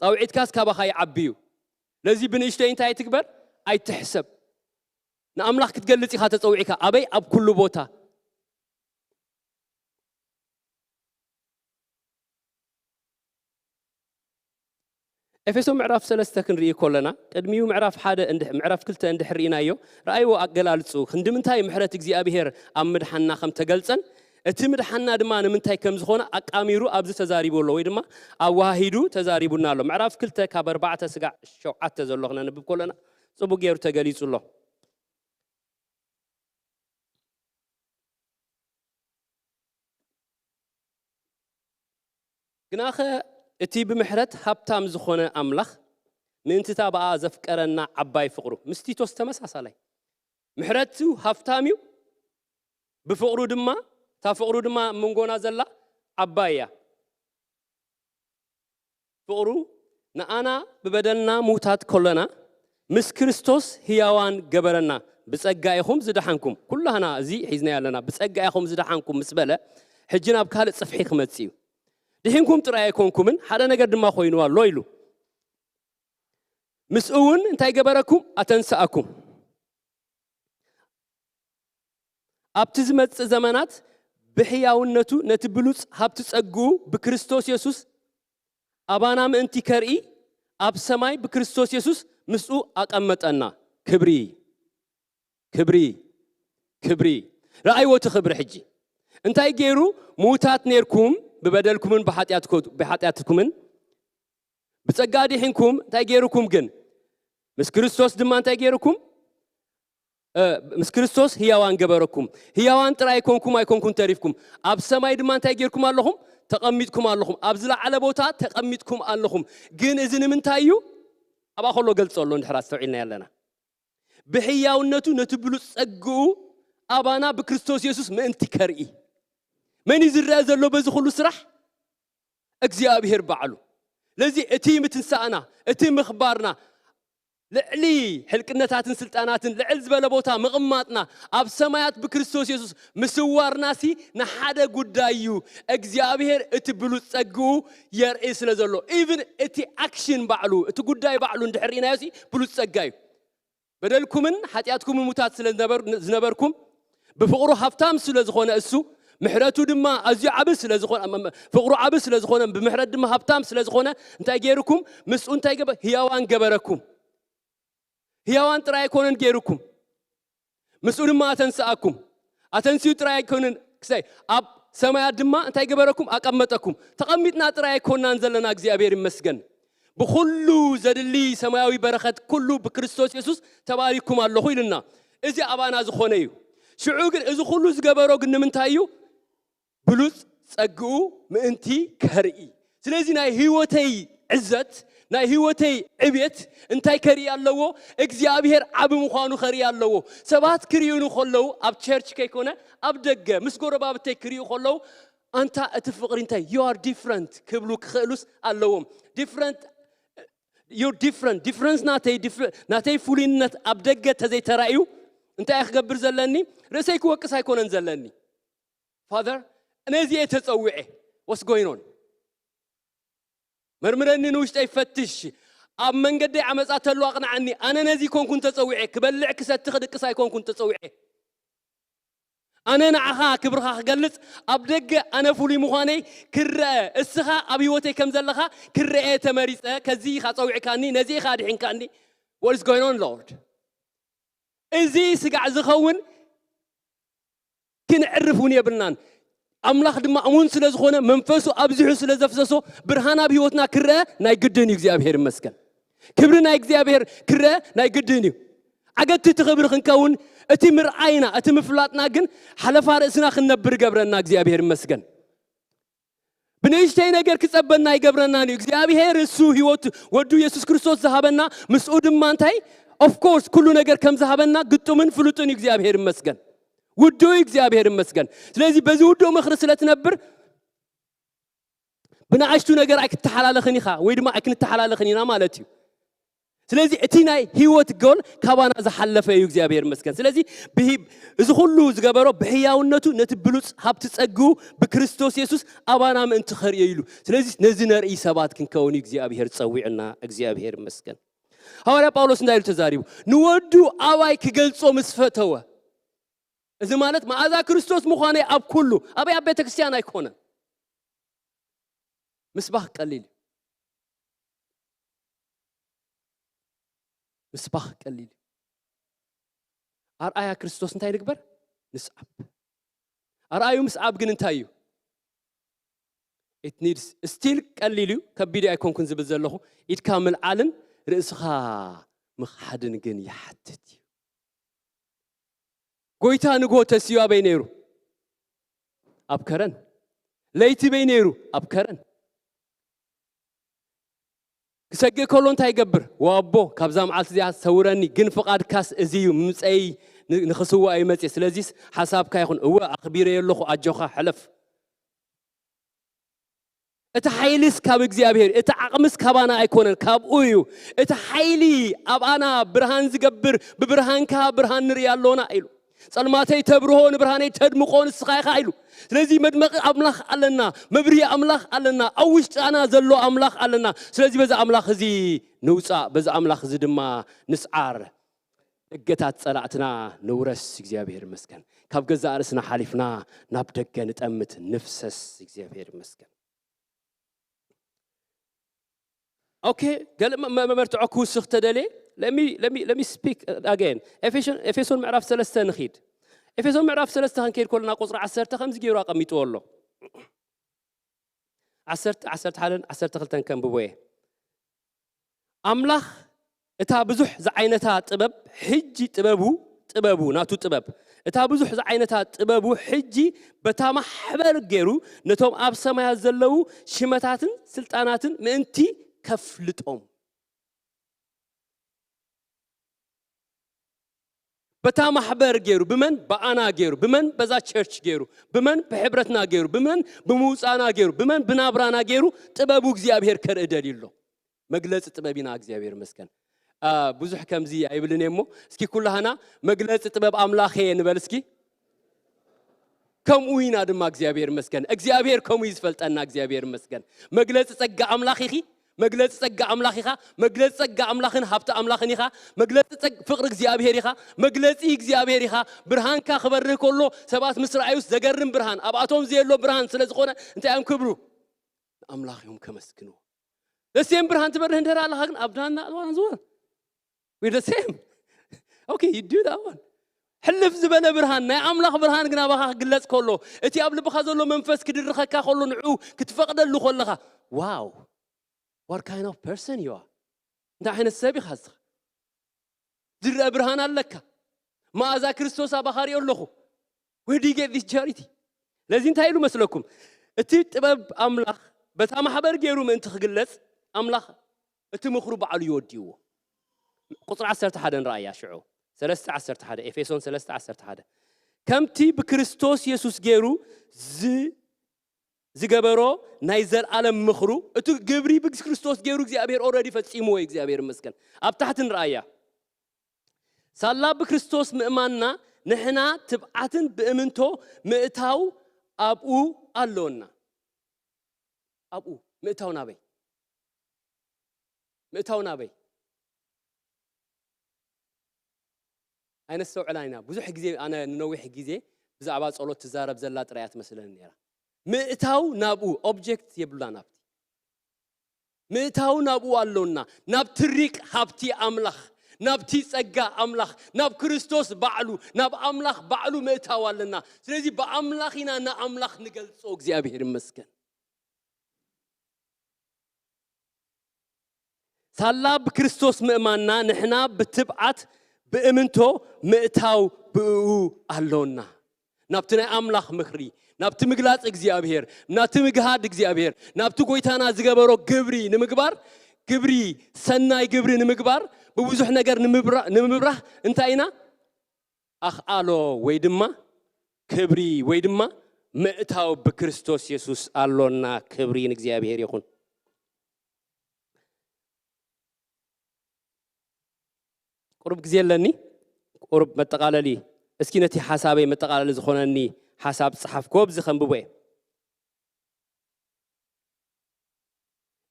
ጻውዒትካስ ካባኻ ይዓቢ እዩ። ስለዚ ብንእሽተይ እንታይ ትግበር? ኣይትሕሰብ። ንኣምላኽ ክትገልጽ ኢኻ ተጸዊዕካ። ኣበይ? ኣብ ኩሉ ቦታ። ኤፌሶ ምዕራፍ ሰለስተ ክንርኢ ከለና፣ ቅድሚኡ ምዕራፍ ሓደ እንድሕ- ምዕራፍ ክልተ እንድሕር ርኢናዮ፣ ረኣይዎ ኣገላልጹ ክንዲ ምንታይ ምሕረት እግዚኣብሔር ኣብ ምድሓንና ከም ተገልጸን፣ እቲ ምድሓንና ድማ ንምንታይ ከም ዝኾነ ኣቃሚሩ ኣብዚ ተዛሪቡ ኣሎ፣ ወይ ድማ ኣወሃሂዱ ተዛሪቡና ኣሎ። ምዕራፍ ክልተ ካብ ኣርባዕተ ስጋዕ ሸውዓተ ዘሎ ክነንብብ ከለና ጽቡቅ ገይሩ ተገሊጹ ኣሎ። ግናኸ እቲ ብምሕረት ሃብታም ዝኾነ ኣምላኽ፣ ምእንትታ ብኣ ዘፍቀረና ዓባይ ፍቕሩ፣ ምስ ቲቶስ ተመሳሳላይ። ምሕረቱ ሃብታም እዩ፣ ብፍቕሩ ድማ፣ እታ ፍቕሩ ድማ ኣብ መንጎና ዘላ ዓባይ እያ። ፍቕሩ ንኣና ብበደልና ምውታት ከሎና፣ ምስ ክርስቶስ ህያዋን ገበረና። ብጸጋ ኢኹም ዝደሓንኩም። ኩላህና እዚ ሒዝናዮ ኣለና። ብጸጋ ኢኹም ዝደሓንኩም ምስ በለ፣ ሕጂ ናብ ካልእ ጽፍሒ ክመጽእ እዩ። ድሒንኩም ጥራይ ኣይኮንኩምን፣ ሓደ ነገር ድማ ኮይኑ ኣሎ ኢሉ። ምስኡ እውን እንታይ ገበረኩም? ኣተንስኣኩም። ኣብቲ ዝመጽእ ዘመናት ብሕያውነቱ ነቲ ብሉጽ ሃብቲ ጸግኡ ብክርስቶስ የሱስ ኣባና ምእንቲ ከርኢ፣ ኣብ ሰማይ ብክርስቶስ የሱስ ምስኡ ኣቐመጠና። ክብሪ፣ ክብሪ፣ ክብሪ። ረኣይዎ እቲ ክብሪ ሕጂ። እንታይ ገይሩ? ምዉታት ነርኩም፣ ብበደልኩምን ብሓጢኣትኮ-፣ ብሓጢኣትኩምን ብጸጋ ኣዲሒንኩም። እንታይ ገይሩኩም ግን? ምስ ክርስቶስ ድማ እንታይ ገይሩኩም? እ፣ ምስ ክርስቶስ ህያዋን ገበረኩም። ህያዋን ጥራይ ኣይኮንኩም፣ ኣይኮንኩን ተሪፍኩም። ኣብ ሰማይ ድማ እንታይ ገይርኩም ኣለኹም? ተቐሚጥኩም ኣለኹም። ኣብ ዝለዓለ ቦታ ተቐሚጥኩም ኣለኹም። ግን እዚ ንምንታይ እዩ? ኣብኣ ከሎ ገልጾ ኣሎ፣ እንድሕር ኣስተውዒልና ኣለና። ብሕያውነቱ ነቲ ብሉጽ ጸግኡ ኣባና ብክርስቶስ የሱስ ምእንቲ ከርኢ። መን እዩ ዝረአ ዘሎ በዚ ኩሉ ስራሕ? እግዚኣብሔር ባዕሉ። ለዚ እቲ ምትንሳእና፣ እቲ ምኽባርና፣ ልዕሊ ሕልቅነታትን ስልጣናትን ልዕል ዝበለ ቦታ ምቕማጥና፣ ኣብ ሰማያት ብክርስቶስ የሱስ ምስዋርናሲ ንሓደ ጉዳይ እዩ። እግዚኣብሔር እቲ ብሉጽ ጸግኡ የርኢ ስለ ዘሎ፣ ኢቭን እቲ ኣክሽን ባዕሉ፣ እቲ ጉዳይ ባዕሉ እንድሕር ርኢናዮሲ ብሉጽ ጸጋ እዩ። በደልኩምን ሓጢኣትኩምን ምዉታት ስለ ዝነበር-፣ ዝነበርኩም፣ ብፍቕሩ ሃብታም ስለ ዝኾነ እሱ፣ ምሕረቱ ድማ ኣዝዩ ዓቢ ስለ ዝኾነ፣ ፍቕሩ ዓቢ ስለ ዝኾነ፣ ብምሕረት ድማ ሃብታም ስለ ዝኾነ፣ እንታይ ገይርኩም? ምስኡ እንታይ ገበ-፣ ህያዋን ገበረኩም። ህያዋን ጥራይ ኣይኮነን ገይርኩም፣ ምስኡ ድማ ኣተንስኣኩም። ኣተንስኡ ጥራይ ኣይኮነን ክሳይ፣ ኣብ ሰማያት ድማ እንታይ ገበረኩም? ኣቐመጠኩም። ተቐሚጥና ጥራይ ኣይኮናን ዘለና፣ እግዚኣብሔር ይመስገን። ብኹሉ ዘድሊ ሰማያዊ በረኸት ኩሉ ብክርስቶስ የሱስ ተባሪኩም ኣለኹ ኢሉና። እዚ ኣባና ዝኾነ እዩ። ሽዑ ግን እዚ ኩሉ ዝገበሮ ግን ንምንታይ እዩ? ብሉጽ ጸግኡ ምእንቲ ከርኢ። ስለዚ ናይ ህይወተይ ዕዘት፣ ናይ ህይወተይ ዕቤት እንታይ ከርኢ ኣለዎ? እግዚኣብሔር ዓቢ ምዃኑ ከርኢ ኣለዎ። ሰባት ክርእዩኒ ከለዉ፣ ኣብ ቸርች ከይኮነ ኣብ ደገ ምስ ጎረባብተይ ክርእዩ ከለዉ፣ ኣንታ እቲ ፍቕሪ እንታይ፣ you are different ክብሉ ክኽእሉስ ኣለዎም። ዲፍረንት፣ you're different። ዲፍረንስ ናተይ፣ ዲፍረ-፣ ናተይ ፍሉይነት ኣብ ደገ ተዘይተራእዩ እንታይ እየ ክገብር ዘለኒ? ርእሰይ ክወቅስ ኣይኮነን ዘለኒ። ፋዘር፣ ነዚ እየ ተጸዊዐ። What's going on? መርምረኒ፣ ንውሽጠይ ፈትሽ። ኣብ መንገደይ ዓመጻ ተሎ ኣቕንዓኒ። ኣነ ነዚ ኮንኩን ተጸዊዐ። ክበልዕ ክሰቲ ክድቅስ ኣይኮንኩን ተጸዊዐ። ኣነ ንዓኻ ክብርኻ ክገልጽ፣ ኣብ ደገ ኣነ ፍሉይ ምዃነይ ክረአ፣ እስኻ ኣብ ህይወተይ ከም ዘለኻ ክረአ ተመሪጸ። ከዚ ኢኻ ጸዊዕካኒ፣ ነዚ ኢኻ ኣድሒንካኒ። What is going on, Lord? እዚ ስጋዕ ዝኸውን ክንዕርፍ እውን የብልናን። ኣምላኽ ድማ እሙን ስለ ዝኾነ፣ መንፈሱ ኣብዚሑ ስለ ዘፍሰሶ፣ ብርሃን ኣብ ህይወትና ክረአ ናይ ግድን እዩ። እግዚኣብሔር ይመስገን። ክብሪ ናይ እግዚኣብሔር ክረአ ናይ ግድን እዩ። ዓገቲ እቲ ክብሪ ክንከውን፣ እቲ ምርኣይና፣ እቲ ምፍላጥና ግን ሓለፋ ርእስና ክንነብር ይገብረና። እግዚኣብሔር ይመስገን። ብንእሽተይ ነገር ክጸበና ኣይገብረናን እዩ። እግዚኣብሔር እሱ ህይወት ወዱ የሱስ ክርስቶስ ዝሃበና፣ ምስኡ ድማ እንታይ? ኦፍ ኮርስ፣ ኩሉ ነገር ከም ዝሃበና ግጡምን ፍሉጥን እዩ። እግዚኣብሔር ይመስገን። ውዱእ እዩ። እግዚኣብሔር ይመስገን። ስለዚ በዚ ውዱእ ምኽሪ ስለ ትነብር፣ ብንኣሽቱ ነገር ኣይክተሓላለኽን ኢኻ፣ ወይ ድማ ኣይክንተሓላለኽን ኢና ማለት እዩ። ስለዚ እቲ ናይ ህይወት ጎል ካባና ዝሓለፈ እዩ። እግዚኣብሔር ይመስገን። ስለዚ ብሂ-፣ እዚ ኩሉ ዝገበሮ ብሕያውነቱ ነቲ ብሉጽ ሃብቲ ጸግኡ ብክርስቶስ የሱስ ኣባና ምእንቲ ኸርእዮ ኢሉ። ስለዚ ነዚ ነርኢ ሰባት ክንከውን እዩ እግዚኣብሔር ጸዊዑና። እግዚኣብሔር ይመስገን። ሃዋርያ ጳውሎስ እንታይ ኢሉ ተዛሪቡ? ንወዱ ኣባይ ክገልጾ ምስ ፈተወ። እዚ ማለት መኣዛ ክርስቶስ ምዃነይ ኣብ ኩሉ፣ ኣበይ ኣብ ቤተ ክርስቲያን ኣይኮነን። ምስባኽ ቀሊል እዩ። ምስባኽ ቀሊል እዩ። ኣርኣያ ክርስቶስ እንታይ ንግበር? ንስዓብ። ኣርኣዩ ምስዓብ ግን እንታይ እዩ? It needs፣ ስቲል ቀሊል እዩ፣ ከቢድ ኣይኮንኩን ዝብል ዘለኹ። ኢድካ ምልዓልን ርእስኻ ምኽሓድን ግን ይሓትት እዩ። ጎይታ ንግሆ ተሲኡ ኣበይ ነይሩ? ኣብ ከረን። ለይቲ በይ ነይሩ? ኣብ ከረን። ክሰግእ ከሎ እንታይ ይገብር? ወኣቦ፣ ካብዛ መዓልቲ እዚኣ ሰውረኒ፣ ግን ፍቓድካስ እዚ እዩ፣ ምምፀይ ን-፣ ንኽስዋእ እዩ መፅየ። ስለዚስ ሓሳብካ ይኹን። እወ፣ ኣኽቢረዮ ኣለኹ፣ ኣጆኻ፣ ሕለፍ። እቲ ሓይልስ ካብ እግዚኣብሔር፣ እቲ ዓቕምስ ካባና ኣይኮነን፣ ካብኡ እዩ። እቲ ሓይሊ ኣብኣና ብርሃን ዝገብር፣ ብብርሃንካ ብርሃን ንርኢ ኣሎና ኢሉ። "ጸልማተይ ተብርሆ፣ ንብርሃነይ ተድምቆ ንስኻ ኢኻ" ኢሉ። ስለዚ መድመቂ ኣምላኽ ኣለና፣ መብርሂ ኣምላኽ ኣለና፣ ኣብ ውሽጣና ዘሎ ኣምላኽ ኣለና። ስለዚ በዚ ኣምላኽ እዚ ንውጻእ፣ በዚ ኣምላኽ እዚ ድማ ንስዓር። እገታት ጸላእትና ንውረስ። እግዚኣብሔር ይመስገን። ካብ ገዛእ ርእስና ሓሊፍና ናብ ደገ ንጠምት፣ ንፍሰስ። እግዚኣብሔር ይመስገን። ኦኬ፣ ገለ መ-፣ መ-፣ መመርትዖ ክውስኽ ተደልየ፣ let me, let me, let me speak again. ኤፌሶን፣ ኤፌሶን ምዕራፍ ሰለስተ ንኺድ። ኤፌሶን ምዕራፍ ሰለስተ ክንከይድ ከለና ቁጽሪ ዓሰርተ ከምዚ ገይሩ ኣቐሚጥዎ ኣሎ። ዓሰርተ፣ ዓሰርተ ሓደን ዓሰርተ ክልተን ከንብቦ እየ። ኣምላኽ እታ ብዙሕ ዝዓይነታ ጥበብ፣ ሕጂ ጥበቡ፣ ጥበቡ፣ ናቱ ጥበብ፣ እታ ብዙሕ ዝዓይነታ ጥበቡ ሕጂ በታ ማሕበር ገይሩ ነቶም ኣብ ሰማያት ዘለዉ ሽመታትን ስልጣናትን ምእንቲ ከፍልጦም። በታ ማሕበር ገይሩ፣ ብመን? ብኣና ገይሩ፣ ብመን? በዛ ቸርች ገይሩ፣ ብመን? ብሕብረትና ገይሩ፣ ብመን? ብምውፃና ገይሩ፣ ብመን? ብናብራና ገይሩ ጥበቡ እግዚኣብሔር ከርኢ ደልዩ ኣሎ። መግለፂ ጥበብ ኢና። እግዚኣብሔር ይመስገን። አ፣ ብዙሕ ከምዚ ኣይብልን እየ እሞ፣ እስኪ ኩላህና መግለፂ ጥበብ ኣምላኽ እየ ንበል እስኪ። ከምኡ ኢና ድማ። እግዚኣብሔር ይመስገን። እግዚኣብሔር ከምኡ እዩ ዝፈልጠና። እግዚኣብሔር ይመስገን። መግለፂ ጸጋ ኣምላኽ ኢኺ። መግለፂ ጸጋ ኣምላኽ ኢኻ። መግለፂ ጸጋ ኣምላኽን ሃብቲ ኣምላኽን ኢኻ። መግለፂ ጸግ-፣ ፍቕሪ እግዚኣብሔር ኢኻ። መግለፂ እግዚኣብሔር ኢኻ። ብርሃንካ ክበርህ ከሎ ሰባት ምስ ረኣዩስ ዘገርም ብርሃን፣ ኣብኣቶም ዘየሎ ብርሃን ስለ ዝኾነ እንታይ እዮም ክብሉ? ንኣምላኽ እዮም ከመስግንዎ። ደሴም ብርሃን ትበርህ እንድሕር ኣለኻ ግን ኣብ ዳና እዋን ዝወር We're the same. Okay, you do that one. ሕልፍ ዝበለ ብርሃን፣ ናይ ኣምላኽ ብርሃን ግን ኣባኻ ክግለጽ ከሎ፣ እቲ ኣብ ልብኻ ዘሎ መንፈስ ክድርኸካ ከሎ፣ ንዕኡ ክትፈቕደሉ ከለኻ፣ wow, what kind of person you are? እንታይ ዓይነት ሰብ ኢኻ እስኻ? ዝረአ ብርሃን ኣለካ። መኣዛ ክርስቶስ ኣባኻ ሪኦ ኣለኹ። Where do you get this charity? ለዚ እንታይ ኢሉ መስለኩም? እቲ ጥበብ ኣምላኽ በታ ማሕበር ገይሩ ምእንቲ ክግለጽ፣ ኣምላኽ እቲ ምኽሩ ባዕሉ እዩ ወዲእዎ። ቁጽሪ ዓሰርተ ሓደ ንረኣያ ሽዑ። ሰለስተ ዓሰርተ ሓደ፣ ኤፌሶን ሰለስተ ዓሰርተ ሓደ። ከምቲ ብክርስቶስ የሱስ ገይሩ ዝ-፣ ዝገበሮ ናይ ዘልኣለም ምኽሩ፣ እቲ ግብሪ ብክርስቶስ ገይሩ እግዚኣብሔር ኦረዲ ፈጺምዎ እዩ። እግዚኣብሔር ይመስገን። ኣብ ታሕቲ ንረኣያ። ሳላ ብክርስቶስ ምእማንና ንሕና ትብዓትን ብእምንቶ ምእታው ኣብኡ ኣሎና። ኣብኡ ምእታው ናበይ? ምእታው ናበይ? ኣይነስተውዕላን ኢና። ብዙሕ ግዜ ኣነ ንነዊሕ ግዜ ብዛዕባ ጸሎት ትዛረብ ዘላ ጥራይ እያ ትመስለኒ ነይራ። ምእታው ናብኡ፣ ኦብጀክት የብሉናን ኣብቲ። ምእታው ናብኡ ኣሎና፣ ናብ ትሪቅ ሃብቲ ኣምላኽ፣ ናብቲ ጸጋ ኣምላኽ፣ ናብ ክርስቶስ ባዕሉ፣ ናብ ኣምላኽ ባዕሉ ምእታው ኣለና። ስለዚ ብኣምላኽ ኢና ንኣምላኽ ንገልጾ። እግዚኣብሔር ይመስገን። ሳላ ብክርስቶስ ምእማንና ንሕና ብትብዓት ብእምንቶ ምእታው ብእኡ ኣሎና። ናብቲ ናይ ኣምላኽ ምኽሪ፣ ናብቲ ምግላጽ እግዚኣብሔር፣ ናብቲ ምግሃድ እግዚኣብሔር፣ ናብቲ ጎይታና ዝገበሮ ግብሪ ንምግባር፣ ግብሪ፣ ሰናይ ግብሪ ንምግባር፣ ብብዙሕ ነገር ንምብራ-፣ ንምብራህ እንታይ ኢና? ኣኽኣሎ ወይ ድማ ክብሪ ወይ ድማ ምእታው ብክርስቶስ የሱስ ኣሎና። ክብሪ ንእግዚኣብሔር ይኹን። ቁሩብ ግዜ ኣለኒ። ቁሩብ መጠቓለሊ፣ እስኪ ነቲ ሓሳበይ መጠቓለሊ ዝኾነኒ ሓሳብ ጸሓፍኩዎ፣ ኣብዚ ከንብቦ እየ።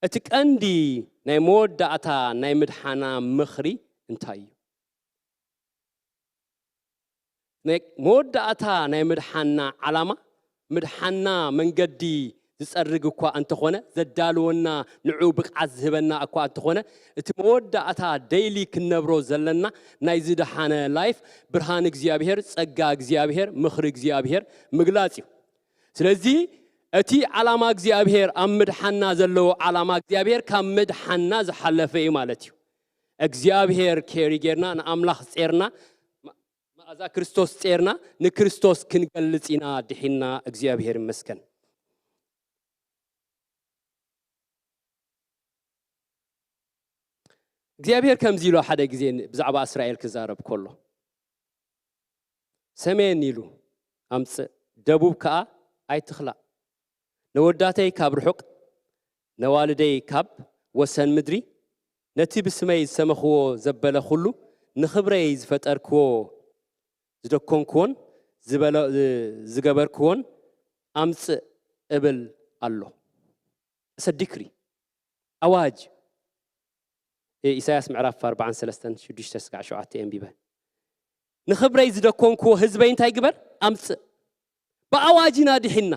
እቲ ቀንዲ ናይ መወዳእታ ናይ ምድሓና ምኽሪ እንታይ እዩ? ናይ መወዳእታ ናይ ምድሓና ዓላማ፣ ምድሓና መንገዲ ዝጸርግ እኳ እንተኾነ፣ ዘዳልወና፣ ንዑ ብቕዓት ዝህበና እኳ እንተኾነ፣ እቲ መወዳእታ ደይሊ ክንነብሮ ዘለና ናይ ዝደሓነ ላይፍ፣ ብርሃን እግዚኣብሔር፣ ጸጋ እግዚኣብሔር፣ ምኽሪ እግዚኣብሔር ምግላጽ እዩ። ስለዚ እቲ ዓላማ እግዚኣብሔር፣ ኣብ ምድሓና ዘለዎ ዓላማ እግዚኣብሔር ካብ ምድሓና ዝሓለፈ እዩ ማለት እዩ። እግዚኣብሔር ኬሪ ጌርና፣ ንኣምላኽ ጼርና፣ መ-፣ መኣዛ ክርስቶስ ጼርና፣ ንክርስቶስ ክንገልጽ ኢና ድሒና። እግዚኣብሔር ይመስገን። እግዚኣብሔር ከምዚ ኢሉ ሓደ ግዜ ን-፣ ብዛዕባ እስራኤል ክዛረብ ከሎ፣ ሰሜን ኢሉ ኣምጽእ፣ ደቡብ ከኣ ኣይትኽላእ። ነወዳተይ ካብ ርሑቕ፣ ነዋልደይ ካብ ወሰን ምድሪ፣ ነቲ ብስመይ ዝሰመኽዎ ዘበለ ኩሉ፣ ንኽብረይ ዝፈጠርክዎ፣ ዝደኮንክዎን ዝበለ-፣ ዝገበርክዎን ኣምጽእ እብል ኣሎ። እሰ ዲክሪ፣ ኣዋጅ። እ፣ ኢሳያስ ምዕራፍ ኣርባዓን ሰለስተን፣ ሽዱሽተ ስጋዕ ሸውዓተ የንቢበ። ንኽብረይ ዝደኮንክዎ ህዝበይ እንታይ ግበር? ኣምጽእ። ብኣዋጅ ኢና ድሒና።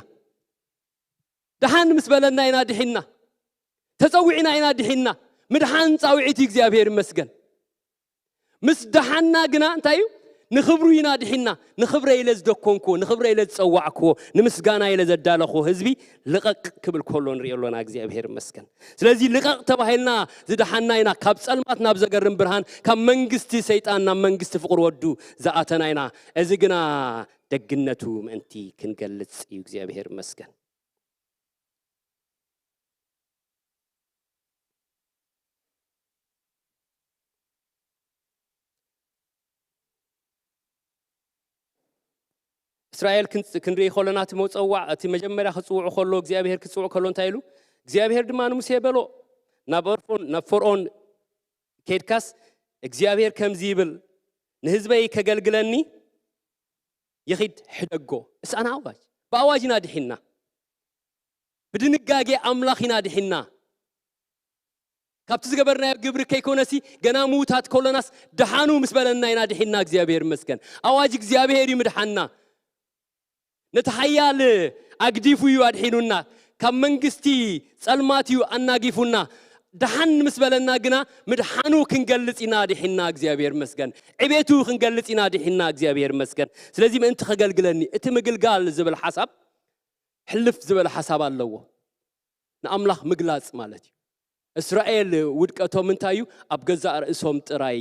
ደሓን ምስ በለና ኢና ድሒና። ተጸዊዕና ኢና ድሒና። ምድሓን ጻውዒት እዩ፣ እግዚኣብሔር ይመስገን። ምስ ደሓና ግና እንታይ እዩ? ንኽብሩ ኢና ድሒና። ንኽብረ ኢለ ዝደኮንክዎ፣ ንኽብረ ኢለ ዝጸዋዕክዎ፣ ንምስጋና ኢለ ዘዳለኽዎ ህዝቢ ልቐቕ ክብል ከሎ ንሪኦ ኣሎና። እግዚኣብሔር ይመስገን። ስለዚ ልቐቕ ተባሂልና ዝደሓና ኢና። ካብ ጸልማት ናብ ዘገርም ብርሃን፣ ካብ መንግስቲ ሰይጣን ናብ መንግስቲ ፍቕሪ ወዱ ዝኣተና ኢና። እዚ ግና ደግነቱ ምእንቲ ክንገልጽ እዩ። እግዚኣብሔር ይመስገን። እስራኤል ክንጽ-፣ ክንርኢ ከሎና እቲ መጸዋዕ፣ እቲ መጀመርያ ክጽውዑ ከሎ፣ እግዚኣብሔር ክጽውዑ ከሎ እንታይ ኢሉ? እግዚኣብሔር ድማ ንሙሴ በሎ፣ ናብ ፈርዖን፣ ናብ ፈርዖን ኬድካስ እግዚኣብሔር ከምዚ ይብል፣ ንህዝበይ ከገልግለኒ ይኺድ ሕደጎ። እስኣና ኣዋጅ። ብኣዋጅ ኢና ድሒና። ብድንጋጌ ኣምላኽ ኢና ድሒና። ካብቲ ዝገበርናዮ ግብሪ ከይኮነሲ፣ ገና ምዉታት ከሎናስ ደሓኑ ምስ በለና ኢና ድሒና። እግዚኣብሔር ይመስገን። ኣዋጅ እግዚኣብሔር እዩ ምድሓንና። ነቲ ሓያል ኣግዲፉ እዩ ኣድሒኑና። ካብ መንግስቲ ጸልማት እዩ ኣናጊፉና። ደሓን ምስ በለና ግና ምድሓኑ ክንገልጽ ኢና ድሒና። እግዚኣብሔር ይመስገን። ዕቤቱ ክንገልጽ ኢና ድሒና። እግዚኣብሔር ይመስገን። ስለዚ ምእንቲ ከገልግለኒ፣ እቲ ምግልጋል ዝብል ሓሳብ ሕልፍ ዝበለ ሓሳብ ኣለዎ። ንኣምላኽ ምግላጽ ማለት እዩ። እስራኤል ውድቀቶም እንታይ እዩ? ኣብ ገዛእ ርእሶም ጥራይ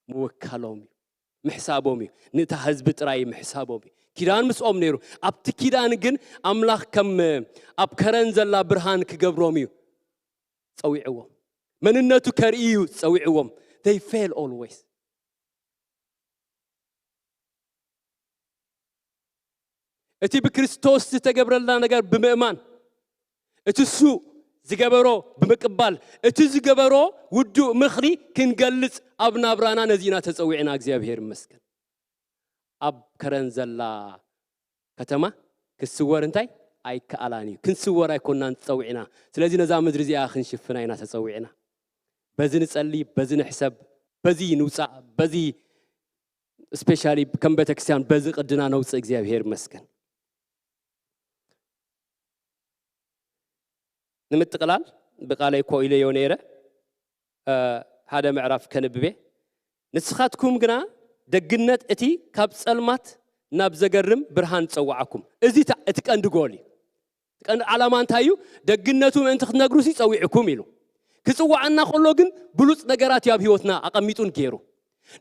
ምውካሎም እዩ፣ ምሕሳቦም እዩ። ነታ ህዝቢ ጥራይ ምሕሳቦም እዩ። ኪዳን ምስኦም ነይሩ። ኣብቲ ኪዳን ግን ኣምላኽ ከም ኣብ ከረን ዘላ ብርሃን ክገብሮም እዩ ጸዊዕዎም። መንነቱ ከርኢ እዩ ጸዊዕዎም። They fail always። እቲ ብክርስቶስ ዝተገብረልና ነገር ብምእማን፣ እቲ እሱ ዝገበሮ ብምቅባል፣ እቲ ዝገበሮ ውዱእ ምኽሪ ክንገልጽ ኣብ ናብራና ነዚ ኢና ተጸዊዕና። እግዚኣብሔር ይመስገን። ኣብ ከረን ዘላ ከተማ ክስወር እንታይ ኣይከኣላን እዩ። ክንስወር ኣይኮናን ተጸዊዕና። ስለዚ ነዛ ምድሪ እዚኣ ክንሽፍና ኢና ተጸዊዕና። በዚ ንጸሊ፣ በዚ ንሕሰብ፣ በዚ ንውጻእ፣ በዚ ስፔሻሊ ከም ቤተክርስትያን በዚ ቅድና ነውፅእ። እግዚኣብሔር ይመስገን። ንምጥቕላል ብቃለይ እኮ ኢለዮ ነይረ፣ እ፣ ሓደ ምዕራፍ ከንብቤ። ንስኻትኩም ግና ደግነት እቲ ካብ ጸልማት ናብ ዘገርም ብርሃን ጸዋዓኩም። እዚ እታ-፣ እቲ ቀንዲ ጎል እዩ። እቲ ቀንዲ ዓላማ እንታይ እዩ? ደግነቱ ምእንቲ ክትነግሩ ሲ ጸዊዕኩም ኢሉ። ክጽዋዓና ከሎ ግን ብሉጽ ነገራት እዩ ኣብ ህይወትና ኣቐሚጡን ገይሩ።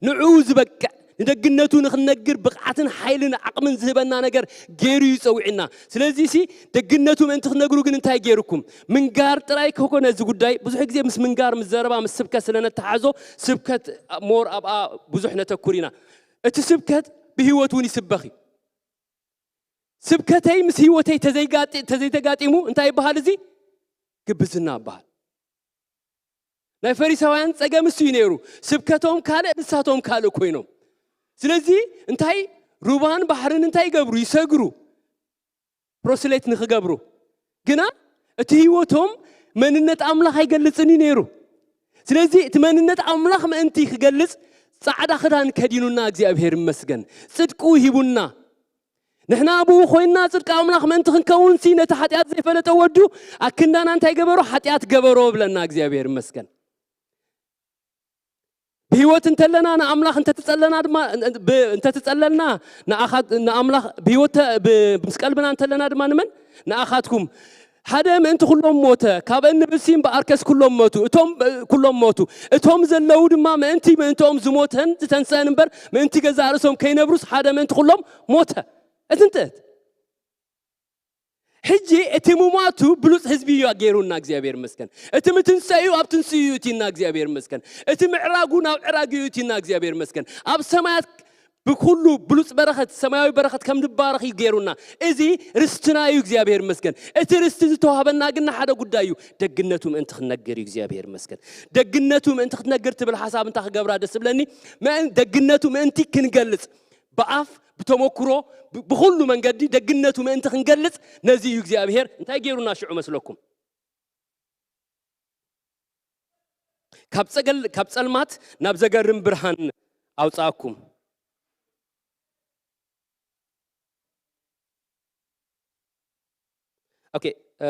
ንዕኡ ዝበቅዕ፣ ንደግነቱ ንኽንነግር ብቕዓትን ሓይልን ዓቕምን ዝህበና ነገር ገይሩ እዩ ጸዊዕና። ስለዚ ሲ ደግነቱ ምእንቲ ክትነግሩ ግን እንታይ ገይርኩም? ምንጋር ጥራይ ከይኮነ እዚ ጉዳይ፣ ብዙሕ ግዜ ምስ ምንጋር፣ ምስ ዘረባ፣ ምስ ስብከት ስለ ነተሓዞ፣ ስብከት ሞር ኣብኣ ብዙሕ ነተኩር ኢና። እቲ ስብከት ብህይወት እውን ይስበኽ እዩ። ስብከተይ ምስ ህይወተይ ተዘይጋጢ-፣ ተዘይተጋጢሙ እንታይ ይበሃል እዚ? ግብዝና ይበሃል። ናይ ፈሪሳውያን ጸገም እሱ እዩ ነይሩ። ስብከቶም ካልእ፣ ንሳቶም ካልእ ኮይኖም። ስለዚ እንታይ ሩባን ባሕርን እንታይ ይገብሩ? ይሰግሩ። ፕሮስሌት ንኽገብሩ። ግና እቲ ህይወቶም መንነት ኣምላኽ ኣይገልጽን እዩ ነይሩ። ስለዚ እቲ መንነት ኣምላኽ ምእንቲ ክገልጽ ጻዕዳ ክዳን ከዲኑና እግዚኣብሔር ይመስገን። ጽድቁ ሂቡና። ንሕና ብኡ ኮይንና ጽድቂ ኣምላኽ ምእንቲ ክንከውንሲ ነቲ ሓጢኣት ዘይፈለጠ ወዱ ኣክንዳና እንታይ ገበሮ? ሓጢኣት ገበሮ ብለና እግዚኣብሔር ይመስገን። ብህይወት እንተለና ንኣምላኽ እንተትጸለና ድማ፣ ብ-፣ እንተትጸለልና ንኣኻ-፣ ንኣምላኽ ብህይወት ተ-፣ ብ-፣ ምስ ቀልብና እንተለና ድማ ንመን? ንኣኻትኩም። ሓደ ምእንቲ ኩሎም ሞተ፣ ካብ እኒ ብሲ እምበኣርከስ ኩሎም ሞቱ። እቶም፣ ኩሎም ሞቱ። እቶም ዘለዉ ድማ ምእንቲ ምእንትኦም ዝሞተን ዝተንስአን እምበር ምእንቲ ገዛእ ርእሶም ከይነብሩስ ሓደ ምእንቲ ኩሎም ሞተ። እዚ እንትእት። ሕጂ እቲ ምሟቱ ብሉጽ ህዝቢ እዩ ገይሩና፣ እግዚኣብሔር ይመስገን። እቲ ምትንሳኡ ኣብ ትንስኡ እዩ እቲና፣ እግዚኣብሔር ይመስገን። እቲ ምዕራጉ ናብ ዕራግ እዩ እቲና፣ እግዚኣብሔር ይመስገን። ኣብ ሰማያት ብኩሉ ብሉጽ በረኸት፣ ሰማያዊ በረኸት ከም ንባረኽ እዩ ገይሩና። እዚ ርስትና እዩ፣ እግዚኣብሔር ይመስገን። እቲ ርስቲ ዝተዋህበና ግን ንሓደ ጉዳይ እዩ፣ ደግነቱ ምእንቲ ክንነግር እዩ፣ እግዚኣብሔር ይመስገን። ደግነቱ ምእንቲ ክትነግር ትብል ሓሳብ እንታይ ክገብራ ደስ ዝብለኒ? ምእን-፣ ደግነቱ ምእንቲ ክንገልጽ፣ ብኣፍ፣ ብተመክሮ፣ ብ-፣ ብኹሉ መንገዲ ደግነቱ ምእንቲ ክንገልጽ፣ ነዚ እዩ እግዚኣብሔር እንታይ ገይሩና ሽዑ መስለኩም? ካብ ጸገል-፣ ካብ ጸልማት ናብ ዘገርም ብርሃን ኣውጻኣኩም። ኦኬ፣ እ፣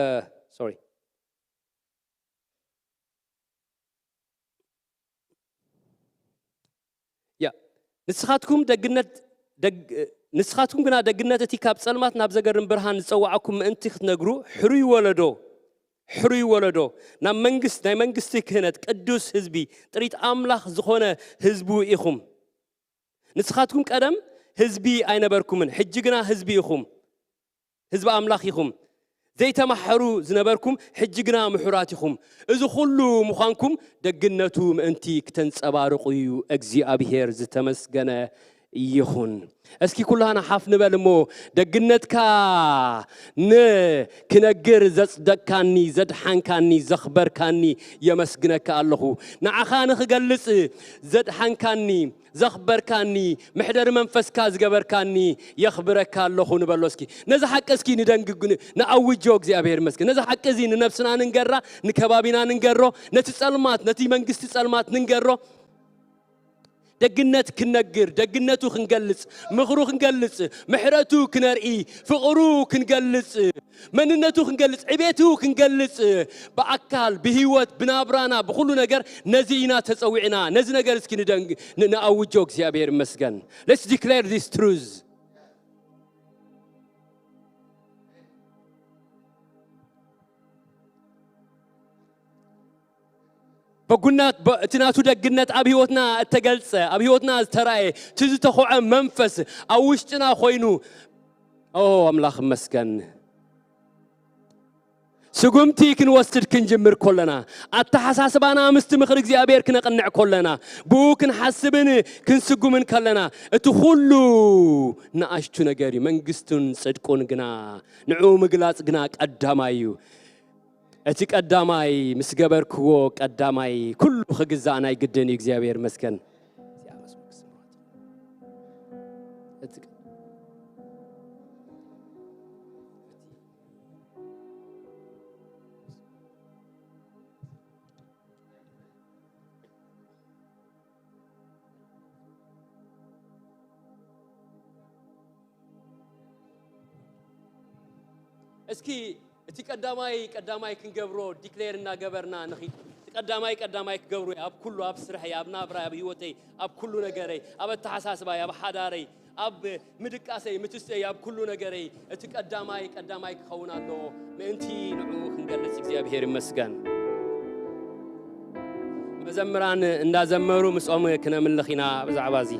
ሶሪ። ንስኻትኩም ደግነት ደግ ንስኻትኩም ግና ደግነት እቲ ካብ ጸልማት ናብ ዘገርም ብርሃን ዝጸዋዓኩም ምእንቲ ክትነግሩ፣ ሕሩይ ወለዶ፣ ሕሩይ ወለዶ፣ ናብ መንግስት ናይ መንግስቲ ክህነት፣ ቅዱስ ህዝቢ፣ ጥሪት ኣምላኽ ዝኾነ ህዝቡ ኢኹም። ንስኻትኩም ቀደም ህዝቢ ኣይነበርኩምን፣ ሕጂ ግና ህዝቢ ኢኹም። ህዝቢ ኣምላኽ ኢኹም። ዘይተማሕሩ ዝነበርኩም፣ ሕጂ ግና ምሑራት ኢኹም። እዚ ኹሉ ምዃንኩም ደግነቱ ምእንቲ ክተንጸባርቑ እዩ። እግዚኣብሔር ዝተመስገነ ይኹን። እስኪ ኩላና ሓፍ ንበል እሞ፣ ደግነትካ ንክነግር ዘጽደቅካኒ፣ ዘድሓንካኒ፣ ዘኽበርካኒ የመስግነካ ኣለኹ። ንዓኻ ንኽገልጽ ዘድሓንካኒ፣ ዘኽበርካኒ፣ መሕደሪ መንፈስካ ዝገበርካኒ የኽብረካ ኣለኹ ንበሎ እስኪ። ነዚ ሓቂ እስኪ ንደንግግ፣ ን-፣ ንኣውጆ። እግዚኣብሔር ይመስገን። ነዚ ሓቂ እዚ ንነብስና ንንገራ፣ ንከባቢና ንንገሮ፣ ነቲ ጸልማት፣ ነቲ መንግስቲ ጸልማት ንንገሮ። ደግነት ክንነግር፣ ደግነቱ ክንገልጽ፣ ምኽሩ ክንገልጽ፣ ምሕረቱ ክነርኢ፣ ፍቕሩ ክንገልጽ፣ መንነቱ ክንገልጽ፣ ዕቤቱ ክንገልጽ፣ ብኣካል፣ ብህይወት፣ ብናብራና፣ ብኹሉ ነገር ነዚ ኢና ተጸዊዕና። ነዚ ነገር እስኪ ንደንግ-፣ ን-፣ ንኣውጆ። እግዚኣብሔር ይመስገን። Let's declare this truth. በጉና-፣ በ-፣ እቲ ናቱ ደግነት ኣብ ህይወትና እተገልጸ፣ ኣብ ህይወትና ዝተራእየ፣ እቲ ዝተኾዐ መንፈስ ኣብ ውሽጥና ኮይኑ፣ ኦ፣ ኣምላኽ ይመስገን። ስጉምቲ ክንወስድ ክንጅምር ከለና፣ ኣተሓሳስባና ምስቲ ምኽሪ እግዚኣብሔር ክነቕንዕ ከለና፣ ብኡ ክንሓስብን ክንስጉምን ከለና፣ እቲ ኩሉ ንኣሽቱ ነገር እዩ። መንግስቱን ጽድቁን ግና፣ ንዕኡ ምግላጽ ግና ቀዳማይ እዩ። እቲ ቀዳማይ ምስ ገበርክዎ፣ ቀዳማይ ኩሉ ክግዛእ ናይ ግድን እዩ። እግዚኣብሔር ይመስገን። እስኪ እቲ ቀዳማይ ቀዳማይ ክንገብሮ ዲክሌር እናገበርና ንኺድ። እቲ ቀዳማይ ቀዳማይ ክገብሮ እየ፣ ኣብ ኩሉ፣ ኣብ ስርሐይ፣ ኣብ ናብራይ፣ ኣብ ህይወተይ፣ ኣብ ኩሉ ነገረይ፣ ኣብ ኣተሓሳስባይ፣ ኣብ ሓዳረይ፣ ኣብ ምድቃሰይ፣ ምትስተይ፣ ኣብ ኩሉ ነገረይ እቲ ቀዳማይ ቀዳማይ ክኸውን ኣለዎ። ምእንቲ ንዕኡ ክንገልጽ እግዚኣብሔር ይመስገን። መዘምራን እንዳዘመሩ ምስኦም ክነምልኽ ኢና ብዛዕባ እዚ።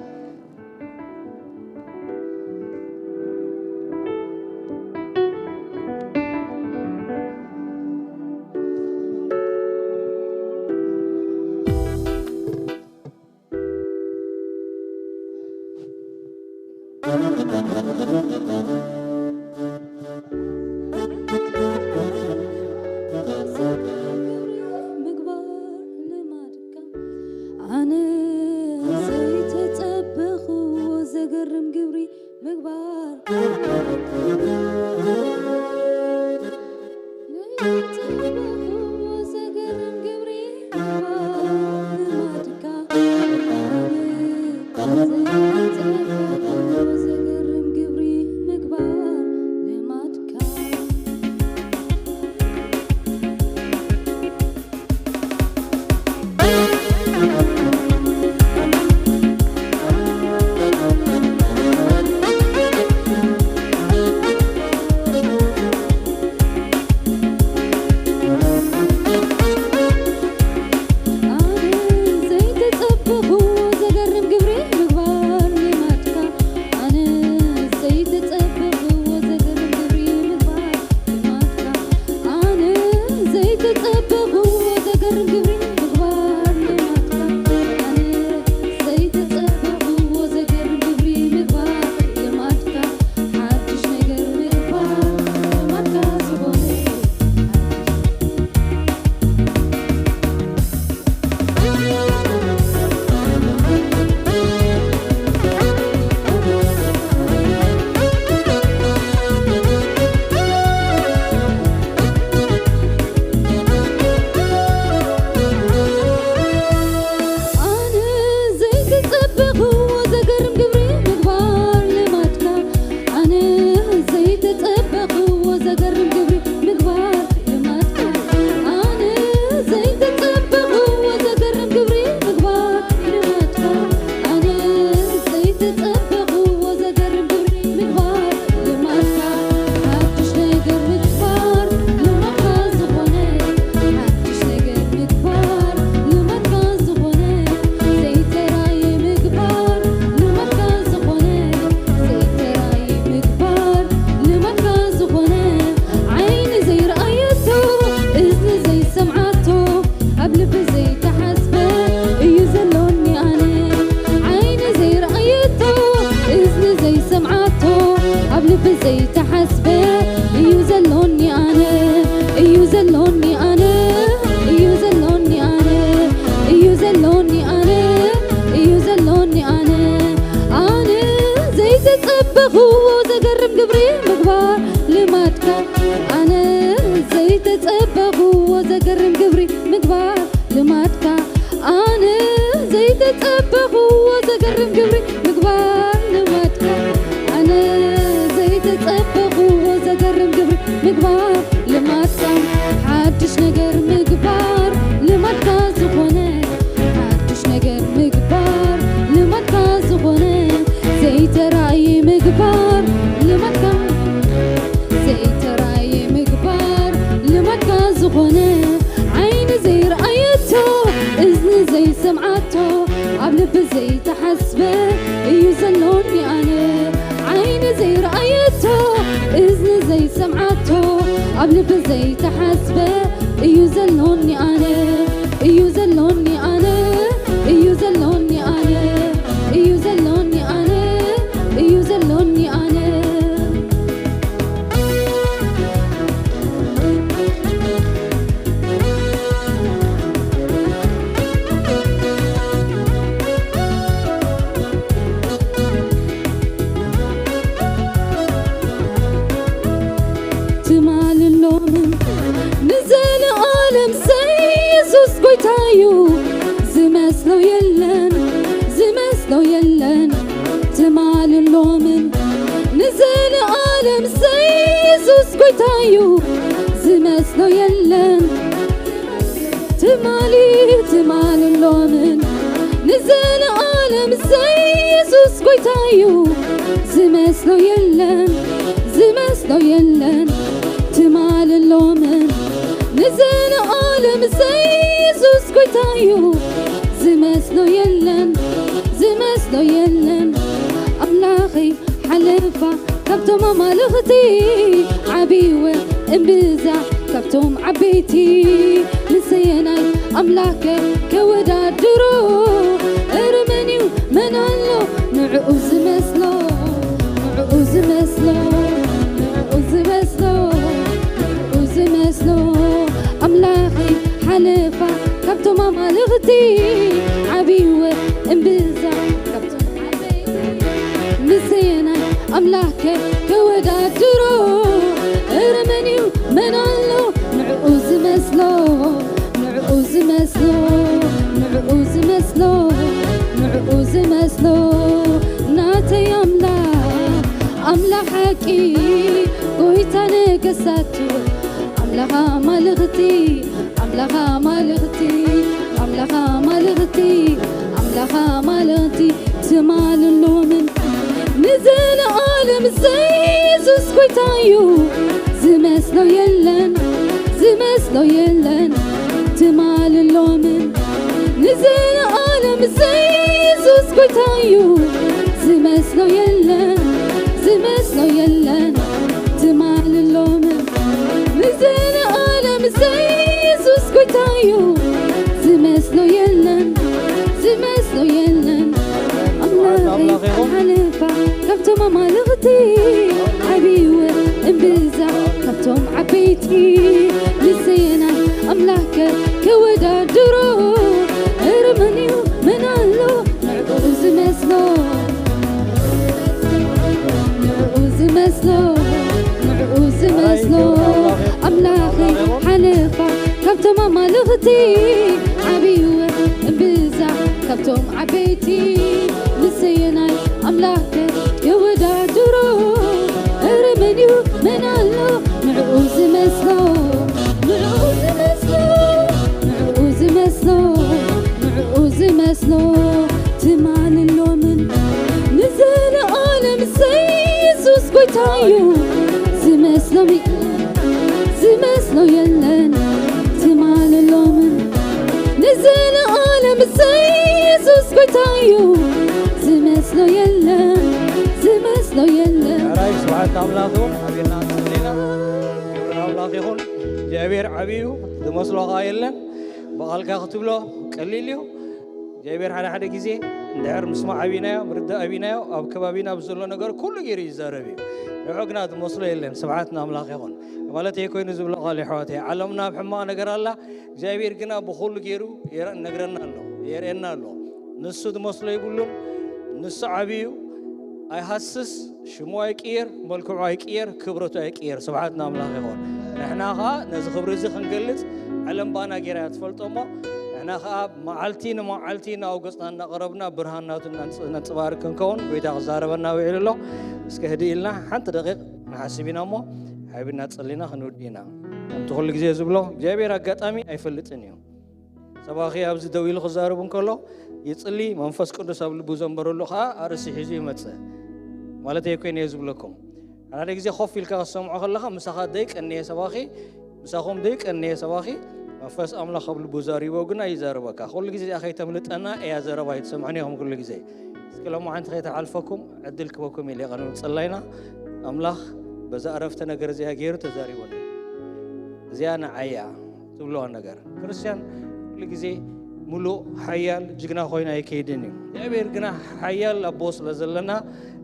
ዝኾነ ዓይኒ ዘይረኣየቶ፣ እዝኒ ዘይሰምዓቶ፣ ኣብ ልቢ ዘይተሓስበ እዩ ዘሎኒ ኣነ። ዓይኒ ዘይረኣየቶ፣ እዝኒ ዘይሰምዓቶ፣ ኣብ ልቢ ዘይተሓስበ እዩ ዘሎኒ ኣነ። እዩ ዘሎኒ ኣነ። እዩ ዘሎኒ ኣነ። እዩ ዘሎኒ ኣነ። እዩ ዘሎኒ ኣነ። ትማልን ሎምን ንዘለኣለም ሰይ የሱስ ጎይታዩ። ዝመስሎ የለን፣ ዝመስሎ የለን። ትማልን ሎምን ንዘለኣለም ሰይ የሱስ ጎይታዩ። ዝመስሎ የለን። ትማሊ፣ ትማልን ሎምን ንዘለኣለም ሰይ የሱስ ጎይታዩ። ዝመስሎ የለን፣ ዝመስሎ የለን። ትማልን ሎምን ንዘለኣለም ሰይ የሱስ ጎይታዩ። ዝመስሎ የለን፣ ዝመስሎ የለን። ኣምላኸይ ሓለፋ ካብቶም ኣማልኽቲ ዓብይወ እምብዛ ካብቶም ዓበይቲ። ንሰየናይ ኣምላከ ከወዳድሮ፣ እረ መን እዩ መን ኣሎ ንዕኡ ዝመስሎ፣ ንዕኡ ዝመስሎ፣ ንዕኡ ዝመስሎ፣ ንዕኡ ዝመስሎ። ኣምላኸይ ሓለፋ ካብቶም ኣማልኽቲ ዓብይወ እምብዛ ካብቶም ዓበይቲ። ንሰየናይ ኣምላከ ከወዳድሮ፣ እረ መን እዩ መን ኣሎ ንዕኡ ዝመስሎ፣ ንዕኡ ዝመስሎ፣ ንዕኡ ዝመስሎ፣ ንዕኡ ዝመስሎ። ናተይ ኣምላኽ፣ ኣምላኽ ሓቂ፣ ጎይታ ነገስታት፣ ኣምላኽ ኣማልኽቲ፣ ኣምላኽ ኣማልኽቲ፣ ኣምላኽ ኣማልኽቲ፣ ኣምላኽ ኣማልኽቲ። ትማልን ሎምን ንዘለኣለም ሰይ የሱስ ጎይታዩ። ዝመስሎ የለን፣ ዝመስሎ የለን። ትማልን ሎምን ንዘለኣለም ሰይ የሱስ ጎይታዩ። ዝመስሎ የለን፣ ዝመስሎ የለን። ትማልን ሎምን ንዘለኣለም ሰይ የሱስ ጎይታዩ። ዝመስሎ የለን፣ ዝመስሎ የለን። ኣምላኸይ ኣምላኽ ይኹን። ሓለፋ ካብቶም ኣማልኽቲ ዓብይወ እምብዛ ካብቶም ዓበይቲ። ንሰየናይ ኣምላከ ከወዳድሮ፣ እረ መን እዩ መን ኣሎ ንዕኡ ዝመስሎ፣ ንዕኡ ዝመስሎ፣ ንዕኡ ዝመስሎ። ኣምላኸይ ሓለፋ ካብቶም ኣማልኽቲ ዓብይወ እምብዛ ካብቶም ዓበይቲ። ንሰየናይ ኣምላከ ከወዳድሮ፣ እረ መን እዩ መን ኣሎ ንዕኡ ዝመስሎ፣ ንዕኡ ዝመስሎ፣ ንዕኡ ዝመስሎ፣ ንዕኡ ዝመስሎ። ትማልን ሎምን ንዘለኣለም ሰይ የሱስ ጎይታዩ። ዝመስሎ ሚ-፣ ዝመስሎ የለን። ትማልን ሎምን ንዘለኣለም ሰይ የሱስ ጎይታዩ። ዝመስሎ የለን፣ ዝመስሎ የለን። ሕራይ ስብሐት ኣምላኽ ይኹን። ኣቤና ንስሌና ክብሪ ኣምላኽ ይኹን። እግዚኣብሔር ዓብዩ ዝመስሎ ኸዓ የለን። ብቓልካ ክትብሎ ቀሊል እዩ። እግዚኣብሔር ሓደ ሓደ ግዜ እንድሕር ምስማዕ ኣቢናዮ፣ ምርዳእ ኣቢናዮ፣ ኣብ ከባቢና ብዘሎ ነገር ኩሉ ገይሩ ይዛረብ እዩ። ንዑ ግና ዝመስሎ የለን። ስብሐት ንኣምላኽ ይኹን። ማለት ይሄ ኮይኑ ዝብሎ ቃል የሕዋተይ፣ ዓለምና ኣብ ሕማቕ ነገር ኣላ። እግዚኣብሔር ግና ብኹሉ ገይሩ የረ-፣ ነግረና ኣሎ፣ የርእየና ኣሎ። ንሱ ዝመስሎ ይብሉን። ንሱ ዓብዩ ኣይሃስስ፣ ሽሙ ኣይቅየር፣ መልክዑ ኣይቅየር፣ ክብረቱ ኣይቅየር። ስብሓት ንኣምላኽ ይኹን። ንሕና ኸዓ ነዚ ክብሪ እዚ ክንገልጽ ዓለም ባና ጌራ እያ ትፈልጦ እሞ፣ ንሕና ኸዓ መዓልቲ ንመዓልቲ ናብ ገጽና እናቐረብና ብርሃን ናቱ እናንጽ-፣ ነንጽባርቅ ክንከውን ጎይታ ክዛረበና ውዒሉ ኣሎ። እስከ ህድእ ኢልና ሓንቲ ደቂቕ ንሓስብ ኢና እሞ፣ ሓቢርና ጸሊና ክንውድእ ኢና። ከምቲ ኩሉ ግዜ ዝብሎ፣ እግዚኣብሔር ኣጋጣሚ ኣይፈልጥን እዩ። ሰባኺ ኣብዚ ደው ኢሉ ክዛረብ እንከሎ ይጽሊ፣ መንፈስ ቅዱስ ኣብ ልቡ ዘንበረሉ ኸዓ ኣርእስቲ ሒዙ ይመጽእ። ማለተይ እኮ እየ ዝብለኩም። ሓደ ግዜ ኮፍ ኢልካ ክትሰምዖ ከለኻ ምሳኻ ዘይቀነየ ሰባኺ ምሳኹም ዘይቀነየ ሰባኺ መንፈስ ኣምላኽ ኣብ ልቡ ዘሪቦ ግና ይዛረበካ። ኩሉ ግዜ እዚኣ ከይተምልጠና እያ ዘረባ ይትሰምዑን ኢኹም ኩሉ ግዜ። እስኪ ሎማዓንቲ ከይተሓልፈኩም ዕድል ክበኩም ኢለ ቀኑ ጽላይና ኣምላኽ በዛ ዕረፍቲ ነገር እዚኣ ገይሩ ተዛሪቦኒ። እዚኣ ንዓያ ትብለዋ ነገር ክርስቲያን ኩሉ ግዜ ምሉእ ሓያል ጅግና ኮይኑ ኣይከይድን እዩ። እግዚኣብሔር ግና ሓያል ኣቦ ስለ ዘለና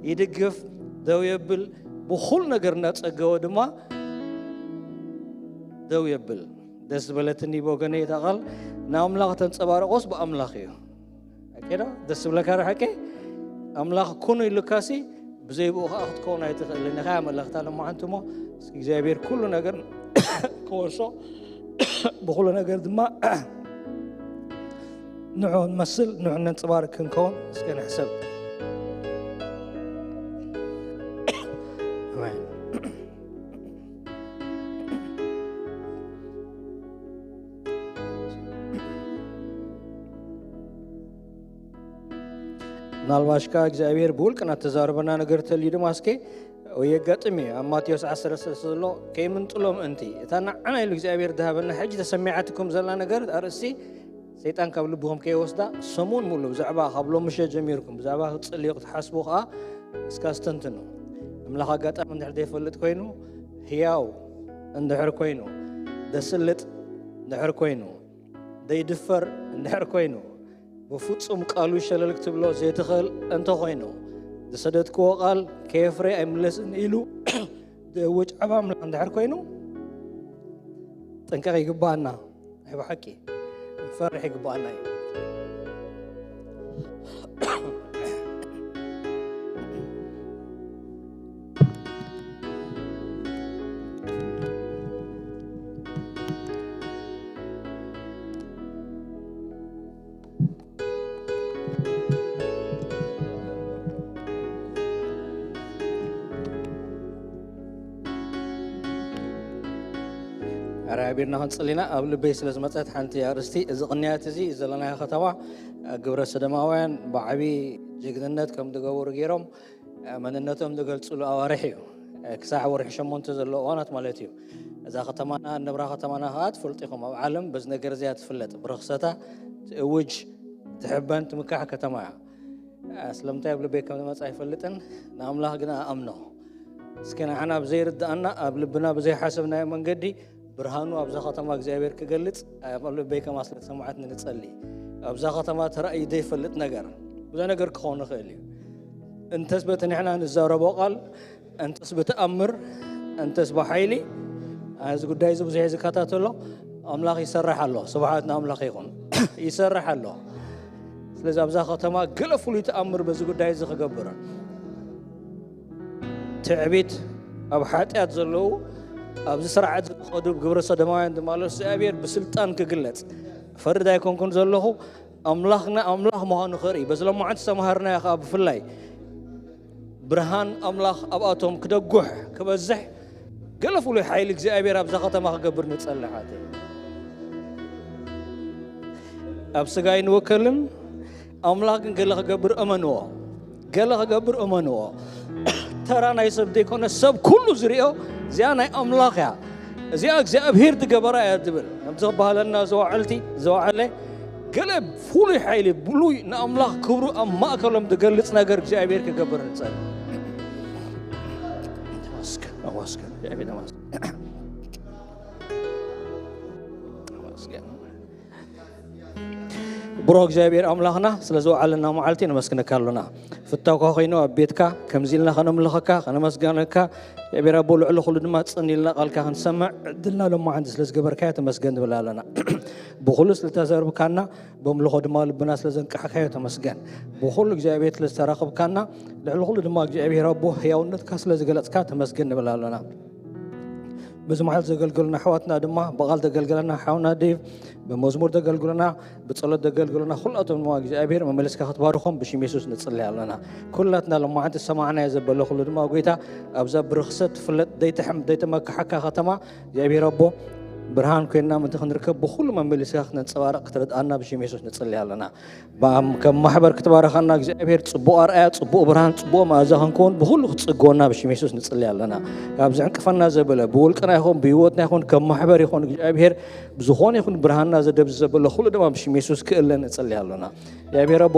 ይድግፍ፣ ደው የብል፣ ብኹሉ ነገር እናጸገወ ድማ ደው የብል። ደስ ዝበለትኒ ብወገነይ እታ ቃል ንኣምላኽ ተንጸባርቆስ ብኣምላኽ እዩ። ኣኬዶ ደስ ዝብለካ ዶ ሓቂ ኣምላኽ ኩኑ ኢሉካሲ ብዘይ ብኡ ከዓ ክትከውን ኣይትኽእልን ኢኻ። መልእኽታ ለማዓንቲ እሞ እስኪ እግዚኣብሔር ኩሉ ነገር ክወርሶ ብኩሉ ነገር ድማ ንዑ ንመስል፣ ንዑ ነንጽባርቅ ክንከውን እስከ ንሕሰብ። ኣሜን። ምናልባሽ ከዓ እግዚኣብሔር ብውልቅና ተዛረበና ነገር ተልዩ ድማ እስከ ወይ የጋጥም እዩ። ኣብ ማቴዎስ ዓሰርተ ሰለስተ ዘሎ ከይምንጥሎ ምእንቲ እታ ንዓና ኢሉ እግዚኣብሔር ዝሃበና ሕጂ ተሰሚዓትኩም ዘላ ነገር ኣርእስቲ ሰይጣን ካብ ልብኹም ከይወስዳ ሰሙን ሙሉ ብዛዕባ ካብ ሎሚ ምሸት ጀሚርኩም ብዛዕባ ክትጽልዩ ክትሓስቡ ከዓ እስካ ኣስተንትኑ። ኣምላኽ ኣጋጣሚ እንድሕር ዘይፈልጥ ኮይኑ ህያው እንድሕር ኮይኑ ደስልጥ እንድሕር ኮይኑ ዘይድፈር እንድሕር ኮይኑ ብፍጹም ቃሉ ሸለል ክትብሎ ዘይትኽእል እንተኾይኑ ዝሰደድክዎ ቃል ከየፍረየ ኣይምለስን ኢሉ ዝእውጅ ዓብ ኣምላኽ እንድሕር ኮይኑ ጥንቀቕ ይግባኣና። ናይ ብሓቂ ፈርሕ ይግባኣና እዩ። ኣረ ኣቢርና ክንጽል ኢና። ኣብ ልበይ ስለ ዝመጸት ሓንቲ ኣርእስቲ እዚ ቅንያት እዚ ዘለናዮ ከተማ ግብረ ሰደማውያን ብዓቢ ጅግንነት ከም ዝገበሩ ገይሮም መንነቶም ዝገልጽሉ ኣዋርሕ እዩ። ክሳዕ ወርሒ ሸሞንተ ዘሎ እዋናት ማለት እዩ። እዛ ከተማና ንብራ ከተማና ከዓ ትፈልጡ ኢኹም። ኣብ ዓለም በዚ ነገር እዚኣ ትፍለጥ ብርኽሰታ ትእውጅ ትሕበን ትምካሕ ከተማ እያ። ስለምንታይ ኣብ ልበይ ከም ዝመጽእ ኣይፈልጥን፣ ንኣምላኽ ግና እኣምኖ። እስኪ ንዓና ብዘይርድኣና ኣብ ልብና ብዘይሓሰብናዮ መንገዲ ብርሃኑ ኣብዛ ከተማ እግዚኣብሔር ክገልጽ ኣብ ልበይ ከማ ስለ ዝሰማዓትኒ ንጸሊ። ኣብዛ ከተማ ተራእዩ ዘይፈልጥ ነገር ብዙሕ ነገር ክኸውን ይኽእል እዩ። እንተስ በቲ ንሕና ንዛረቦ ቃል እንተስ ብተኣምር እንተስ ብሓይሊ እዚ ጉዳይ እዚ ብዙሕ ዝከታተሎ ኣምላኽ ይሰርሕ ኣሎ። ስብሓት ንኣምላኽ ይኹን። ይሰርሕ ኣሎ። ስለዚ ኣብዛ ከተማ ገለ ፍሉይ ተኣምር በዚ ጉዳይ እዚ ክገብር ትዕቢት ኣብ ሓጢኣት ዘለዉ ኣብዚ ስርዓት ዝኸዱ ግብረ ሰዶማውያን ድማ ኣሎ እግዚኣብሔር ብስልጣን ክግለጽ ፈርድ ኣይኮንኩን ዘለኹ። ኣምላኽና ኣምላኽ ምዃኑ ክርኢ በዚ ሎማዓንቲ ዝተምሃርናዮ ከዓ ብፍላይ ብርሃን ኣምላኽ ኣብኣቶም ክደጉሕ ክበዝሕ ገለ ፍሉይ ሓይሊ እግዚኣብሔር ኣብዛ ከተማ ክገብር ንጸሊ ሓተይ ኣብ ስጋ ኣይንወከልን። ኣምላኽ ግን ገለ ክገብር እመንዎ። ገለ ክገብር እመንዎ። ተራ ናይ ሰብ ዘይኮነ ሰብ ኩሉ ዝሪኦ እዚኣ ናይ ኣምላኽ እያ። እዚኣ እግዚኣብሔር ዝገበራ እያ ዝብል ከምቲ ክበሃለና ዘዋዕልቲ ዘዋዕለ ገለ ፍሉይ ሓይሊ ብሉይ ንኣምላኽ ክብሩ ኣብ ማእከሎም ዝገልጽ ነገር እግዚኣብሔር ክገብር ንጸል። ብሮ እግዚኣብሔር ኣምላኽና ስለ ዝወዓለና መዓልቲ ነመስግነካ ኣሎና። ፍታውካ ኮይኑ ኣብ ቤትካ ከምዚ ኢልና ከነምልኸካ ከነመስገነካ እግዚኣብሔር ኣቦ ልዕሊ ኩሉ ድማ ጽን ኢልና ቃልካ ክንሰምዕ ዕድልና ሎማዓንቲ ስለ ዝገበርካዮ ተመስገን ንብል ኣለና። ብኩሉ ስለተዘርብካና በምልኾ ድማ ልብና ስለ ዘንቃሕካዮ ተመስገን። ብኩሉ እግዚኣብሔር ስለ ዝተራኸብካና ልዕሊ ኩሉ ድማ እግዚኣብሔር ኣቦ ህያውነትካ ስለ ዝገለጽካ ተመስገን ንብል ኣለና። በዚ መዓልቲ ዘገልገሉና ኣሕዋትና ድማ ብቓል ዘገልገለና ሓውና ዴቭ ብመዝሙር ዘገልግሉና ብጸሎት ዘገልግሉና ኩላቶም ድማ እግዚኣብሔር መመለስካ ክትባርኾም ብሽም የሱስ ንጽለይ ኣለና። ኩላትና ሎማዓንቲ ዝሰማዕናዮ ዘበለ ኩሉ ድማ ጎይታ ኣብዛ ብርኽሰት ትፍለጥ ዘይትሕም ዘይተመካሓካ ከተማ እግዚኣብሔር ኣቦ ብርሃን ኮይንና ምእንቲ ክንርከብ ብኹሉ መመሊስካ ክትነንጸባረቕ ክትረድኣና ብሽም የሱስ ንጽሊ ኣለና። ከም ማሕበር ክትባረኻና እግዚኣብሔር ጽቡቕ ኣርኣያ፣ ጽቡቕ ብርሃን፣ ጽቡቕ መኣዛ ክንከውን ብኹሉ ክትጽግወና ብሽም የሱስ ንጽሊ ኣለና። ካብ ዝዕንቅፈና ዘበለ ብውልቅና ይኹን ብህይወትና ይኹን ከም ማሕበር ይኹን እግዚኣብሔር ብዝኾነ ይኹን ብርሃንና ዘደብዝ ዘበለ ኩሉ ድማ ብሽም የሱስ ክእለ ንጽሊ ኣለና። እግዚኣብሔር ኣቦ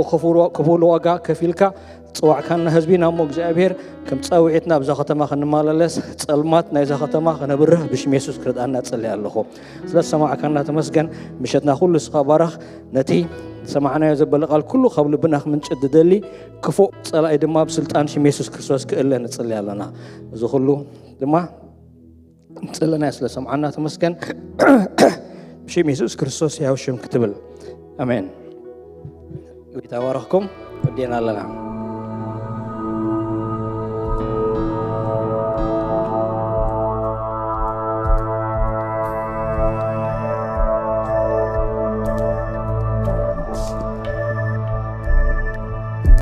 ክፉል ዋጋ ከፊልካ ጽዋዕካና ህዝቢና እሞ እግዚኣብሔር ከም ጻውዒት ናብዛ ከተማ ክንመላለስ ጸልማት ናይዛ ከተማ ክነብርህ ብሽም የሱስ ክረድኣና ጸልየ ኣለኹ። ስለ ዝሰማዕካና ተመስገን። ምሸትና ኩሉ ስኻ ባረኽ። ነቲ ሰማዕናዮ ዘበለ ቃል ኩሉ ካብ ልብና ክምንጭ ዝደሊ ክፉእ ጸላኢ ድማ ብስልጣን ሽም የሱስ ክርስቶስ ክእለ ንጽሊ ኣለና። እዚ ኩሉ ድማ ንጽለና ስለ ሰምዓና ተመስገን። ብሽም የሱስ ክርስቶስ ያው ሽም ክትብል ኣሜን። ጎይታ ባረኽኩም። ወዴና ኣለና።